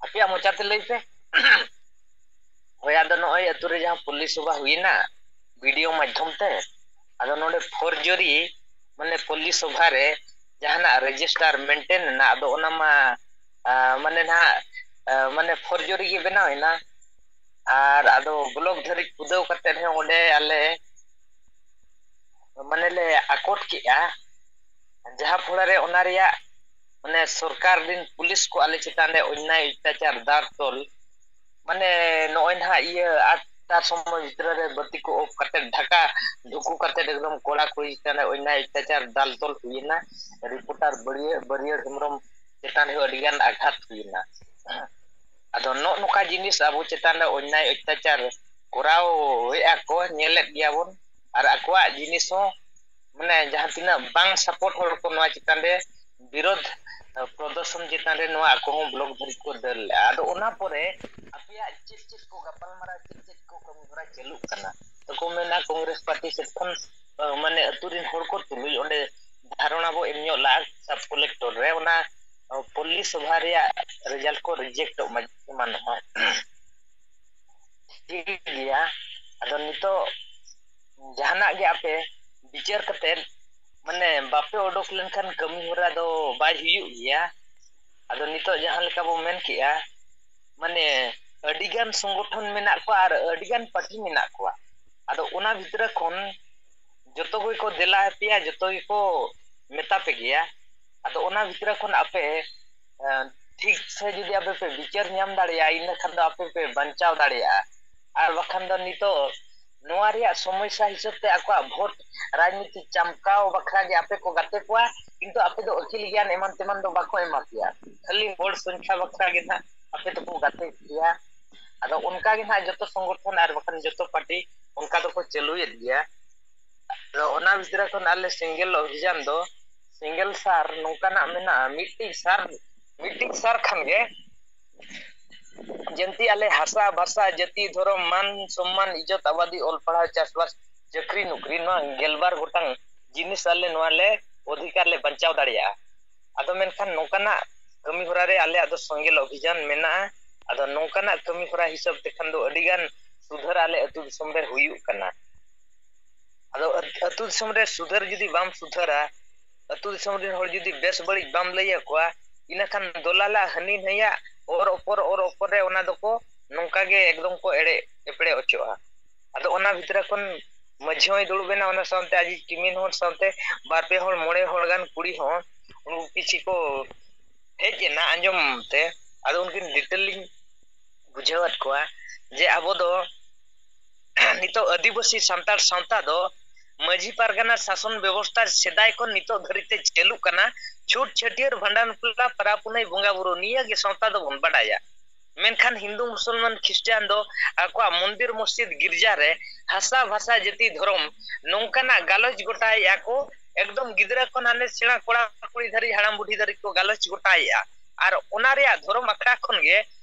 ᱟᱯᱮᱭᱟᱜ ᱢᱚᱪᱟᱛᱮ ᱞᱟᱹᱭ ᱯᱮ᱾ ᱦᱳᱭ, ᱟᱫᱚ ᱱᱚᱜᱼᱚᱭ ᱟᱹᱛᱩ ᱨᱮ ᱡᱟᱦᱟᱸ ᱯᱚᱞᱞᱤ ᱥᱚᱵᱷᱟ ᱦᱩᱭᱮᱱᱟ, ᱵᱤᱰᱤᱳ ᱢᱟᱫᱽᱫᱷᱚᱢ ᱛᱮ, ᱟᱫᱚ ᱱᱚᱰᱮ ᱯᱷᱚᱨᱡᱚᱨᱤ, ᱢᱟᱱᱮ, ᱯᱚᱞᱞᱤ ᱥᱚᱵᱷᱟ ᱨᱮ ᱡᱟᱦᱟᱱᱟᱜ ᱨᱮᱡᱤᱥᱴᱟᱨ ᱢᱮᱱᱴᱮᱱ ᱨᱮᱱᱟᱜ, ᱟᱫᱚ ᱚᱱᱟ ᱢᱟ, ᱟ, ᱢᱟᱱᱮ ᱱᱟᱦᱟᱜ, ᱟ, ᱢᱟᱱᱮ, ᱯᱷᱚᱨᱡᱚᱨᱤ ᱜᱮ ᱵᱮᱱᱟᱣ ᱮᱱᱟ᱾ ᱟᱨ ᱟᱫᱚ ᱵᱞᱚᱠ ᱫᱷᱟᱹᱨᱤᱡ ᱠᱩᱫᱟᱹᱣ ᱠᱟᱛᱮᱫ ᱦᱚᱸ ᱚᱸᱰᱮ ᱟᱞᱮ, ᱢᱟᱱᱮ, ᱞᱮ ᱟᱠᱚᱴ ᱠᱮᱜᱼᱟ, ᱡᱟᱦᱟᱸ ᱯᱷᱚᱲᱟ ᱨᱮ ᱚᱱᱟ ᱨᱮᱭᱟᱜ, ᱢᱟᱱᱮ, ᱥᱚᱨᱠᱟᱨ ᱨᱮᱱ ᱯᱩᱞᱤᱥ ᱠᱚ ᱟᱞᱮ ᱪᱮᱛᱟᱱ ᱨᱮ ᱚᱱᱱᱟᱭ ᱚᱛᱛᱟᱪᱟᱨ ᱫᱟᱨ ᱛᱚᱞ, ᱢᱟᱱᱮ, ᱱᱚᱜᱼᱚᱭ ᱱᱟᱦᱟᱜ ᱤᱭᱟᱹ ᱟᱴᱴᱟ ᱥᱚᱢᱚᱭ ᱵᱷᱤᱛᱨᱤ ᱨᱮ ᱵᱟᱹᱛᱤ ᱠᱚ ᱚᱯᱷ ᱠᱟᱛᱮ, ᱰᱷᱟᱠᱟ ᱰᱷᱩᱠᱩ ᱠᱟᱛᱮ, ᱮᱠᱫᱚᱢ ᱠᱚᱲᱟ ᱠᱩᱲᱤ ᱪᱮᱛᱟᱱ ᱨᱮ ᱚᱱᱱᱟᱭ ᱚᱛᱛᱟᱪᱟᱨ ᱫᱟᱞ ᱛᱚᱞ ᱦᱩᱭᱮᱱᱟ᱾ ᱨᱤᱯᱳᱨᱴᱟᱨ ᱵᱟᱹᱨᱭᱟᱹ-, ᱵᱟᱹᱨᱭᱟᱹᱲ ᱦᱮᱢᱵᱨᱚᱢ ᱪᱮᱛᱟᱱ ᱨᱮᱦᱚᱸ ᱟᱹᱰᱤ ᱜᱟᱱ ᱟᱜᱷᱟᱛ ᱦᱩᱭᱮᱱᱟ᱾ ᱟᱫᱚ ᱱᱚᱜᱼᱚ ᱱᱚᱝᱠᱟ ᱡᱤᱱᱤᱥ ᱟᱵᱚ ᱪᱮᱛᱟᱱ ᱨᱮ ᱚᱱᱱᱟᱭ ᱚᱛᱛᱟᱪᱟᱨ ᱠᱚᱨᱟᱣᱮᱫᱼᱟ ᱠᱚ, ᱧᱮᱞᱮᱫ ᱜᱮᱭᱟ ᱵᱚᱱ, ᱟᱨ ᱟᱠᱚᱣᱟᱜ ᱡᱤᱱᱤᱥ ᱦᱚᱸ, ᱢᱟᱱᱮ, ᱡᱟᱦᱟᱸ ᱛᱤᱱᱟᱹᱜ ᱵᱟᱝ ᱥᱟᱯᱳᱨᱴ ᱦᱚᱲ ᱠᱚ ᱱᱚᱣᱟ ᱪᱮᱛᱟᱱ ᱨᱮ ᱵᱤᱨᱳᱫᱷ, ᱟ, ᱯᱨᱚᱫᱚᱨᱥᱚᱱ ᱪᱮᱛᱟᱱ ᱨᱮ ᱱᱚᱣᱟ ᱟᱠᱚ ᱦᱚᱸ ᱵᱞᱚᱠ ᱫᱷᱟᱹᱨᱤᱡ ᱠᱚ ᱫᱟᱹᱲ ᱞᱮᱜᱼᱟ᱾ ᱟᱫᱚ ᱚᱱᱟ ᱯᱚᱨᱮ ᱟᱯᱮᱭᱟᱜ ᱪᱮᱫ ᱪᱮᱫ ᱠᱚ ᱜᱟᱯᱟᱞᱢᱟᱨᱟᱣ, ᱪᱮᱫ ᱪᱮᱫ ᱠᱚ ᱠᱟᱹᱢᱤ ᱦᱚᱨᱟ ᱪᱟᱹᱞᱩᱜ ᱠᱟᱱᱟ? ᱛᱚᱠᱚ ᱢᱮᱱᱟ ᱠᱚᱝᱜᱨᱮᱥ ᱯᱟᱨᱴᱤ ᱥᱮᱫ ᱠᱷᱚᱱ, ᱟ, ᱢᱟᱱᱮ, ᱟᱹᱛᱩ ᱨᱮᱱ ᱦᱚᱲ ᱠᱚ ᱛᱩᱞᱩᱡ ᱚᱸᱰᱮ ᱫᱷᱟᱨᱚᱱᱟ ᱵᱚ ᱮᱢ ᱧᱚᱜ ᱞᱟᱜᱼᱟ ᱥᱟᱵ ᱠᱚᱞᱮᱠᱴᱚᱨ ᱨᱮ, ᱚᱱᱟ, ᱟ, ᱯᱚᱞᱞᱤ ᱥᱚᱵᱷᱟ ᱨᱮᱭᱟᱜ ᱨᱮᱡᱟᱞᱴ ᱠᱚ ᱨᱤᱡᱮᱠᱴᱚᱜ ᱢᱟ, ᱮᱢᱟᱱᱚᱜ ᱢᱟ᱾ ᱴᱷᱤᱠ ᱜᱮᱭᱟ, ᱟᱫᱚ ᱱᱤᱛᱚᱜ ᱡᱟᱦᱟᱱᱟᱜ ᱜᱮ ᱟᱯᱮ ᱵᱤᱪᱟᱹᱨ ᱠᱟᱛᱮᱫ, ᱢᱟᱱᱮ, ᱵᱟᱯᱮ ᱚᱰᱚᱠ ᱞᱮᱱᱠᱷᱟᱱ ᱠᱟᱹᱢᱤ ᱦᱚᱨᱟ ᱫᱚ ᱵᱟᱭ ᱦᱩᱭᱩᱜ ᱜᱮᱭᱟ᱾ ᱟᱫᱚ ᱱᱤᱛᱚᱜ ᱡᱟᱦᱟᱸ ᱞᱮᱠᱟ ᱵᱚ ᱢᱮᱱ ᱠᱮᱜᱼᱟ, ᱢᱟᱱᱮ, ᱟᱹᱰᱤᱜᱟᱱ ᱥᱚᱝᱜᱚᱴᱷᱚᱱ ᱢᱮᱱᱟᱜ ᱠᱚᱣᱟ ᱟᱨ ᱟᱹᱰᱤᱜᱟᱱ ᱯᱟᱹᱴᱤ ᱢᱮᱱᱟᱜ ᱠᱚᱣᱟ᱾ ᱟᱫᱚ ᱚᱱᱟ ᱵᱷᱤᱛᱨᱤ ᱠᱷᱚᱱ ᱡᱚᱛᱚ ᱜᱮᱠᱚ ᱫᱮᱞᱟ ᱟᱯᱮᱭᱟ, ᱡᱚᱛᱚ ᱜᱮᱠᱚ ᱢᱮᱛᱟ ᱯᱮ ᱜᱮᱭᱟ᱾ ᱟᱫᱚ ᱚᱱᱟ ᱵᱷᱤᱛᱨᱤ ᱠᱷᱚᱱ ᱟᱯᱮ, ᱮ, ᱴᱷᱤᱠ ᱥᱮ ᱡᱩᱫᱤ ᱟᱯᱮ ᱯᱮ ᱵᱤᱪᱟᱹᱨ ᱧᱟᱢ ᱫᱟᱲᱮᱭᱟᱜᱼᱟ, ᱤᱱᱟᱹ ᱠᱷᱟᱱ ᱫᱚ ᱟᱯᱮ ᱯᱮ ᱵᱟᱧᱪᱟᱣ ᱫᱟᱲᱮᱭᱟᱜᱼᱟ᱾ ᱟᱨ ᱵᱟᱠᱷᱟᱱ ᱫᱚ ᱱᱤᱛᱚᱜ ᱱᱚᱣᱟ ᱨᱮᱭᱟᱜ ᱥᱚᱢᱚᱥᱥᱟ ᱦᱤᱥᱟᱹᱵ ᱛᱮ ᱟᱠᱚᱣᱟᱜ ᱵᱷᱳᱴ ᱨᱟᱡᱽᱱᱤᱛᱤ ᱪᱟᱢᱠᱟᱣ ᱵᱟᱠᱷᱨᱟ ᱜᱮ ᱟᱯᱮ ᱠᱚ ᱜᱟᱛᱮ ᱠᱚᱣᱟ, ᱠᱤᱱᱛᱩ ᱟᱯᱮ ᱫᱚ ᱟᱹᱠᱤᱞ ᱜᱮᱭᱟᱱ ᱮᱢᱟᱱ ᱛᱮᱢᱟᱱ ᱫᱚ ᱵᱟᱠᱚ ᱮᱢᱟ ᱯᱮᱭᱟ, ᱠᱷᱟᱹᱞᱤ ᱦᱚᱲ ᱥᱚᱝᱠᱷᱟ ᱵᱟᱠᱷᱨᱟ ᱜᱮ ᱱᱟᱦᱟᱜ ᱟᱯᱮ ᱫᱚᱠᱚ ᱜᱟᱛᱮ ᱯᱮᱭᱟ᱾ ᱟᱫᱚ ᱚᱱᱠᱟ ᱜᱮ ᱱᱟᱦᱟᱜ ᱡᱚᱛᱚ ᱥᱚᱝᱜᱚᱴᱷᱚᱱ ᱟᱨ ᱵᱟᱠᱷᱟᱱ ᱡᱚᱛᱚ ᱯᱟᱨᱴᱤ ᱚᱱᱠᱟ ᱫᱚᱠᱚ ᱪᱟᱹᱞᱩᱭᱮᱫ ᱜᱮᱭᱟ᱾ ᱟᱫᱚ ᱚᱱᱟ ᱵᱷᱤᱛᱨᱤ ᱠᱷᱚᱱ ᱟᱞᱮ ᱥᱮᱸᱜᱮᱞ ᱚᱵᱷᱤᱡᱟᱱ ᱫᱚ, ᱥᱮᱸᱜᱮᱞ ᱥᱟᱨ ᱱᱚᱝᱠᱟᱱᱟᱜ ᱢᱮᱱᱟᱜᱼᱟ, ᱢᱤᱫᱴᱤᱡ ᱥᱟᱨ, ᱢᱤᱫᱴᱤᱡ ᱥᱟᱨ ᱠᱷᱟᱱ ᱜᱮ ᱡᱮᱱᱛᱤ ᱟᱞᱮ ᱦᱟᱥᱟ ᱵᱷᱟᱥᱟ ᱡᱟᱹᱛᱤ ᱫᱷᱚᱨᱚᱢ ᱢᱟᱱ ᱥᱚᱢᱢᱟᱱ ᱤᱡᱽᱡᱚᱛ ᱟᱵᱟᱫᱤ ᱚᱞ ᱯᱟᱲᱦᱟᱣ ᱪᱟᱥᱵᱟᱥ ᱪᱟᱹᱠᱨᱤ ᱱᱩᱠᱨᱤ ᱱᱚᱣᱟ ᱜᱮᱞᱵᱟᱨ ᱜᱚᱴᱟᱝ ᱡᱤᱱᱤᱥ ᱟᱞᱮ ᱱᱚᱣᱟ ᱞᱮ ᱚᱫᱷᱤᱠᱟᱨ ᱞᱮ ᱵᱟᱧᱪᱟᱣ ᱫᱟᱲᱮᱭᱟᱜᱼᱟ᱾ ᱟᱫᱚ ᱢᱮᱱᱠᱷᱟᱱ ᱱᱚᱝᱠᱟᱱᱟᱜ ᱠᱟᱹᱢᱤ ᱦᱚᱨᱟ ᱨᱮ ᱟᱞᱮᱭᱟᱜ ᱫᱚ ᱥᱮᱸᱜᱮᱞ ᱚᱵᱷᱤᱡᱟᱱ ᱢᱮᱱᱟᱜᱼᱟ᱾ ᱟᱫᱚ ᱱᱚᱝᱠᱟᱱᱟᱜ ᱠᱟᱹᱢᱤ ᱦᱚᱨᱟ ᱦᱤᱥᱟᱹᱵ ᱛᱮᱠᱷᱟᱱ ᱫᱚ ᱟᱹᱰᱤ ᱜᱟᱱ ᱥᱩᱫᱷᱟᱹᱨ ᱟᱞᱮ ᱟᱹᱛᱩ ᱫᱤᱥᱚᱢ ᱨᱮ ᱦᱩᱭᱩᱜ ᱠᱟᱱᱟ᱾ ᱟᱫᱚ ᱟᱹᱛᱩ ᱫᱤᱥᱚᱢ ᱨᱮ ᱥᱩᱫᱷᱟᱹᱨ ᱡᱩᱫᱤ ᱵᱟᱢ ᱥᱩᱫᱷᱟᱹᱨᱟ, ᱟᱹᱛᱩ ᱫᱤᱥᱚᱢ ᱨᱮᱱ ᱦᱚᱲ ᱡᱩᱫᱤ ᱵᱮᱥ ᱵᱟᱹᱲᱤᱡ ᱵᱟᱢ ᱞᱟᱹᱭ ᱟᱠᱚᱣᱟ, ᱤᱱᱟᱹᱠᱷᱟᱱ ᱫᱚᱞᱟᱞᱟᱜ ᱦᱟᱹᱱᱤ ᱱᱟᱹᱭᱟᱜ ᱚᱨ ᱚᱯᱚᱨ ᱚᱨ ᱚᱯᱚᱨ ᱨᱮ ᱚᱱᱟ ᱫᱚᱠᱚ ᱱᱚᱝᱠᱟ ᱜᱮ ᱮᱠᱫᱚᱢ ᱠᱚ ᱮᱲᱮ ᱮᱯᱲᱮ ᱚᱪᱚᱜᱼᱟ᱾ ᱟᱫᱚ ᱚᱱᱟ ᱵᱷᱤᱛᱨᱤ ᱠᱷᱚᱱ ᱢᱟᱹᱡᱷᱤ ᱦᱚᱸᱭ ᱫᱩᱲᱩᱵ ᱮᱱᱟ, ᱚᱱᱟ ᱥᱟᱶᱛᱮ ᱟᱡᱤᱡ ᱠᱤᱢᱤᱱ ᱦᱚᱲ ᱥᱟᱶᱛᱮ ᱵᱟᱨ ᱯᱮ ᱦᱚᱲ, ᱢᱚᱬᱮ ᱦᱚᱲ ᱜᱟᱱ ᱠᱩᱲᱤ ᱦᱚᱸ ᱩᱱᱠᱩ ᱠᱤᱪᱷᱤ ᱠᱚ ᱦᱮᱡ ᱮᱱᱟ ᱟᱸᱡᱚᱢ ᱛᱮ᱾ ᱟᱫᱚ ᱩᱱᱠᱤᱱ ᱰᱤᱴᱮᱞ ᱞᱤᱧ ᱵᱩᱡᱷᱟᱹᱣᱟᱫ ᱠᱚᱣᱟ ᱡᱮ ᱟᱵᱚ ᱫᱚ ᱱᱤᱛᱚᱜ ᱟᱹᱫᱤᱵᱟᱹᱥᱤ ᱥᱟᱱᱛᱟᱲ ᱥᱟᱶᱛᱟ ᱫᱚ ᱢᱟᱹᱡᱷᱤ ᱯᱟᱨᱜᱟᱱᱟ ᱥᱟᱥᱚᱱ ᱵᱮᱵᱚᱥᱛᱷᱟ ᱥᱮᱫᱟᱭ ᱠᱷᱚᱱ ᱱᱤᱛᱚᱜ ᱫᱷᱟᱹᱨᱤᱡ ᱛᱮ ᱪᱟᱹᱞᱩᱜ ᱠᱟᱱᱟ᱾ ᱪᱷᱩᱴ ᱪᱷᱟᱹᱴᱭᱟᱹᱨ ᱵᱷᱟᱸᱰᱟᱱ ᱵᱟᱯᱞᱟ ᱯᱟᱨᱟ ᱯᱩᱱᱟᱹᱭ ᱵᱚᱸᱜᱟ ᱵᱩᱨᱩ ᱱᱤᱭᱟᱹ ᱜᱮ ᱥᱟᱶᱛᱟ ᱫᱚᱵᱚᱱ ᱵᱟᱰᱟᱭᱟ᱾ ᱢᱮᱱᱠᱷᱟᱱ ᱦᱤᱱᱫᱩ ᱢᱩᱥᱚᱞᱢᱟᱱ ᱠᱷᱨᱤᱥᱴᱟᱱ ᱫᱚ ᱟᱠᱚᱣᱟᱜ ᱢᱚᱱᱫᱤᱨ ᱢᱚᱥᱡᱤᱫ ᱜᱤᱨᱡᱟ ᱨᱮ ᱦᱟᱥᱟ ᱵᱷᱟᱥᱟ ᱡᱟᱹᱛᱤ ᱫᱷᱚᱨᱚᱢ ᱱᱚᱝᱠᱟᱱᱟᱜ ᱜᱟᱞᱚᱪ ᱜᱚᱴᱟᱭᱮᱫᱼᱟ ᱠᱚ᱾ ᱮᱠᱫᱚᱢ ᱜᱤᱫᱽᱨᱟᱹ ᱠᱷᱚᱱ ᱦᱟᱱᱮ ᱥᱮᱬᱟ ᱠᱚᱲᱟ ᱠᱩᱲᱤ ᱫᱷᱟᱹᱨᱤᱡ, ᱦᱟᱲᱟᱢ ᱵᱩᱰᱷᱤ ᱫᱷᱟᱹᱨᱤᱡ ᱠᱚ ᱜᱟᱞᱚᱪ ᱜᱚᱴᱟᱭᱮᱫᱼᱟ᱾ ᱟᱨ ᱚᱱᱟ ᱨᱮᱭᱟᱜ ᱫᱷᱚᱨᱚᱢ ᱟᱠᱷᱲᱟ ᱠᱷᱚᱱ ᱜᱮ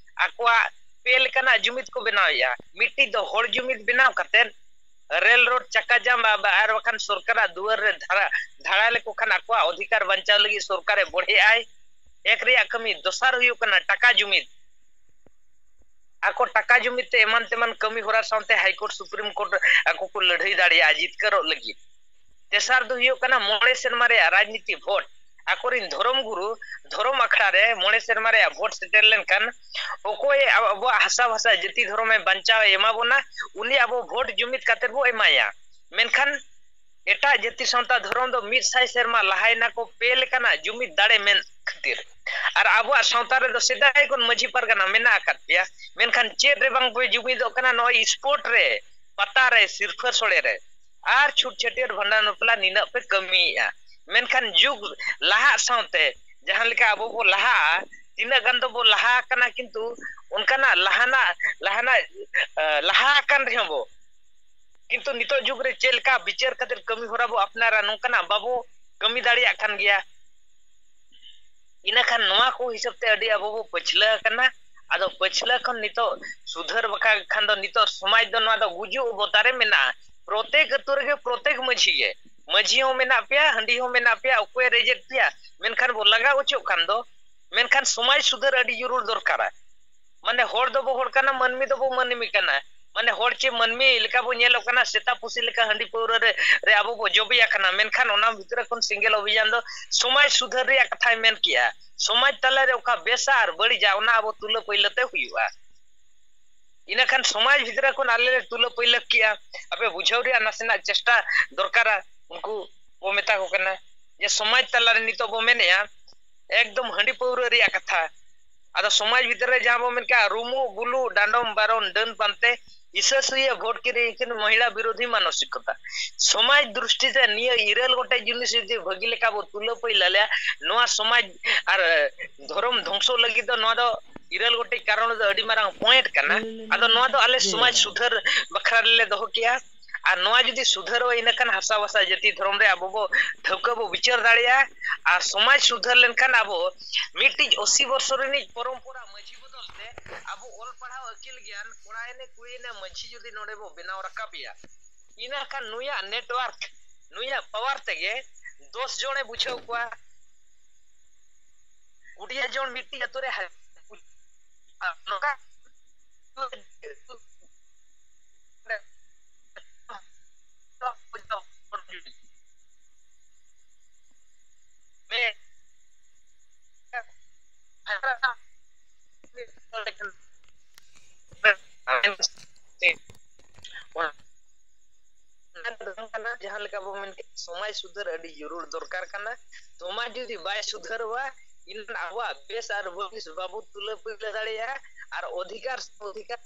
ᱟᱠᱚᱣᱟᱜ ᱯᱮ ᱞᱮᱠᱟᱱᱟᱜ ᱡᱩᱢᱤᱫ ᱠᱚ ᱵᱮᱱᱟᱣᱮᱫᱼᱟ᱾ ᱢᱤᱫᱴᱤᱡ ᱫᱚ ᱦᱚᱲ ᱡᱩᱢᱤᱫ ᱵᱮᱱᱟᱣ ᱠᱟᱛᱮᱫ ᱨᱮᱞ ᱨᱳᱰ ᱪᱟᱠᱟ ᱡᱟᱢ ᱟᱨ ᱵᱟᱠᱷᱟᱱ ᱥᱚᱨᱠᱟᱨᱟᱜ ᱫᱩᱣᱟᱹᱨ ᱨᱮ ᱫᱷᱟᱨᱟ ᱫᱷᱟᱲᱟ ᱞᱮᱠᱚ ᱠᱷᱟᱱ ᱟᱠᱚᱣᱟᱜ ᱚᱫᱷᱤᱠᱟᱨ ᱵᱟᱧᱪᱟᱣ ᱞᱟᱹᱜᱤᱫ ᱥᱚᱨᱠᱟᱨᱮ ᱵᱚᱲᱦᱮ ᱟᱭ᱾ ᱮᱠ ᱨᱮᱭᱟᱜ ᱠᱟᱹᱢᱤ᱾ ᱫᱚᱥᱟᱨ ᱦᱩᱭᱩᱜ ᱠᱟᱱᱟ ᱴᱟᱠᱟ ᱡᱩᱢᱤᱫ᱾ ᱟᱠᱚ ᱴᱟᱠᱟ ᱡᱩᱢᱤᱫ ᱛᱮ ᱮᱢᱟᱱ ᱛᱮᱢᱟᱱ ᱠᱟᱹᱢᱤ ᱦᱚᱨᱟ ᱥᱟᱶᱛᱮ ᱦᱟᱭ ᱠᱳᱨᱴ ᱥᱩᱯᱨᱤᱢ ᱠᱳᱨᱴ ᱟᱠᱚ ᱠᱚ ᱞᱟᱹᱲᱦᱟᱹᱭ ᱫᱟᱲᱮᱭᱟᱜᱼᱟ ᱡᱤᱛᱠᱟᱹᱨᱚᱜ ᱞᱟᱹᱜᱤᱫ᱾ ᱛᱮᱥᱟᱨ ᱫᱚ ᱦᱩᱭᱩᱜ ᱠᱟᱱᱟ ᱢᱚᱬᱮ ᱥᱮᱨᱢᱟ ᱨᱮᱭᱟᱜ ᱨᱟᱡᱽᱱᱤᱛᱤ ᱵᱷᱳᱴ᱾ ᱟᱠᱚᱨᱮᱱ ᱫᱷᱚᱨᱚᱢ ᱜᱩᱨᱩ ᱫᱷᱚᱨᱚᱢ ᱟᱠᱷᱲᱟ ᱨᱮ ᱢᱚᱬᱮ ᱥᱮᱨᱢᱟ ᱨᱮᱭᱟᱜ ᱵᱷᱳᱴ ᱥᱮᱴᱮᱨ ᱞᱮᱱᱠᱷᱟᱱ ᱚᱠᱚᱭ ᱟᱵᱚᱣᱟᱜ ᱦᱟᱥᱟ ᱵᱷᱟᱥᱟ ᱡᱟᱹᱛᱤ ᱫᱷᱚᱨᱚᱢᱮ ᱵᱟᱧᱪᱟᱣ ᱮ ᱮᱢᱟ ᱵᱚᱱᱟ, ᱩᱱᱤ ᱟᱵᱚ ᱵᱷᱳᱴ ᱡᱩᱢᱤᱫ ᱠᱟᱛᱮ ᱵᱚ ᱮᱢᱟᱭᱟ᱾ ᱢᱮᱱᱠᱷᱟᱱ ᱮᱴᱟᱜ ᱡᱟᱹᱛᱤ ᱥᱟᱶᱛᱟ ᱫᱷᱚᱨᱚᱢ ᱫᱚ ᱢᱤᱫ ᱥᱟᱭ ᱥᱮᱨᱢᱟ ᱞᱟᱦᱟᱭᱮᱱᱟ ᱠᱚ ᱯᱮ ᱞᱮᱠᱟᱱᱟᱜ ᱡᱩᱢᱤᱫ ᱫᱟᱲᱮ ᱢᱮᱱ ᱠᱷᱟᱹᱛᱤᱨ᱾ ᱟᱨ ᱟᱵᱚᱣᱟᱜ ᱥᱟᱶᱛᱟ ᱨᱮᱫᱚ ᱥᱮᱫᱟᱭ ᱠᱷᱚᱱ ᱢᱟᱹᱡᱷᱤ ᱯᱟᱨᱜᱟᱱᱟ ᱢᱮᱱᱟᱜ ᱟᱠᱟᱫ ᱯᱮᱭᱟ, ᱢᱮᱱᱠᱷᱟᱱ ᱪᱮᱫ ᱨᱮ ᱵᱟᱝ ᱯᱮ ᱡᱩᱢᱤᱫᱚᱜ ᱠᱟᱱᱟ? ᱱᱚᱜᱼᱚᱭ ᱥᱯᱳᱨᱴ ᱨᱮ, ᱯᱟᱛᱟ ᱨᱮ, ᱥᱤᱨᱯᱷᱟᱹ ᱥᱚᱲᱮ ᱨᱮ ᱟᱨ ᱪᱷᱩᱴ ᱪᱷᱟᱹᱴᱭᱟᱹᱨ ᱵᱷᱟᱸᱰᱟᱱ ᱵᱟᱯᱞᱟ ᱱᱤᱱᱟᱹᱜ ᱯᱮ ᱠᱟᱹᱢᱤᱭᱮᱫᱼᱟ᱾ ᱢᱮᱱᱠᱷᱟᱱ ᱡᱩᱜᱽ ᱞᱟᱦᱟᱜ ᱥᱟᱶᱛᱮ ᱡᱟᱦᱟᱸ ᱞᱮᱠᱟ ᱟᱵᱚ ᱵᱚ ᱞᱟᱦᱟᱜᱼᱟ, ᱛᱤᱱᱟᱹᱜ ᱜᱟᱱ ᱫᱚᱵᱚ ᱞᱟᱦᱟ ᱟᱠᱟᱱᱟ, ᱠᱤᱱᱛᱩ ᱚᱱᱠᱟᱱᱟᱜ ᱞᱟᱦᱟᱱᱟᱜ ᱞᱟᱦᱟᱱᱟᱜ ᱞᱟᱦᱟ ᱟᱠᱟᱱ ᱨᱮᱦᱚᱸ ᱵᱚ, ᱠᱤᱱᱛᱩ ᱱᱤᱛᱚᱜ ᱡᱩᱜᱽ ᱨᱮ ᱪᱮᱫ ᱞᱮᱠᱟ ᱵᱤᱪᱟᱹᱨ ᱠᱟᱛᱮ ᱠᱟᱹᱢᱤ ᱦᱚᱨᱟ ᱵᱚ ᱟᱯᱱᱟᱨᱟ, ᱱᱚᱝᱠᱟᱱᱟᱜ ᱵᱟᱵᱚ ᱠᱟᱹᱢᱤ ᱫᱟᱲᱮᱭᱟᱜ ᱠᱟᱱ ᱜᱮᱭᱟ᱾ ᱤᱱᱟᱹᱠᱷᱟᱱ ᱱᱚᱣᱟ ᱠᱚ ᱦᱤᱥᱟᱹᱵ ᱛᱮ ᱟᱹᱰᱤ ᱟᱵᱚ ᱵᱚ ᱯᱟᱹᱪᱷᱞᱟᱹ ᱟᱠᱟᱱᱟ᱾ ᱟᱫᱚ ᱯᱟᱹᱪᱷᱞᱟᱹ ᱠᱷᱚᱱ ᱱᱤᱛᱚᱜ ᱥᱩᱫᱷᱟᱹᱨ ᱵᱟᱠᱷᱟᱱ ᱠᱷᱟᱱ ᱫᱚ ᱱᱤᱛᱚᱜ ᱥᱚᱢᱟᱡᱽ ᱫᱚ ᱱᱚᱣᱟ ᱫᱚ ᱜᱩᱡᱩᱜ ᱚᱵᱚᱛᱟᱨ ᱨᱮ ᱢᱮᱱᱟᱜᱼᱟ᱾ ᱯᱨᱚᱛᱮᱠ ᱟᱹᱛᱩ ᱨᱮᱜᱮ ᱯᱨᱚᱛᱮᱠ ᱢᱟᱹᱡᱷᱤ ᱜᱮ, ᱢᱟᱹᱡᱷᱤ ᱦᱚᱸ ᱢᱮᱱᱟᱜ ᱯᱮᱭᱟ, ᱦᱟᱺᱰᱤ ᱦᱚᱸ ᱢᱮᱱᱟᱜ ᱯᱮᱭᱟ, ᱚᱠᱚᱭ ᱨᱮᱡᱮᱫ ᱯᱮᱭᱟ, ᱢᱮᱱᱠᱷᱟᱱ ᱵᱚ ᱞᱟᱜᱟ ᱚᱪᱚᱜ ᱠᱟᱱ ᱫᱚ᱾ ᱢᱮᱱᱠᱷᱟᱱ ᱥᱚᱢᱟᱡᱽ ᱥᱩᱫᱷᱟᱹᱨ ᱟᱹᱰᱤ ᱡᱚᱨᱩᱨ ᱫᱚᱨᱠᱟᱨᱟ᱾ ᱢᱟᱱᱮ ᱦᱚᱲ ᱫᱚᱵᱚ ᱦᱚᱲ ᱠᱟᱱᱟ, ᱢᱟᱹᱱᱢᱤ ᱫᱚᱵᱚ ᱢᱟᱹᱱᱢᱤ ᱠᱟᱱᱟ᱾ ᱢᱟᱱᱮ ᱦᱚᱲ ᱪᱮ ᱢᱟᱹᱱᱢᱤ ᱞᱮᱠᱟ ᱵᱚ ᱧᱮᱞᱚᱜ ᱠᱟᱱᱟ, ᱥᱮᱛᱟ ᱯᱩᱥᱤ ᱞᱮᱠᱟ ᱦᱟᱺᱰᱤ ᱯᱟᱹᱣᱨᱟᱹ ᱨᱮ, ᱨᱮ ᱟᱵᱚ ᱵᱚ ᱡᱚᱵᱮᱭᱟ ᱠᱟᱱᱟ᱾ ᱢᱮᱱᱠᱷᱟᱱ ᱚᱱᱟ ᱵᱷᱤᱛᱨᱤ ᱠᱷᱚᱱ ᱥᱮᱸᱜᱮᱞ ᱚᱵᱷᱤᱡᱟᱱ ᱫᱚ ᱥᱚᱢᱟᱡᱽ ᱥᱩᱫᱷᱟᱹᱨ ᱨᱮᱭᱟᱜ ᱠᱟᱛᱷᱟᱭ ᱢᱮᱱ ᱠᱮᱜᱼᱟ᱾ ᱥᱚᱢᱟᱡᱽ ᱛᱟᱞᱟᱨᱮ ᱚᱠᱟ ᱵᱮᱥᱟ ᱟᱨ ᱵᱟᱹᱲᱤᱡᱟ, ᱚᱱᱟ ᱟᱵᱚ ᱛᱩᱞᱟᱹ ᱯᱟᱹᱭᱞᱟᱹ ᱛᱮ ᱦᱩᱭᱩᱜᱼᱟ᱾ ᱤᱱᱟᱹ ᱠᱷᱟᱱ ᱥᱚᱢᱟᱡᱽ ᱵᱷᱤᱛᱨᱤ ᱠᱷᱚᱱ ᱟᱞᱮ ᱞᱮ ᱛᱩᱞᱟᱹ ᱯᱟᱹᱭᱞᱟᱹ ᱠᱮᱜᱼᱟ, ᱟᱯᱮ ᱵᱩᱡᱷᱟᱹᱣ ᱨᱮᱭᱟᱜ ᱱᱟᱥᱮᱱᱟᱜ ᱪᱮᱥᱴᱟ ᱫᱚᱨᱠᱟᱨᱟ᱾ ᱩᱱᱠᱩ ᱵᱚ ᱢᱮᱛᱟ ᱠᱚ ᱠᱟᱱᱟ ᱡᱮ ᱥᱚᱢᱟᱡᱽ ᱛᱟᱞᱟᱨᱮ ᱱᱤᱛᱚᱜ ᱵᱚ ᱢᱮᱱᱮᱜᱼᱟ ᱮᱠᱫᱚᱢ ᱦᱟᱺᱰᱤ ᱯᱟᱹᱣᱨᱟᱹ ᱨᱮᱭᱟᱜ ᱠᱟᱛᱷᱟ᱾ ᱟᱫᱚ ᱥᱚᱢᱟᱡᱽ ᱵᱷᱤᱛᱨᱤ ᱨᱮ ᱡᱟᱦᱟᱸ ᱵᱚ ᱢᱮᱱ ᱠᱮᱜᱼᱟ, ᱨᱩᱢᱩᱜ ᱵᱩᱞᱩᱜ ᱰᱟᱸᱰᱚᱢ ᱵᱟᱨᱚᱱ ᱰᱟᱹᱱ ᱯᱟᱱᱛᱮ, ᱦᱤᱥᱟᱹ ᱥᱩᱭᱟᱹ ᱵᱷᱳᱴ ᱠᱤᱨᱤᱧ ᱠᱤᱱ ᱢᱚᱦᱤᱞᱟ ᱵᱤᱨᱳᱫᱷᱤ ᱢᱟᱱᱚᱥᱤᱠᱚᱛᱟ᱾ ᱥᱚᱢᱟᱡᱽ ᱫᱨᱤᱥᱴᱤ ᱛᱮ ᱱᱤᱭᱟᱹ ᱤᱨᱟᱹᱞ ᱜᱚᱴᱮᱡ ᱡᱤᱱᱤᱥ ᱡᱩᱫᱤ ᱵᱷᱟᱹᱜᱤ ᱞᱮᱠᱟ ᱵᱚ ᱛᱩᱞᱟᱹ ᱯᱟᱹᱭᱞᱟᱹ ᱞᱮᱭᱟ, ᱱᱚᱣᱟ ᱥᱚᱢᱟᱡᱽ ᱟᱨ, ᱮ, ᱫᱷᱚᱨᱚᱢ ᱫᱷᱚᱝᱥᱚ ᱞᱟᱹᱜᱤᱫ ᱫᱚ ᱱᱚᱣᱟ ᱫᱚ ᱤᱨᱟᱹᱞ ᱜᱚᱴᱮᱡ ᱠᱟᱨᱚᱱ ᱫᱚ ᱟᱹᱰᱤ ᱢᱟᱨᱟᱝ ᱯᱚᱭᱮᱱᱴ ᱠᱟᱱᱟ᱾ ᱟᱫᱚ ᱱᱚᱣᱟ ᱫᱚ ᱟᱞᱮ ᱥᱚᱢᱟᱡᱽ ᱥᱩᱫᱷᱟᱹᱨ ᱵᱟᱠᱷᱨᱟ ᱨᱮᱞᱮ ᱫᱚᱦᱚ ᱠᱮᱜᱼᱟ᱾ ᱟᱨ ᱱᱚᱣᱟ ᱡᱩᱫᱤ ᱥᱩᱫᱷᱟᱹᱨᱚᱜᱼᱟ, ᱤᱱᱟᱹ ᱠᱷᱟᱱ ᱦᱟᱥᱟ ᱵᱷᱟᱥᱟ ᱡᱟᱹᱛᱤ ᱫᱷᱚᱨᱚᱢ ᱨᱮ ᱟᱵᱚ ᱵᱚ ᱴᱷᱟᱹᱣᱠᱟᱹ ᱵᱚ ᱵᱤᱪᱟᱹᱨ ᱫᱟᱲᱮᱭᱟᱜᱼᱟ᱾ ᱟᱨ ᱥᱚᱢᱟᱡᱽ ᱥᱩᱫᱷᱟᱹᱨ ᱞᱮᱱᱠᱷᱟᱱ ᱟᱵᱚ ᱢᱤᱫᱴᱤᱡ ᱟᱥᱤ ᱵᱚᱨᱥᱚ ᱨᱤᱱᱤᱡ ᱯᱚᱨᱚᱢᱯᱚᱨᱟ ᱢᱟᱹᱡᱷᱤ ᱵᱚᱫᱚᱞ ᱛᱮ ᱟᱵᱚ ᱚᱞ ᱯᱟᱲᱦᱟᱣ ᱟᱹᱠᱤᱞ ᱜᱮᱭᱟᱱ ᱠᱚᱲᱟ ᱮᱱᱮ ᱠᱩᱲᱤ ᱮᱱᱮ ᱢᱟᱹᱡᱷᱤ ᱡᱩᱫᱤ ᱱᱚᱰᱮ ᱵᱚ ᱵᱮᱱᱟᱣ ᱨᱟᱠᱟᱵᱮᱭᱟ, ᱤᱱᱟᱹ ᱠᱷᱟᱱ ᱱᱩᱭᱟᱜ ᱱᱮᱴᱣᱟᱨᱠ, ᱱᱩᱭᱟᱜ ᱯᱟᱣᱟᱨ ᱛᱮᱜᱮ ᱫᱚᱥ ᱡᱚᱱᱮ ᱵᱩᱡᱷᱟᱹᱣ ᱠᱚᱣᱟ᱾ ᱠᱩᱲᱤ ᱡᱚᱱ ᱢᱤᱫᱴᱤᱡ ᱟᱛᱳ ᱨᱮ ᱦᱟ-, ᱱᱚᱝᱠᱟ ᱚᱱᱟ ᱫᱚ ᱵᱟᱝ ᱠᱟᱱᱟ, ᱡᱟᱦᱟᱸ ᱞᱮᱠᱟ ᱵᱚ ᱢᱮᱱ ᱠᱮᱫ, ᱥᱚᱢᱟᱡᱽ ᱥᱩᱫᱷᱟᱹᱨ ᱟᱹᱰᱤ ᱡᱟᱹᱨᱩᱲ ᱫᱚᱨᱠᱟᱨ ᱠᱟᱱᱟ᱾ ᱥᱚᱢᱟᱡᱽ ᱡᱩᱫᱤ ᱵᱟᱭ ᱥᱩᱫᱷᱟᱹᱨᱚᱜᱼᱟ, ᱤᱱᱟᱹ ᱟᱵᱚᱣᱟᱜ ᱵᱮᱥ ᱟᱨ ᱵᱟᱹᱲᱤᱡ ᱵᱟᱵᱚ ᱛᱩᱞᱟᱹ ᱯᱟᱹᱭᱞᱟᱹ ᱫᱟᱲᱮᱭᱟᱜᱼᱟ᱾ ᱟᱨ ᱚᱫᱷᱤᱠᱟᱨ, ᱚᱫᱷᱤᱠᱟᱨ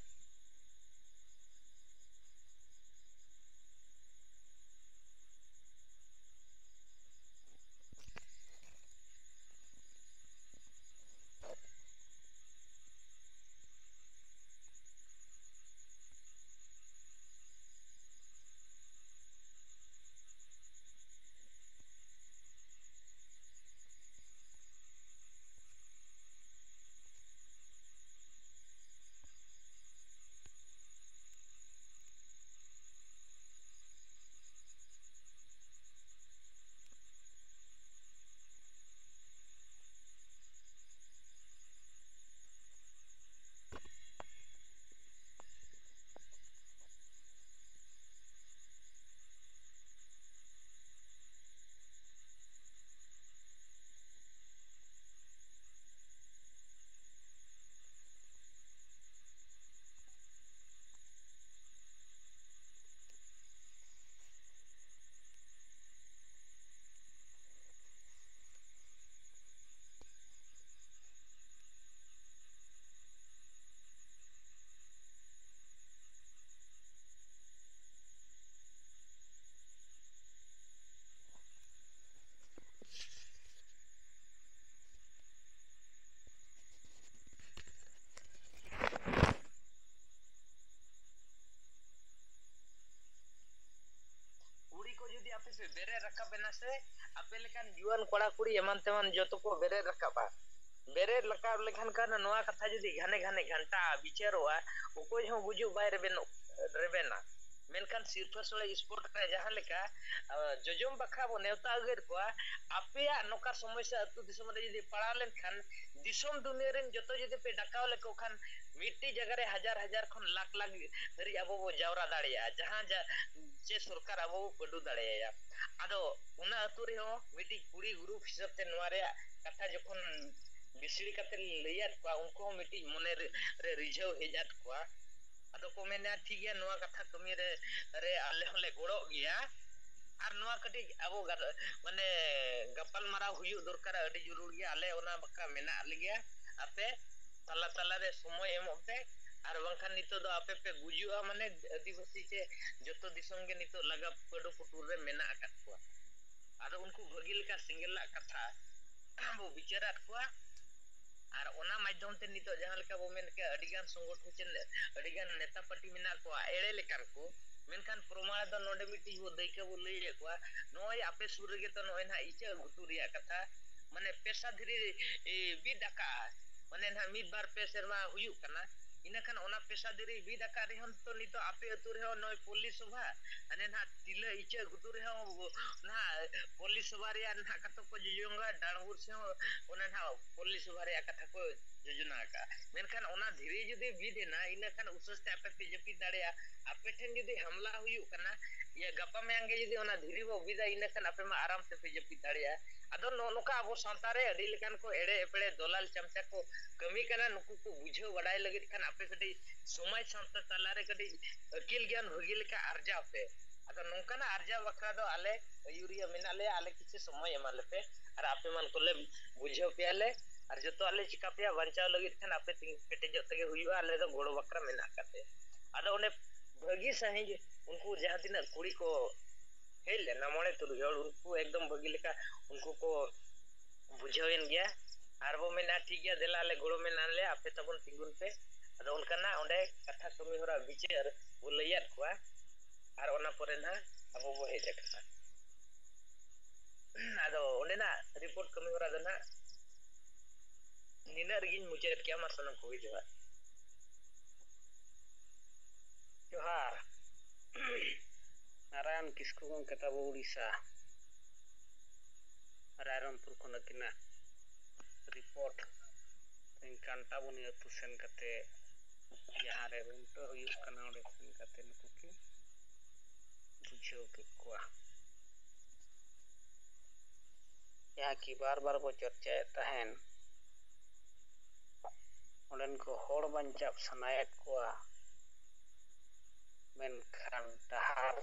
ᱵᱮᱨᱮᱫ ᱨᱟᱠᱟᱵ ᱮᱱᱟ ᱥᱮ ᱟᱯᱮ ᱞᱮᱠᱟᱱ ᱡᱩᱣᱟᱹᱱ ᱠᱚᱲᱟ ᱠᱩᱲᱤ ᱮᱢᱟᱱ ᱛᱮᱢᱟᱱ ᱡᱚᱛᱚ ᱠᱚ ᱵᱮᱨᱮᱫ ᱨᱟᱠᱟᱵᱼᱟ᱾ ᱵᱮᱨᱮᱫ ᱨᱟᱠᱟᱵ ᱞᱮᱠᱷᱟᱱ ᱠᱷᱟᱱ ᱱᱚᱣᱟ ᱠᱟᱛᱷᱟ ᱡᱩᱫᱤ ᱜᱷᱟᱱᱮ ᱜᱷᱟᱱᱮ ᱜᱷᱟᱱᱴᱟ ᱵᱤᱪᱟᱹᱨᱚᱜᱼᱟ, ᱚᱠᱚᱭ ᱦᱚᱸ ᱜᱩᱡᱩᱜ ᱵᱟᱭ ᱨᱮᱵᱮᱱᱚᱜ, ᱨᱮᱵᱮᱱᱟ᱾ ᱢᱮᱱᱠᱷᱟᱱ ᱥᱤᱨᱯᱷᱟᱹ ᱥᱳᱲᱮ ᱥᱯᱳᱨᱴ ᱨᱮ ᱡᱟᱦᱟᱸ ᱞᱮᱠᱟ ᱡᱚᱡᱚᱢ ᱵᱟᱠᱷᱨᱟ ᱵᱚ ᱱᱮᱣᱛᱟ ᱟᱹᱜᱩᱭᱮᱫ ᱠᱚᱣᱟ, ᱟᱯᱮᱭᱟᱜ ᱱᱚᱝᱠᱟ ᱥᱚᱢᱚᱥᱥᱟ ᱟᱹᱛᱩ ᱫᱤᱥᱚᱢ ᱨᱮ ᱡᱩᱫᱤ ᱯᱟᱲᱟᱣ ᱞᱮᱱᱠᱷᱟᱱ, ᱫᱤᱥᱚᱢ ᱫᱩᱱᱤᱭᱟᱹ ᱨᱮᱱ ᱡᱚᱛᱚ ᱡᱩᱫᱤ ᱯᱮ ᱰᱟᱠᱟᱣ ᱞᱮᱠᱚ ᱠᱷᱟᱱ, ᱢᱤᱫᱴᱤᱡ ᱡᱟᱭᱜᱟ ᱨᱮ ᱦᱟᱡᱟᱨ ᱦᱟᱡᱟᱨ ᱠᱷᱚᱱ ᱞᱟᱠᱷ ᱞᱟᱠᱷ ᱫᱷᱟᱹᱨᱤᱡ ᱟᱵᱚ ᱵᱚ ᱡᱟᱣᱨᱟ ᱫᱟᱲᱮᱭᱟᱜᱼᱟ, ᱡᱟᱦᱟᱸ ᱡᱟ-, ᱪᱮ ᱥᱚᱨᱠᱟᱨ ᱟᱵᱚ ᱵᱚ ᱯᱟᱹᱰᱩ ᱫᱟᱲᱮᱭᱟᱭᱟ᱾ ᱟᱫᱚ ᱚᱱᱟ ᱟᱹᱛᱩ ᱨᱮᱦᱚᱸ ᱢᱤᱫᱴᱤᱡ ᱠᱩᱲᱤ ᱜᱨᱩᱯ ᱦᱤᱥᱟᱹᱵ ᱛᱮ ᱱᱚᱣᱟ ᱨᱮᱭᱟᱜ ᱠᱟᱛᱷᱟ ᱡᱚᱠᱷᱚᱱ ᱵᱤᱥᱲᱤ ᱠᱟᱛᱮ ᱞᱤᱧ ᱞᱟᱹᱭᱟᱫ ᱠᱚᱣᱟ, ᱩᱱᱠᱩ ᱦᱚᱸ ᱢᱤᱫᱴᱤᱡ ᱢᱚᱱᱮ ᱨᱮ, ᱨᱮ ᱨᱤᱡᱷᱟᱹᱣ ᱦᱮᱡ ᱟᱫ ᱠᱚᱣᱟ᱾ ᱟᱫᱚ ᱠᱚ ᱢᱮᱱᱟ, "ᱴᱷᱤᱠ ᱜᱮᱭᱟ, ᱱᱚᱣᱟ ᱠᱟᱛᱷᱟ ᱠᱟᱹᱢᱤ ᱨᱮ, ᱨᱮ ᱟᱞᱮ ᱦᱚᱸᱞᱮ ᱜᱚᱲᱚᱜ ᱜᱮᱭᱟ, ᱟᱨ ᱱᱚᱣᱟ ᱠᱟᱹᱴᱤᱡ ᱟᱵᱚ ᱜᱟᱞ-, ᱢᱟᱱᱮ ᱜᱟᱯᱟᱞ ᱢᱟᱨᱟᱣ ᱦᱩᱭᱩᱜ ᱫᱚᱨᱠᱟᱨ, ᱟᱹᱰᱤ ᱡᱚᱨᱩᱨ ᱜᱮᱭᱟ, ᱟᱞᱮ ᱚᱱᱟ ᱵᱟᱠᱷᱨᱟ ᱢᱮᱱᱟᱜ ᱞᱮᱜᱮᱭᱟ, ᱟᱯᱮ ᱛᱟᱞᱟ ᱛᱟᱞᱟ ᱨᱮ ᱥᱚᱢᱚᱭ ᱮᱢᱚᱜ ᱯᱮ, ᱟᱨ ᱵᱟᱝᱠᱷᱟᱱ ᱱᱤᱛᱚᱜ ᱫᱚ ᱟᱯᱮ ᱯᱮ ᱜᱩᱡᱩᱜᱼᱟ, ᱢᱟᱱᱮ ᱟᱹᱫᱤᱵᱟᱹᱥᱤ ᱪᱮ ᱡᱚᱛᱚ ᱫᱤᱥᱚᱢ ᱜᱮ ᱱᱤᱛᱚᱜ ᱞᱟᱜᱟ ᱯᱟᱹᱰᱩ ᱯᱩᱴᱩᱨ ᱨᱮ ᱢᱮᱱᱟᱜ ᱟᱠᱟᱫ ᱠᱚᱣᱟ᱾" ᱟᱫᱚ ᱩᱱᱠᱩ ᱵᱷᱟᱹᱜᱤ ᱞᱮᱠᱟ ᱥᱮᱸᱜᱮᱞᱟᱜ ᱠᱟᱛᱷᱟ ᱵᱚ ᱵᱤᱪᱟᱹᱨᱟᱫ ᱠᱚᱣᱟ᱾ ᱟᱨ ᱚᱱᱟ ᱢᱟᱫᱽᱫᱷᱚᱢ ᱛᱮ ᱱᱤᱛᱚᱜ ᱡᱟᱦᱟᱸ ᱞᱮᱠᱟ ᱵᱚ ᱢᱮᱱ ᱠᱮᱜᱼᱟ, ᱟᱹᱰᱤᱜᱟᱱ ᱥᱚᱝᱜᱚᱴᱷᱚᱱ ᱪᱮ ᱟᱹᱰᱤᱜᱟᱱ ᱱᱮᱛᱟ ᱯᱟᱹᱴᱤ ᱢᱮᱱᱟᱜ ᱠᱚᱣᱟ ᱮᱲᱮ ᱞᱮᱠᱟᱱ ᱠᱚ, ᱢᱮᱱᱠᱷᱟᱱ ᱯᱨᱚᱢᱟᱬ ᱫᱚ ᱱᱚᱰᱮ ᱢᱤᱫᱴᱤᱡ ᱵᱚ ᱫᱟᱹᱭᱠᱟᱹ ᱵᱚ ᱞᱟᱹᱭᱮᱫ ᱠᱚᱣᱟ᱾ ᱱᱚᱜᱼᱚᱭ ᱟᱯᱮ ᱥᱩᱨ ᱨᱮᱜᱮ ᱛᱚ ᱱᱚᱜᱼᱚᱭ ᱱᱟᱦᱟᱜ ᱤᱪᱟᱹᱜ ᱜᱷᱩᱴᱩ ᱨᱮᱭᱟᱜ ᱠᱟᱛᱷᱟ, ᱢᱟᱱᱮ ᱯᱮᱥᱟ ᱫᱷᱤᱨᱤ, ᱮ, ᱵᱤᱫ ᱟᱠᱟᱜᱼᱟ, ᱢᱟᱱᱮ ᱱᱟᱦᱟᱜ ᱢᱤᱫ ᱵᱟᱨ ᱯᱮ ᱥᱮᱨᱢᱟ ᱦᱩᱭᱩᱜ ᱠᱟᱱᱟ᱾ ᱤᱱᱟᱹ ᱠᱷᱟᱱ ᱚᱱᱟ ᱯᱮᱥᱟ ᱫᱷᱤᱨᱤ ᱵᱤᱫ ᱟᱠᱟᱫ ᱨᱮᱦᱚᱸ ᱛᱚ ᱱᱤᱛᱚᱜ ᱟᱯᱮ ᱟᱹᱛᱩ ᱨᱮᱦᱚᱸ ᱱᱚᱜᱼᱚᱭ ᱯᱚᱞᱞᱤ ᱥᱚᱵᱷᱟ, ᱦᱟᱱᱮ ᱱᱟᱦᱟᱜ ᱛᱤᱞᱟᱹ ᱤᱪᱟᱹᱜ ᱜᱷᱩᱴᱩ ᱨᱮᱦᱚᱸ ᱱᱟᱦᱟᱜ ᱯᱚᱞᱞᱤ ᱥᱚᱵᱷᱟ ᱨᱮᱭᱟᱜ ᱱᱟᱦᱟᱜ ᱠᱟᱛᱷᱟ ᱠᱚ ᱡᱚᱡᱚᱢᱟ, ᱰᱟᱸᱰᱵᱩᱨ ᱥᱮ ᱦᱚᱸ ᱚᱱᱟ ᱱᱟᱦᱟᱜ ᱯᱚᱞᱞᱤ ᱥᱚᱵᱷᱟ ᱨᱮᱭᱟᱜ ᱠᱟᱛᱷᱟ ᱠᱚ ᱡᱳᱡᱚᱱᱟ ᱟᱠᱟᱫᱼᱟ᱾ ᱢᱮᱱᱠᱷᱟᱱ ᱚᱱᱟ ᱫᱷᱤᱨᱤ ᱡᱩᱫᱤ ᱵᱤᱫ ᱮᱱᱟ, ᱤᱱᱟᱹ ᱠᱷᱟᱱ ᱩᱥᱟᱹᱥ ᱛᱮ ᱟᱯᱮ ᱯᱮ ᱡᱟᱹᱯᱤᱫ ᱫᱟᱲᱮᱭᱟᱜᱼᱟ᱾ ᱟᱯᱮ ᱴᱷᱮᱱ ᱡᱩᱫᱤ ᱦᱟᱢᱞᱟ ᱦᱩᱭᱩᱜ ᱠᱟᱱᱟ, ᱤᱭᱟᱹ ᱜᱟᱯᱟ ᱢᱮᱭᱟᱝ ᱜᱮ ᱡᱩᱫᱤ ᱚᱱᱟ ᱫᱷᱤᱨᱤ ᱵᱚ ᱵᱤᱫᱟ, ᱤᱱᱟᱹ ᱠᱷᱟᱱ ᱟᱯᱮ ᱢᱟ ᱟᱨᱟᱢ ᱛᱮᱯᱮ ᱡᱟᱹᱯᱤᱫ ᱫᱟᱲᱮᱭᱟᱜᱼᱟ᱾ ᱟᱫᱚ ᱱᱚᱜᱼᱚ ᱱᱚᱝᱠᱟ ᱟᱵᱚ ᱥᱟᱶᱛᱟ ᱨᱮ ᱟᱹᱰᱤ ᱞᱮᱠᱟᱱ ᱠᱚ ᱮᱲᱮ ᱮᱯᱲᱮ ᱫᱚᱞᱟᱞ ᱪᱟᱢᱪᱟ ᱠᱚ ᱠᱟᱹᱢᱤ ᱠᱟᱱᱟ, ᱱᱩᱠᱩ ᱠᱚ ᱵᱩᱡᱷᱟᱹᱣ ᱵᱟᱰᱟᱭ ᱞᱟᱹᱜᱤᱫ ᱠᱷᱟᱱ ᱟᱯᱮ ᱠᱟᱹᱴᱤᱡ ᱥᱚᱢᱟᱡᱽ ᱥᱟᱶᱛᱟ ᱛᱟᱞᱟᱨᱮ ᱠᱟᱹᱴᱤᱡ ᱟᱹᱠᱤᱞ ᱜᱮᱭᱟᱱ ᱵᱷᱟᱹᱜᱤ ᱞᱮᱠᱟ ᱟᱨᱡᱟᱣ ᱯᱮ᱾ ᱟᱫᱚ ᱱᱚᱝᱠᱟᱱᱟᱜ ᱟᱨᱡᱟᱣ ᱵᱟᱠᱷᱨᱟ ᱫᱚ ᱟᱞᱮ ᱟᱹᱭᱩᱨᱤᱭᱟᱹ ᱢᱮᱱᱟᱜ ᱞᱮᱭᱟ, ᱟᱞᱮ ᱠᱤᱪᱷᱩ ᱥᱚᱢᱚᱭ ᱮᱢᱟ ᱞᱮᱯᱮ, ᱟᱨ ᱟᱯᱮ ᱢᱟᱱ ᱠᱚᱞᱮ ᱵᱩᱡᱷᱟᱹᱣ ᱯᱮᱭᱟ ᱞᱮ, ᱟᱨ ᱡᱚᱛᱚᱣᱟᱜ ᱞᱮ ᱪᱤᱠᱟ ᱯᱮᱭᱟ, ᱵᱟᱧᱪᱟᱣ ᱞᱟᱹᱜᱤᱫ ᱠᱷᱟᱱ ᱟᱯᱮ ᱛᱤᱸᱜᱩ ᱠᱮᱴᱮᱡᱚᱜ ᱛᱮᱜᱮ ᱦᱩᱭᱩᱜᱼᱟ, ᱟᱞᱮ ᱫᱚ ᱜᱚᱲᱚ ᱵᱟᱠᱷᱨᱟ ᱢᱮᱱᱟᱜ ᱟᱠᱟᱫ ᱞᱮᱭᱟ᱾ ᱟᱫᱚ ᱚᱸᱰᱮ ᱵᱷᱟᱹᱜᱤ ᱥᱟᱺᱦᱤᱡ ᱩᱱᱠᱩ ᱡᱟᱦᱟᱸ ᱛᱤᱱᱟᱹᱜ ᱠᱩᱲᱤ ᱠᱚ ᱦᱮᱡ ᱞᱮᱱᱟ, ᱢᱚᱬᱮ ᱛᱩᱨᱩᱭ ᱦᱚᱲ, ᱩᱱᱠᱩ ᱮᱠᱫᱚᱢ ᱵᱷᱟᱹᱜᱤ ᱞᱮᱠᱟ ᱩᱱᱠᱩ ᱠᱚ ᱵᱩᱡᱷᱟᱹᱣᱮᱱ ᱜᱮᱭᱟ᱾ ᱟᱨ ᱵᱚ ᱢᱮᱱᱟ, "ᱴᱷᱤᱠ ᱜᱮᱭᱟ, ᱫᱮᱞᱟ ᱟᱞᱮ ᱜᱚᱲᱚ ᱢᱮᱱᱟᱜ ᱞᱮᱭᱟ, ᱟᱯᱮ ᱛᱟᱵᱚᱱ ᱛᱤᱸᱜᱩᱱ ᱯᱮ᱾" ᱟᱫᱚ ᱚᱱᱠᱟᱱᱟᱜ ᱚᱸᱰᱮ ᱠᱟᱛᱷᱟ ᱠᱟᱹᱢᱤ ᱦᱚᱨᱟ ᱵᱤᱪᱟᱹᱨ ᱵᱚ ᱞᱟᱹᱭᱟᱫ ᱠᱚᱣᱟ, ᱟᱨ ᱚᱱᱟ ᱯᱚᱨᱮ ᱱᱟᱦᱟᱜ ᱟᱵᱚ ᱵᱚ ᱦᱮᱡ ᱟᱠᱟᱱᱟ᱾ ᱛᱚ ᱚᱸᱰᱮᱱᱟᱜ ᱨᱤᱯᱳᱨᱴ ᱠᱟᱹᱢᱤ ᱦᱚᱨᱟ ᱫᱚ ᱱᱟᱦᱟᱜ ᱱᱤᱱᱟᱹᱜ ᱨᱮᱜᱮᱧ ᱢᱩᱪᱟᱹᱫ ᱠᱮᱜᱼᱟ᱾ ᱢᱟ ᱥᱟᱱᱟᱢ ᱠᱚᱜᱮ ᱡᱚᱦᱟᱨ᱾ ᱡᱚᱦᱟᱨ᱾ ᱱᱟᱨᱟᱭᱚᱱ ᱠᱤᱥᱠᱩ ᱜᱚᱢᱠᱮ ᱛᱟᱵᱚ ᱩᱲᱤᱥᱥᱟ ᱨᱟᱭᱨᱚᱝᱯᱩᱨ ᱠᱷᱚᱱ ᱟᱹᱠᱤᱱᱟᱜ ᱨᱤᱯᱳᱨᱴ ᱛᱮᱦᱮᱧ ᱠᱟᱱᱴᱟᱵᱚᱱᱤ ᱟᱹᱛᱩ ᱥᱮᱱ ᱠᱟᱛᱮ ᱡᱟᱦᱟᱸ ᱨᱮ ᱨᱩᱢᱴᱟᱹ ᱦᱩᱭᱩᱜ ᱠᱟᱱᱟ, ᱚᱸᱰᱮ ᱥᱮᱱ ᱠᱟᱛᱮ ᱱᱩᱠᱩ ᱠᱤᱱ ᱵᱩᱡᱷᱟᱹᱣ ᱠᱮᱫ ᱠᱚᱣᱟ᱾ ᱡᱟᱦᱟᱸ ᱠᱤ ᱵᱟᱨ ᱵᱟᱨ ᱵᱚ ᱪᱚᱨᱪᱟᱭᱮᱫ ᱛᱟᱦᱮᱱ, ᱚᱸᱰᱮᱱ ᱠᱚ ᱦᱚᱲ ᱵᱟᱧᱪᱟᱣ ᱥᱟᱱᱟᱭᱮᱫ ᱠᱚᱣᱟ, ᱢᱮᱱᱠᱷᱟᱱ ᱰᱟᱦᱟᱨ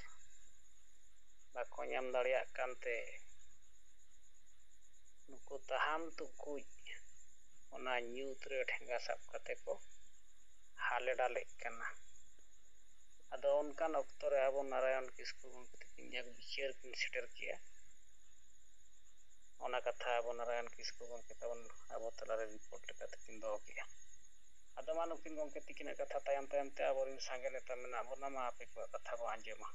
ᱵᱟᱠᱚ ᱧᱟᱢ ᱫᱟᱲᱮᱭᱟᱜ ᱠᱟᱱᱛᱮ ᱱᱩᱠᱩ ᱛᱟᱦᱟᱢ ᱛᱩᱠᱩᱡ ᱚᱱᱟ ᱧᱩᱛ ᱨᱮ ᱴᱷᱮᱸᱜᱟ ᱥᱟᱵ ᱠᱟᱛᱮ ᱠᱚ ᱦᱟᱞᱮ ᱰᱟᱞᱮᱜ ᱠᱟᱱᱟ᱾ ᱟᱫᱚ ᱚᱱᱠᱟᱱ ᱚᱠᱛᱚ ᱨᱮ ᱟᱵᱚ ᱱᱟᱨᱟᱭᱚᱱ ᱠᱤᱥᱠᱩ ᱜᱚᱢᱠᱮ ᱛᱟᱹᱠᱤᱱ ᱡᱟᱦᱟᱸ ᱵᱤᱪᱟᱹᱨ ᱠᱤᱱ ᱥᱮᱴᱮᱨ ᱠᱮᱜᱼᱟ, ᱚᱱᱟ ᱠᱟᱛᱷᱟ ᱟᱵᱚ ᱱᱟᱨᱟᱭᱚᱱ ᱠᱤᱥᱠᱩ ᱜᱚᱢᱠᱮ ᱛᱟᱵᱚᱱ ᱟᱵᱚ ᱛᱟᱞᱟᱨᱮ ᱨᱤᱯᱳᱨᱴ ᱞᱮᱠᱟᱛᱮ ᱠᱤᱱ ᱫᱚᱦᱚ ᱠᱮᱜᱼᱟ᱾ ᱟᱫᱚ ᱢᱟ ᱱᱩᱠᱤᱱ ᱜᱚᱢᱠᱮ ᱛᱤᱠᱤᱱᱟᱜ ᱠᱟᱛᱷᱟ ᱛᱟᱭᱚᱢ ᱛᱟᱭᱚᱢ ᱛᱮ ᱟᱵᱚᱨᱮᱱ ᱥᱟᱸᱜᱮ ᱱᱮᱛᱟ ᱢᱮᱱᱟᱜ ᱵᱚᱱᱟ, ᱢᱟ ᱟᱯᱮ ᱠᱚᱣᱟᱜ ᱠᱟᱛᱷᱟ ᱵᱚ ᱟᱸᱡᱚᱢᱟ᱾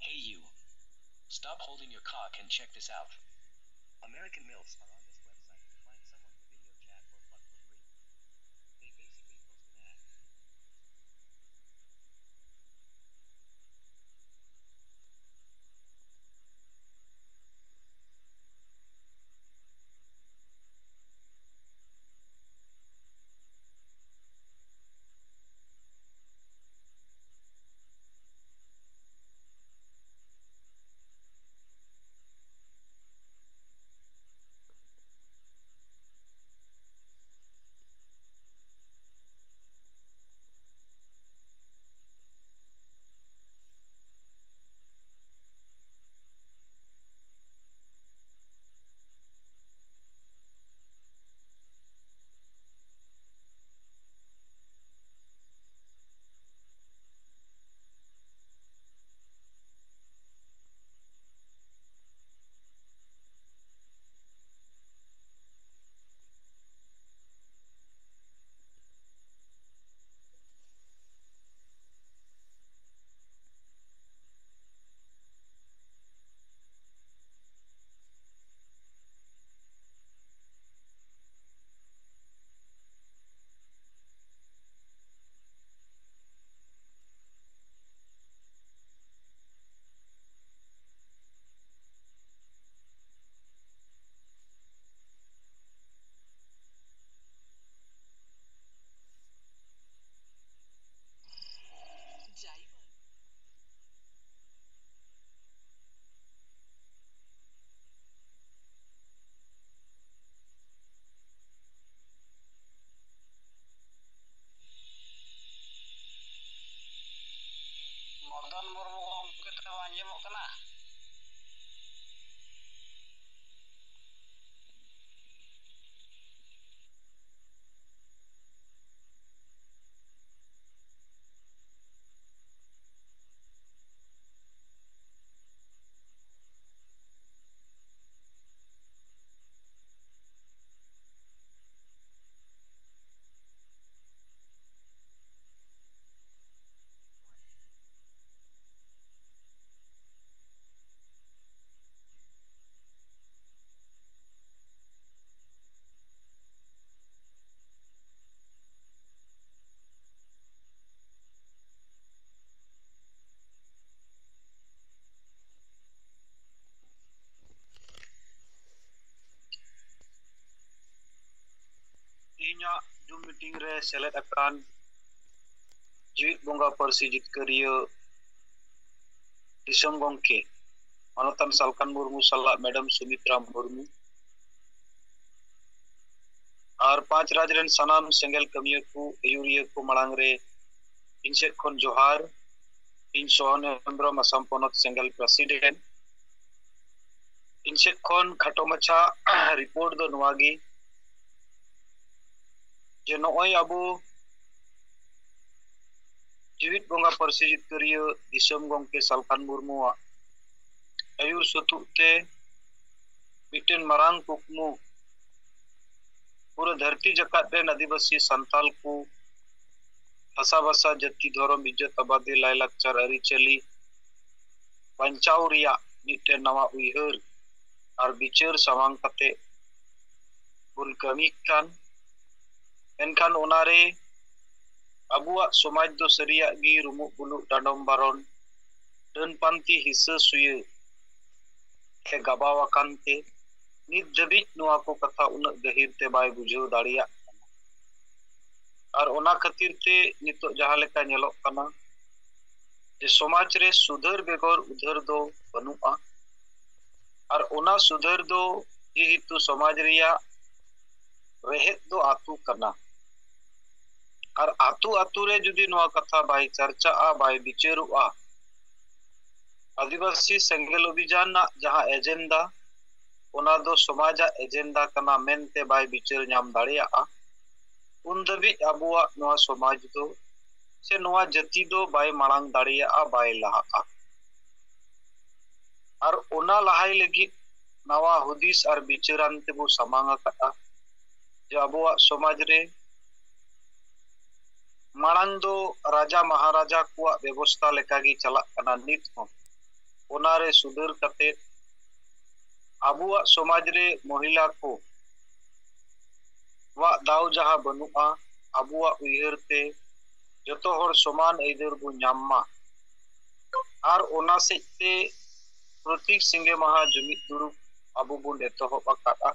Hey you. Stop holding your cock and check this out. American MILFs are on this website to find someone to video chat or fuck for free. They basically post an ad. Madan Murmu ᱜᱚᱢᱠᱮ ᱛᱟᱵᱚ ᱟᱸᱡᱚᱢᱚᱜ ᱠᱟᱱᱟ? ᱛᱮᱦᱮᱧᱟᱜ zoom meeting ᱨᱮ ᱥᱮᱞᱮᱫ ᱟᱠᱟᱱ ᱡᱤᱣᱤᱫ ᱵᱚᱸᱜᱟ ᱯᱟᱹᱨᱥᱤ ᱡᱤᱛᱠᱟᱹᱨᱤᱭᱟᱹ ᱫᱤᱥᱚᱢ ᱜᱚᱢᱠᱮ ᱢᱟᱱᱚᱛᱟᱱ ᱥᱟᱞᱠᱷᱟᱱ ᱢᱩᱨᱢᱩ ᱥᱟᱞᱟᱜ ᱢᱮᱰᱟᱢ ᱥᱩᱢᱤᱛᱨᱟ ᱢᱩᱨᱢᱩ ᱟᱨ ᱯᱟᱸᱪ ᱨᱟᱡᱽ ᱨᱮᱱ ᱥᱟᱱᱟᱢ ᱥᱮᱸᱜᱮᱞ ᱠᱟᱹᱢᱤᱭᱟᱹ ᱠᱚ, ᱟᱹᱭᱩᱨᱤᱭᱟᱹ ᱠᱚ ᱢᱟᱲᱟᱝ ᱨᱮ ᱤᱧ ᱥᱮᱫ ᱠᱷᱚᱱ ᱡᱚᱦᱟᱨ᱾ ᱤᱧ ᱥᱚᱦᱚᱱ ᱦᱮᱢᱵᱨᱚᱢ, ᱟᱥᱟᱢ ᱯᱚᱱᱚᱛ ᱥᱮᱸᱜᱮᱞ ᱯᱨᱮᱥᱤᱰᱮᱱᱴ᱾ ᱤᱧ ᱥᱮᱫ ᱠᱷᱚᱱ ᱠᱷᱟᱴᱚ ᱢᱟᱪᱷᱟ ᱨᱤᱯᱳᱨᱴ ᱫᱚ ᱱᱚᱣᱟ ᱜᱮ, ᱡᱮ ᱱᱚᱜᱼᱚᱭ ᱟᱵᱚ ᱡᱤᱣᱤᱫ ᱵᱚᱸᱜᱟ ᱯᱟᱹᱨᱥᱤ ᱡᱤᱛᱠᱟᱹᱨᱤᱭᱟᱹ ᱫᱤᱥᱚᱢ ᱜᱚᱢᱠᱮ ᱥᱟᱞᱠᱷᱟᱱ ᱢᱩᱨᱢᱩᱣᱟᱜ ᱟᱹᱭᱩᱨ ᱥᱩᱛᱩᱜ ᱛᱮ ᱢᱤᱫᱴᱮᱱ ᱢᱟᱨᱟᱝ ᱠᱩᱠᱢᱩ ᱯᱩᱨᱟᱹ ᱫᱷᱟᱹᱨᱛᱤ ᱡᱟᱠᱟᱛ ᱨᱮᱱ ᱟᱹᱫᱤᱵᱟᱹᱥᱤ ᱥᱟᱱᱛᱟᱞ ᱠᱚ ᱦᱟᱥᱟ ᱵᱷᱟᱥᱟ, ᱡᱟᱹᱛᱤ, ᱫᱷᱚᱨᱚᱢ, ᱤᱡᱽᱡᱚᱛ, ᱟᱵᱟᱫᱤ, ᱞᱟᱭᱞᱟᱠᱪᱟᱨ, ᱟᱹᱨᱤᱪᱟᱹᱞᱤ ᱵᱟᱧᱪᱟᱣ ᱨᱮᱭᱟᱜ ᱢᱤᱫᱴᱮᱱ ᱱᱟᱣᱟ ᱩᱭᱦᱟᱹᱨ ᱟᱨ ᱵᱤᱪᱟᱹᱨ ᱥᱟᱢᱟᱝ ᱠᱟᱛᱮ ᱵᱚᱱ ᱠᱟᱹᱢᱤ ᱠᱟᱱ, ᱢᱮᱱᱠᱷᱟᱱ ᱚᱱᱟᱨᱮ ᱟᱵᱚᱣᱟᱜ ᱥᱚᱢᱟᱡᱽ ᱫᱚ ᱥᱟᱹᱨᱤᱭᱟᱜ ᱜᱮ ᱨᱩᱢᱩᱜ ᱵᱩᱞᱩᱜ, ᱰᱟᱸᱰᱚᱢ ᱵᱟᱨᱚᱱ, ᱰᱟᱹᱱ ᱯᱟᱱᱛᱮ, ᱦᱤᱥᱟᱹ ᱥᱩᱭᱟᱹ ᱛᱮ ᱜᱟᱵᱟᱣ ᱟᱠᱟᱱ ᱛᱮ ᱱᱤᱛ ᱫᱷᱟᱹᱵᱤᱡ ᱱᱚᱣᱟ ᱠᱚ ᱠᱟᱛᱷᱟ ᱩᱱᱟᱹᱜ ᱜᱟᱹᱦᱤᱨ ᱛᱮ ᱵᱟᱭ ᱵᱩᱡᱷᱟᱹᱣ ᱫᱟᱲᱮᱭᱟᱜ ᱠᱟᱱᱟ᱾ ᱟᱨ ᱚᱱᱟ ᱠᱷᱟᱹᱛᱤᱨ ᱛᱮ ᱱᱤᱛᱚᱜ ᱡᱟᱦᱟᱸ ᱞᱮᱠᱟ ᱧᱮᱞᱚᱜ ᱠᱟᱱᱟ ᱡᱮ ᱥᱚᱢᱟᱡᱽ ᱨᱮ ᱥᱩᱫᱷᱟᱹᱨ ᱵᱮᱜᱚᱨ ᱩᱫᱷᱟᱹᱨ ᱫᱚ ᱵᱟᱹᱱᱩᱜᱼᱟ᱾ ᱟᱨ ᱚᱱᱟ ᱥᱩᱫᱷᱟᱹᱨ ᱫᱚ ᱡᱮᱦᱮᱛᱩ ᱥᱚᱢᱟᱡᱽ ᱨᱮᱭᱟᱜ ᱨᱮᱦᱮᱫ ᱫᱚ ᱟᱹᱛᱩ ᱠᱟᱱᱟ᱾ ᱟᱨ ᱟᱹᱛᱩ ᱟᱹᱛᱩ ᱨᱮ ᱡᱩᱫᱤ ᱱᱚᱣᱟ ᱠᱟᱛᱷᱟ ᱵᱟᱭ ᱪᱟᱨᱪᱟᱜᱼᱟ, ᱵᱟᱭ ᱵᱤᱪᱟᱹᱨᱚᱜᱼᱟ, ᱟᱹᱫᱤᱵᱟᱹᱥᱤ ᱥᱮᱸᱜᱮᱞ ᱚᱵᱷᱤᱡᱟᱱᱟᱜ ᱡᱟᱦᱟᱸ ᱮᱡᱮᱱᱰᱟ, ᱚᱱᱟ ᱫᱚ ᱥᱚᱢᱟᱡᱟᱜ ᱮᱡᱮᱱᱰᱟ ᱠᱟᱱᱟ ᱢᱮᱱᱛᱮ ᱵᱟᱭ ᱵᱤᱪᱟᱹᱨ ᱧᱟᱢ ᱫᱟᱲᱮᱭᱟᱜᱼᱟ, ᱩᱱ ᱫᱷᱟᱹᱵᱤᱡ ᱟᱵᱚᱣᱟᱜ ᱱᱚᱣᱟ ᱥᱚᱢᱟᱡᱽ ᱫᱚ ᱥᱮ ᱱᱚᱣᱟ ᱡᱟᱹᱛᱤ ᱫᱚ ᱵᱟᱭ ᱢᱟᱲᱟᱝ ᱫᱟᱲᱮᱭᱟᱜᱼᱟ, ᱵᱟᱭ ᱞᱟᱦᱟᱜᱼᱟ᱾ ᱟᱨ ᱚᱱᱟ ᱞᱟᱦᱟᱭ ᱞᱟᱹᱜᱤᱫ ᱱᱟᱣᱟ ᱦᱩᱫᱤᱥ ᱟᱨ ᱵᱤᱪᱟᱹᱨᱟᱱ ᱛᱮᱵᱚ ᱥᱟᱢᱟᱝ ᱟᱠᱟᱫᱼᱟ ᱡᱮ ᱟᱵᱚᱣᱟᱜ ᱥᱚᱢᱟᱡᱽ ᱨᱮ ᱢᱟᱲᱟᱝ ᱫᱚ ᱨᱟᱡᱟ ᱢᱟᱦᱟᱨᱟᱡᱟ ᱠᱚᱣᱟᱜ ᱵᱮᱵᱚᱥᱛᱟ ᱞᱮᱠᱟᱜᱮ ᱪᱟᱞᱟᱜ ᱠᱟᱱᱟ, ᱱᱤᱛ ᱦᱚᱸ ᱚᱱᱟᱨᱮ ᱥᱩᱫᱷᱟᱹᱨ ᱠᱟᱛᱮ ᱟᱵᱚᱣᱟᱜ ᱥᱚᱢᱟᱡᱽ ᱨᱮ ᱢᱚᱦᱤᱞᱟ ᱠᱚ ᱣᱟᱜ ᱫᱟᱣ ᱡᱟᱦᱟᱸ ᱵᱟᱹᱱᱩᱜᱼᱟ, ᱟᱵᱚᱣᱟᱜ ᱩᱭᱦᱟᱹᱨ ᱛᱮ ᱡᱚᱛᱚ ᱦᱚᱲ ᱥᱚᱢᱟᱱ ᱟᱹᱭᱫᱟᱹᱨ ᱵᱚᱱ ᱧᱟᱢ ᱢᱟ᱾ ᱟᱨ ᱚᱱᱟ ᱥᱮᱫ ᱛᱮ ᱯᱨᱚᱛᱤᱠ ᱥᱤᱸᱜᱮ ᱢᱟᱦᱟ ᱡᱩᱢᱤᱫ ᱫᱩᱲᱩᱵ ᱟᱵᱚ ᱵᱚᱱ ᱮᱛᱚᱦᱚᱵ ᱟᱠᱟᱫᱼᱟ᱾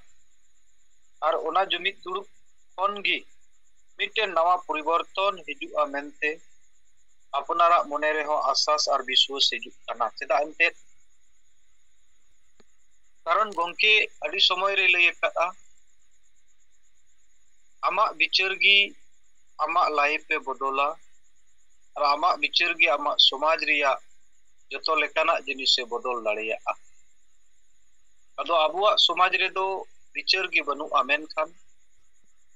ᱟᱨ ᱚᱱᱟ ᱡᱩᱢᱤᱫ ᱫᱩᱲᱩᱵ ᱠᱷᱚᱱ ᱜᱮ ᱢᱤᱫᱴᱮᱱ ᱱᱟᱣᱟ ᱯᱚᱨᱤᱵᱚᱨᱛᱚᱱ ᱦᱤᱡᱩᱜᱼᱟ ᱢᱮᱱᱛᱮ ᱟᱯᱱᱟᱨᱟᱜ ᱢᱚᱱᱮ ᱨᱮᱦᱚᱸ ᱟᱥᱟᱥ ᱟᱨ ᱵᱤᱥᱣᱟᱥ ᱦᱤᱡᱩᱜ ᱠᱟᱱᱟ᱾ ᱪᱮᱫᱟᱜ ᱮᱱᱛᱮᱫ? ᱠᱟᱨᱚᱱ ᱜᱚᱢᱠᱮ ᱟᱹᱰᱤ ᱥᱚᱢᱚᱭ ᱨᱮ ᱞᱟᱹᱭ ᱟᱠᱟᱫᱼᱟ, ᱟᱢᱟᱜ ᱵᱤᱪᱟᱹᱨ ᱜᱮ ᱟᱢᱟᱜ ᱞᱟᱭᱤᱯᱷ ᱮ ᱵᱚᱫᱚᱞᱟ, ᱟᱨ ᱟᱢᱟᱜ ᱵᱤᱪᱟᱹᱨ ᱜᱮ ᱟᱢᱟᱜ ᱥᱚᱢᱟᱡᱽ ᱨᱮᱭᱟᱜ ᱡᱚᱛᱚ ᱞᱮᱠᱟᱱᱟᱜ ᱡᱤᱱᱤᱥ ᱮ ᱵᱚᱫᱚᱞ ᱫᱟᱲᱮᱭᱟᱜᱼᱟ᱾ ᱟᱫᱚ ᱟᱵᱚᱣᱟᱜ ᱥᱚᱢᱟᱡᱽ ᱨᱮᱫᱚ ᱵᱤᱪᱟᱹᱨ ᱜᱮ ᱵᱟᱹᱱᱩᱜᱼᱟ, ᱢᱮᱱᱠᱷᱟᱱ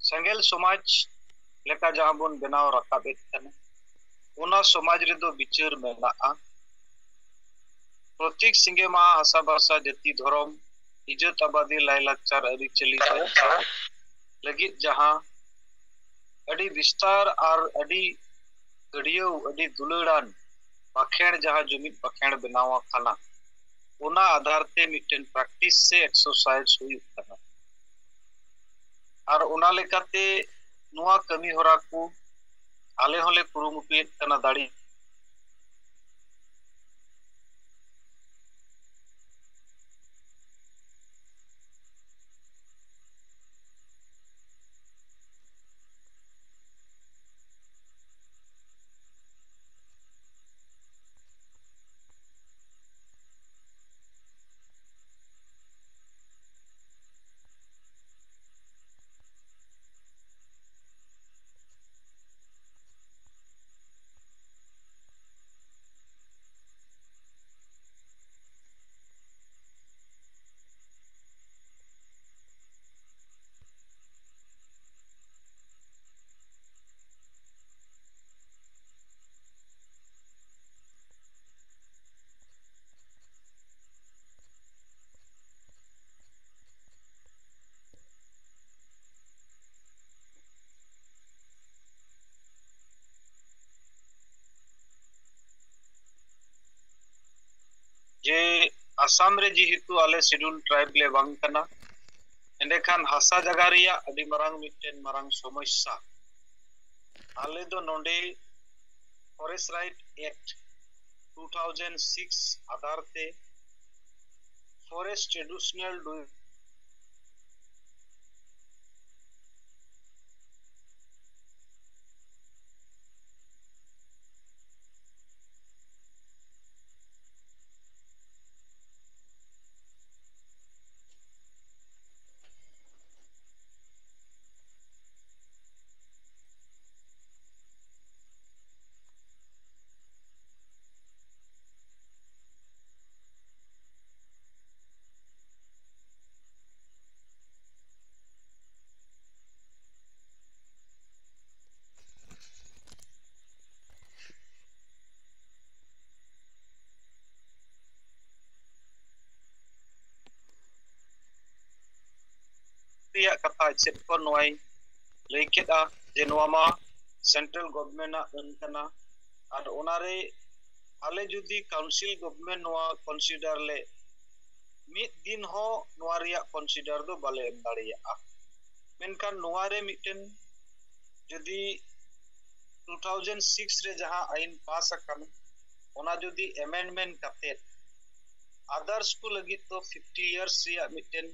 ᱥᱮᱸᱜᱮᱞ ᱥᱚᱢᱟᱡᱽ ᱞᱮᱠᱟ ᱡᱟᱦᱟᱸ ᱵᱚᱱ ᱵᱮᱱᱟᱣ ᱨᱟᱠᱟᱵᱮᱫ ᱠᱟᱱᱟ, ᱚᱱᱟ ᱥᱚᱢᱟᱡᱽ ᱨᱮᱫᱚ ᱵᱤᱪᱟᱹᱨ ᱢᱮᱱᱟᱜᱼᱟ᱾ ᱯᱨᱚᱛᱮᱠ ᱥᱤᱸᱜᱮ ᱢᱟᱦᱟ ᱦᱟᱥᱟ ᱵᱷᱟᱥᱟ ᱡᱟᱹᱛᱤ ᱫᱷᱚᱨᱚᱢ ᱤᱡᱽᱡᱚᱛ ᱟᱵᱟᱫᱤ ᱞᱟᱭᱞᱟᱠᱪᱟᱨ ᱟᱹᱨᱤᱪᱟᱹᱞᱤ ᱵᱟᱧᱪᱟᱣ ᱞᱟᱹᱜᱤᱫ ᱡᱟᱦᱟᱸ ᱟᱹᱰᱤ ᱵᱤᱥᱛᱟᱨ ᱟᱨ ᱟᱹᱰᱤ ᱜᱟᱹᱰᱭᱟᱹᱣ, ᱟᱹᱰᱤ ᱫᱩᱞᱟᱹᱲᱟᱱ ᱵᱟᱠᱷᱮᱬ ᱡᱟᱦᱟᱸ ᱡᱩᱢᱤᱫ ᱵᱟᱠᱷᱮᱬ ᱵᱮᱱᱟᱣ ᱟᱠᱟᱱᱟ, ᱚᱱᱟ ᱟᱫᱷᱟᱨ ᱛᱮ ᱢᱤᱫᱴᱮᱱ ᱯᱨᱮᱠᱴᱤᱥ ᱥᱮ ᱮᱠᱥᱟᱨᱥᱟᱭᱤᱡᱽ ᱦᱩᱭᱩᱜ ᱠᱟᱱᱟ᱾ ᱟᱨ ᱚᱱᱟ ᱞᱮᱠᱟᱛᱮ ᱱᱚᱣᱟ ᱠᱟᱹᱢᱤ ᱦᱚᱨᱟ ᱠᱚ ᱟᱞᱮ ᱦᱚᱸᱞᱮ ᱠᱩᱨᱩᱢᱩᱴᱩᱭᱮᱫ ᱠᱟᱱᱟ ᱫᱟᱲᱮ ᱟᱥᱟᱢ ᱨᱮ ᱡᱮᱦᱮᱛᱩ ᱟᱞᱮ ᱥᱤᱰᱩᱞ ᱴᱨᱟᱭᱤᱵᱽ ᱞᱮ ᱵᱟᱝ ᱠᱟᱱᱟ, ᱮᱸᱰᱮᱠᱷᱟᱱ ᱦᱟᱥᱟ ᱡᱟᱭᱜᱟ ᱨᱮᱭᱟᱜ ᱟᱹᱰᱤ ᱢᱟᱨᱟᱝ ᱢᱤᱫᱴᱮᱱ ᱢᱟᱨᱟᱝ ᱥᱚᱢᱚᱥᱥᱟ᱾ ᱟᱞᱮ ᱫᱚ ᱱᱚᱰᱮ forest right act two thousand six Aadhaar ᱛᱮ ᱯᱷᱚᱨᱮᱥᱴ ᱴᱨᱮᱰᱤᱥᱚᱱᱟᱞ ᱰᱩ ᱨᱮᱭᱟᱜ ᱠᱟᱛᱷᱟ ᱪᱮᱫ ᱠᱚ ᱱᱚᱣᱟᱭ ᱞᱟᱹᱭ ᱠᱮᱫᱼᱟ ᱡᱮ ᱱᱚᱣᱟ ᱢᱟ ᱥᱮᱱᱴᱨᱟᱞ ᱜᱚᱵᱷᱚᱨᱱᱢᱮᱱᱴ ᱟᱜ ᱟᱹᱱ ᱠᱟᱱᱟ, ᱟᱨ ᱚᱱᱟᱨᱮ ᱟᱞᱮ ᱡᱩᱫᱤ ᱠᱟᱣᱩᱱᱥᱤᱞ ᱜᱚᱵᱷᱚᱨᱱᱢᱮᱱᱴ ᱱᱚᱣᱟ ᱠᱚᱱᱥᱤᱰᱟᱨ ᱞᱮ, ᱢᱤᱫ ᱫᱤᱱ ᱦᱚᱸ ᱱᱚᱣᱟ ᱨᱮᱭᱟᱜ ᱠᱚᱱᱥᱤᱰᱟᱨ ᱫᱚ ᱵᱟᱞᱮ ᱮᱢ ᱫᱟᱲᱮᱭᱟᱜᱼᱟ᱾ ᱢᱮᱱᱠᱷᱟᱱ ᱱᱚᱣᱟ ᱨᱮ ᱢᱤᱫᱴᱮᱱ ᱡᱩᱫᱤ ᱴᱩ ᱛᱷᱟᱣᱡᱮᱱᱰ ᱥᱤᱠᱥ ᱨᱮ ᱡᱟᱦᱟᱸ ᱟᱭᱤᱱ ᱯᱟᱥ ᱟᱠᱟᱱ, ᱚᱱᱟ ᱡᱩᱫᱤ ᱮᱢᱮᱱᱰᱢᱮᱱᱴ ᱠᱟᱛᱮᱫ ᱟᱫᱟᱨᱥ ᱠᱚ ᱞᱟᱹᱜᱤᱫ ᱫᱚ ᱯᱷᱤᱯᱴᱤ ᱤᱭᱟᱨᱥ ᱨᱮᱭᱟᱜ ᱢᱤᱫᱴᱮᱱ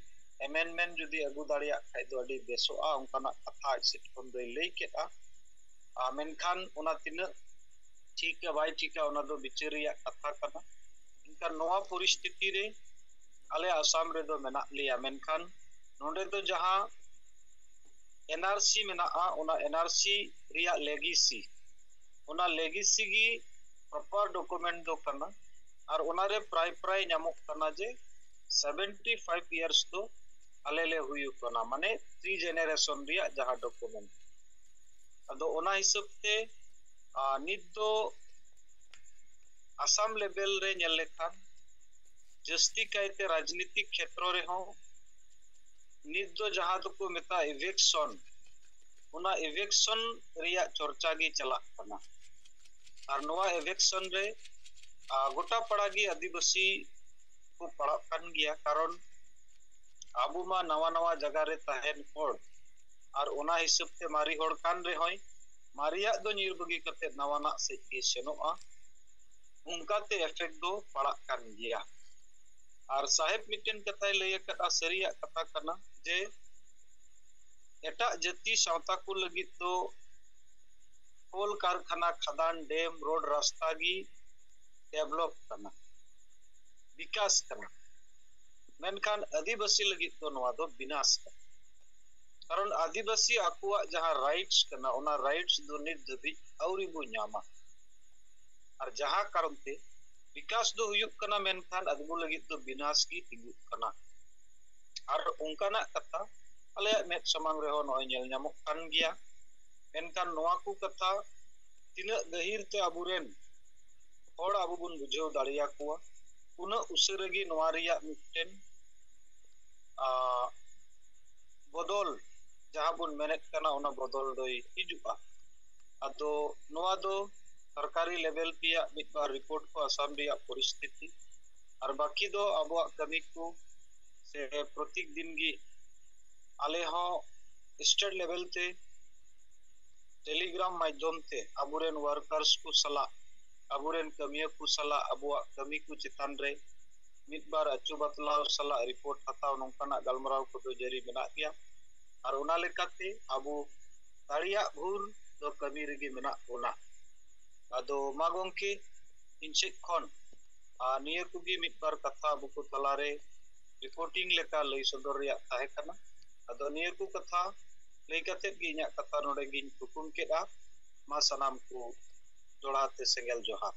ᱮᱢᱮᱱᱰᱢᱮᱱᱴ ᱡᱩᱫᱤ ᱟᱹᱜᱩ ᱫᱟᱲᱮᱭᱟᱜ ᱠᱷᱟᱡ ᱫᱚ ᱟᱹᱰᱤ ᱵᱮᱥᱚᱜᱼᱟ, ᱚᱱᱠᱟᱱᱟᱜ ᱠᱟᱛᱷᱟ ᱟᱡ ᱥᱮᱫ ᱠᱷᱚᱱ ᱫᱚᱭ ᱞᱟᱹᱭ ᱠᱮᱫᱼᱟ᱾ ᱟᱨ ᱢᱮᱱᱠᱷᱟᱱ ᱚᱱᱟ ᱛᱤᱱᱟᱹᱜ ᱴᱷᱤᱠᱟ ᱵᱟᱭ ᱴᱷᱤᱠᱟ, ᱚᱱᱟ ᱫᱚ ᱵᱤᱪᱟᱹᱨ ᱨᱮᱭᱟᱜ ᱠᱟᱛᱷᱟ ᱠᱟᱱᱟ᱾ ᱢᱮᱱᱠᱷᱟᱱ ᱱᱚᱣᱟ ᱯᱚᱨᱤᱥᱛᱷᱤᱛᱤ ᱨᱮ ᱟᱞᱮ ᱟᱥᱟᱢ ᱨᱮᱫᱚ ᱢᱮᱱᱟᱜ ᱞᱮᱭᱟ, ᱢᱮᱱᱠᱷᱟᱱ ᱱᱚᱰᱮ ᱫᱚ ᱡᱟᱦᱟᱸ ᱮᱱᱟᱨᱥᱤ ᱢᱮᱱᱟᱜᱼᱟ, ᱚᱱᱟ ᱮᱱᱟᱨᱥᱤ ᱨᱮᱭᱟᱜ ᱞᱮᱜᱮᱥᱤ, ᱚᱱᱟ ᱞᱮᱜᱮᱥᱤ ᱜᱮ ᱯᱨᱚᱯᱟᱨ ᱰᱚᱠᱩᱢᱮᱱᱴ ᱫᱚ ᱠᱟᱱᱟ᱾ ᱟᱨ ᱚᱱᱟᱨᱮ ᱯᱨᱟᱭ ᱯᱨᱟᱭ ᱧᱟᱢᱚᱜ ᱠᱟᱱᱟ ᱡᱮ ᱥᱮᱵᱷᱮᱱᱴᱤ ᱯᱷᱟᱭᱤᱵᱷ ᱤᱭᱟᱨᱥ ᱫᱚ ᱟᱞᱮ ᱞᱮ ᱦᱩᱭᱩᱜ ᱠᱟᱱᱟ, ᱢᱟᱱᱮ ᱛᱷᱨᱤ ᱡᱮᱱᱟᱨᱮᱥᱚᱱ ᱨᱮᱭᱟᱜ ᱡᱟᱦᱟᱸ ᱰᱚᱠᱩᱢᱮᱱᱴ᱾ ᱟᱫᱚ ᱚᱱᱟ ᱦᱤᱥᱟᱹᱵ ᱛᱮ, ᱟᱨ ᱱᱤᱛ ᱫᱚ ᱟᱥᱟᱢ ᱞᱮᱵᱮᱞ ᱨᱮ ᱧᱮᱞ ᱞᱮᱠᱷᱟᱱ ᱡᱟᱹᱥᱛᱤ ᱠᱟᱭᱛᱮ ᱨᱟᱡᱽᱱᱤᱛᱤᱠ ᱠᱷᱮᱛᱨᱚ ᱨᱮᱦᱚᱸ ᱱᱤᱛ ᱫᱚ ᱡᱟᱦᱟᱸ ᱫᱚᱠᱚ ᱢᱮᱛᱟᱜᱼᱟ ᱤᱵᱷᱮᱠᱥᱚᱱ, ᱚᱱᱟ ᱤᱵᱷᱮᱠᱥᱚᱱ ᱨᱮᱭᱟᱜ ᱪᱚᱨᱪᱟ ᱜᱮ ᱪᱟᱞᱟᱜ ᱠᱟᱱᱟ᱾ ᱟᱨ ᱱᱚᱣᱟ ᱤᱵᱷᱮᱠᱥᱚᱱ ᱨᱮ, ᱟ, ᱜᱚᱴᱟ ᱯᱟᱲᱟ ᱜᱮ ᱟᱹᱫᱤᱵᱟᱹᱥᱤ ᱠᱚ ᱯᱟᱲᱟᱜ ᱠᱟᱱ ᱜᱮᱭᱟ, ᱠᱟᱨᱚᱱ ᱟᱵᱚ ᱢᱟ ᱱᱟᱣᱟ ᱱᱟᱣᱟ ᱡᱟᱭᱜᱟ ᱨᱮ ᱛᱟᱦᱮᱱ ᱦᱚᱲ, ᱟᱨ ᱚᱱᱟ ᱦᱤᱥᱟᱹᱵ ᱛᱮ ᱢᱟᱨᱮ ᱦᱚᱲ ᱠᱟᱱ ᱨᱮᱦᱚᱸᱭ, ᱢᱟᱨᱮᱭᱟᱜ ᱫᱚ ᱧᱤᱨ ᱵᱟᱹᱜᱤ ᱠᱟᱛᱮ ᱱᱟᱣᱟᱱᱟᱜ ᱥᱮᱫ ᱜᱮ ᱥᱮᱱᱚᱜᱼᱟ, ᱚᱱᱠᱟᱛᱮ ᱮᱯᱷᱮᱠᱴ ᱫᱚ ᱯᱟᱲᱟᱜ ᱠᱟᱱ ᱜᱮᱭᱟ᱾ ᱟᱨ ᱥᱟᱦᱮᱵ ᱢᱤᱫᱴᱮᱱ ᱠᱟᱛᱷᱟᱭ ᱞᱟᱹᱭ ᱟᱠᱟᱫᱼᱟ, ᱥᱟᱹᱨᱤᱭᱟᱜ ᱠᱟᱛᱷᱟ ᱠᱟᱱᱟ ᱡᱮ ᱮᱴᱟᱜ ᱡᱟᱹᱛᱤ ᱥᱟᱶᱛᱟ ᱠᱚ ᱞᱟᱹᱜᱤᱫ ᱫᱚ ᱠᱚᱞ ᱠᱟᱨᱠᱷᱟᱱᱟ, ᱠᱷᱟᱫᱟᱱ, ᱰᱮᱢ, ᱨᱳᱰ, ᱨᱟᱥᱛᱟ ᱜᱮ ᱰᱮᱵᱷᱞᱚᱯ ᱠᱟᱱᱟ, ᱵᱤᱠᱟᱥ ᱠᱟᱱᱟ᱾ ᱢᱮᱱᱠᱷᱟᱱ ᱟᱹᱫᱤᱵᱟᱹᱥᱤ ᱞᱟᱹᱜᱤᱫ ᱫᱚ ᱱᱚᱣᱟ ᱫᱚ ᱵᱤᱱᱟᱥ ᱠᱟᱱᱟ᱾ ᱠᱟᱨᱚᱱ ᱟᱹᱫᱤᱵᱟᱹᱥᱤ ᱟᱠᱚᱣᱟᱜ ᱡᱟᱦᱟᱸ ᱨᱟᱭᱤᱴᱥ ᱠᱟᱱᱟ, ᱚᱱᱟ ᱨᱟᱭᱤᱴᱥ ᱫᱚ ᱱᱤᱛ ᱫᱷᱟᱹᱵᱤᱡ ᱟᱹᱣᱨᱤ ᱵᱚ ᱧᱟᱢᱟ᱾ ᱟᱨ ᱡᱟᱦᱟᱸ ᱠᱟᱨᱚᱱ ᱛᱮ ᱵᱤᱠᱟᱥ ᱫᱚ ᱦᱩᱭᱩᱜ ᱠᱟᱱᱟ, ᱢᱮᱱᱠᱷᱟᱱ ᱟᱵᱚ ᱞᱟᱹᱜᱤᱫ ᱫᱚ ᱵᱤᱱᱟᱥ ᱜᱮ ᱛᱤᱸᱜᱩᱜ ᱠᱟᱱᱟ᱾ ᱟᱨ ᱚᱱᱠᱟᱱᱟᱜ ᱠᱟᱛᱷᱟ ᱟᱞᱮᱭᱟᱜ ᱢᱮᱫ ᱥᱟᱢᱟᱝ ᱨᱮᱦᱚᱸ ᱱᱚᱜᱼᱚᱭ ᱧᱮᱞ ᱧᱟᱢᱚᱜ ᱠᱟᱱ ᱜᱮᱭᱟ᱾ ᱢᱮᱱᱠᱷᱟᱱ ᱱᱚᱣᱟ ᱠᱚ ᱠᱟᱛᱷᱟ ᱛᱤᱱᱟᱹᱜ ᱜᱟᱹᱦᱤᱨ ᱛᱮ ᱟᱵᱚᱨᱮᱱ ᱦᱚᱲ ᱟᱵᱚ ᱵᱚᱱ ᱵᱩᱡᱷᱟᱹᱣ ᱫᱟᱲᱮᱭᱟᱠᱚᱣᱟ, ᱩᱱᱟᱹᱜ ᱩᱥᱟᱹᱨᱟ ᱜᱮ ᱱᱚᱣᱟ ᱨᱮᱭᱟᱜ ᱢᱤᱫᱴᱮᱱ, ᱟ, ᱵᱚᱫᱚᱞ, ᱡᱟᱦᱟᱸ ᱵᱚᱱ ᱢᱮᱱᱮᱫ ᱠᱟᱱᱟ, ᱚᱱᱟ ᱵᱚᱫᱚᱞ ᱫᱚᱭ ᱦᱤᱡᱩᱜᱼᱟ᱾ ᱟᱫᱚ ᱱᱚᱣᱟ ᱫᱚ ᱥᱚᱨᱠᱟᱨᱤ ᱞᱮᱵᱮᱞ ᱨᱮᱭᱟᱜ ᱢᱤᱫ ᱵᱟᱨ ᱨᱤᱯᱳᱨᱴ ᱠᱚ, ᱟᱥᱟᱢ ᱨᱮᱭᱟᱜ ᱯᱚᱨᱤᱥᱛᱷᱤᱛᱤ, ᱟᱨ ᱵᱟᱹᱠᱤ ᱫᱚ ᱟᱵᱚᱣᱟᱜ ᱠᱟᱹᱢᱤ ᱠᱚ ᱥᱮ ᱯᱨᱚᱛᱮᱠ ᱫᱤᱱ ᱜᱮ ᱟᱞᱮ ᱦᱚᱸ ᱥᱴᱮᱴ ᱞᱮᱵᱮᱞ ᱛᱮ ᱴᱮᱞᱤᱜᱨᱟᱢ ᱢᱟᱫᱽᱫᱷᱚᱢ ᱛᱮ ᱟᱵᱚᱨᱮᱱ ᱣᱟᱨᱠᱟᱨᱥ ᱠᱚ ᱥᱟᱞᱟᱜ, ᱟᱵᱚᱨᱮᱱ ᱠᱟᱹᱢᱤᱭᱟᱹ ᱠᱚ ᱥᱟᱞᱟᱜ ᱟᱵᱚᱣᱟᱜ ᱠᱟᱹᱢᱤ ᱠᱚ ᱪᱮᱛᱟᱱ ᱨᱮ ᱢᱤᱫ ᱵᱟᱨ ᱟᱹᱪᱩ ᱵᱟᱛᱞᱟᱣ ᱥᱟᱞᱟᱜ ᱨᱤᱯᱳᱨᱴ ᱦᱟᱛᱟᱣ, ᱱᱚᱝᱠᱟᱱᱟᱜ ᱜᱟᱞᱢᱟᱨᱟᱣ ᱠᱚᱫᱚ ᱡᱟᱹᱨᱤ ᱢᱮᱱᱟᱜ ᱜᱮᱭᱟ᱾ ᱟᱨ ᱚᱱᱟ ᱞᱮᱠᱟᱛᱮ ᱟᱵᱚ ᱫᱟᱲᱮᱭᱟᱜ ᱵᱷᱳᱨ ᱫᱚ ᱠᱟᱹᱢᱤ ᱨᱮᱜᱮ ᱢᱮᱱᱟᱜ ᱵᱚᱱᱟ᱾ ᱟᱫᱚ ᱢᱟ ᱜᱚᱢᱠᱮ, ᱤᱧ ᱥᱮᱫ ᱠᱷᱚᱱ, ᱟᱨ, ᱱᱤᱭᱟᱹ ᱠᱚᱜᱮ ᱢᱤᱫ ᱵᱟᱨ ᱠᱟᱛᱷᱟ ᱟᱵᱚ ᱠᱚ ᱛᱟᱞᱟᱨᱮ ᱨᱤᱯᱳᱨᱴᱤᱝ ᱞᱮᱠᱟ ᱞᱟᱹᱭ ᱥᱚᱫᱚᱨ ᱨᱮᱭᱟᱜ ᱛᱟᱦᱮᱸ ᱠᱟᱱᱟ᱾ ᱟᱫᱚ ᱱᱤᱭᱟᱹ ᱠᱚ ᱠᱟᱛᱷᱟ ᱞᱟᱹᱭ ᱠᱟᱛᱮᱫ ᱜᱮ ᱤᱧᱟᱹᱜ ᱠᱟᱛᱷᱟ ᱱᱚᱰᱮ ᱜᱤᱧ ᱛᱷᱩᱠᱩᱢ ᱠᱮᱫᱼᱟ᱾ ᱢᱟ ᱥᱟᱱᱟᱢ ᱠᱚ ᱫᱚᱦᱲᱟ ᱛᱮ ᱥᱮᱸᱜᱮᱞ ᱡᱚᱦᱟᱨ᱾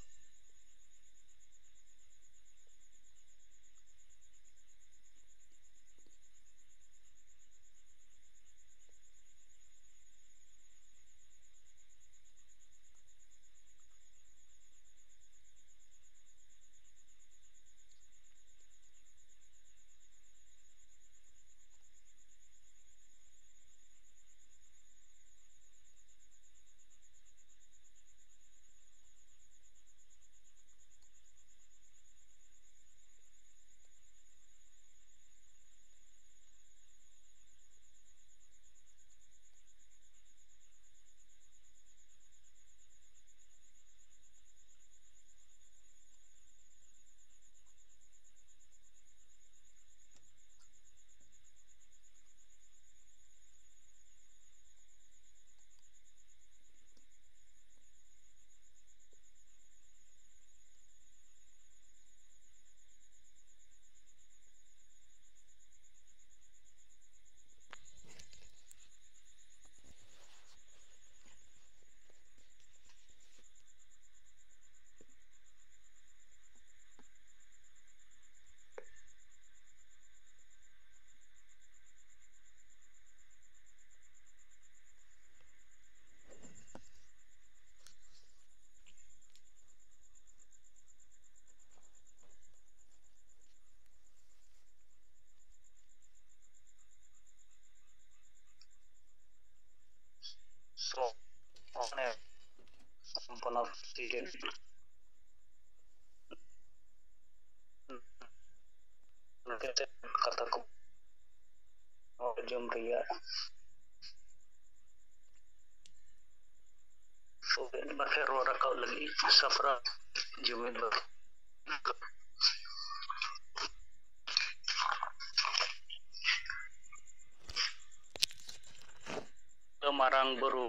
ᱚᱱᱟ ᱯᱩᱛᱷᱤ ᱨᱮ ᱠᱟᱛᱷᱟ ᱠᱚ ᱡᱚᱢ ᱨᱮᱭᱟᱜ ᱵᱟᱠᱷᱮᱲ ᱨᱚᱲ ᱨᱟᱠᱟᱵ ᱞᱟᱹᱜᱤᱫ ᱥᱟᱯᱲᱟᱣ ᱡᱩᱢᱤᱫ ᱵᱟᱠᱷᱮᱲ᱾ ᱫᱚ ᱢᱟᱨᱟᱝ ᱵᱩᱨᱩ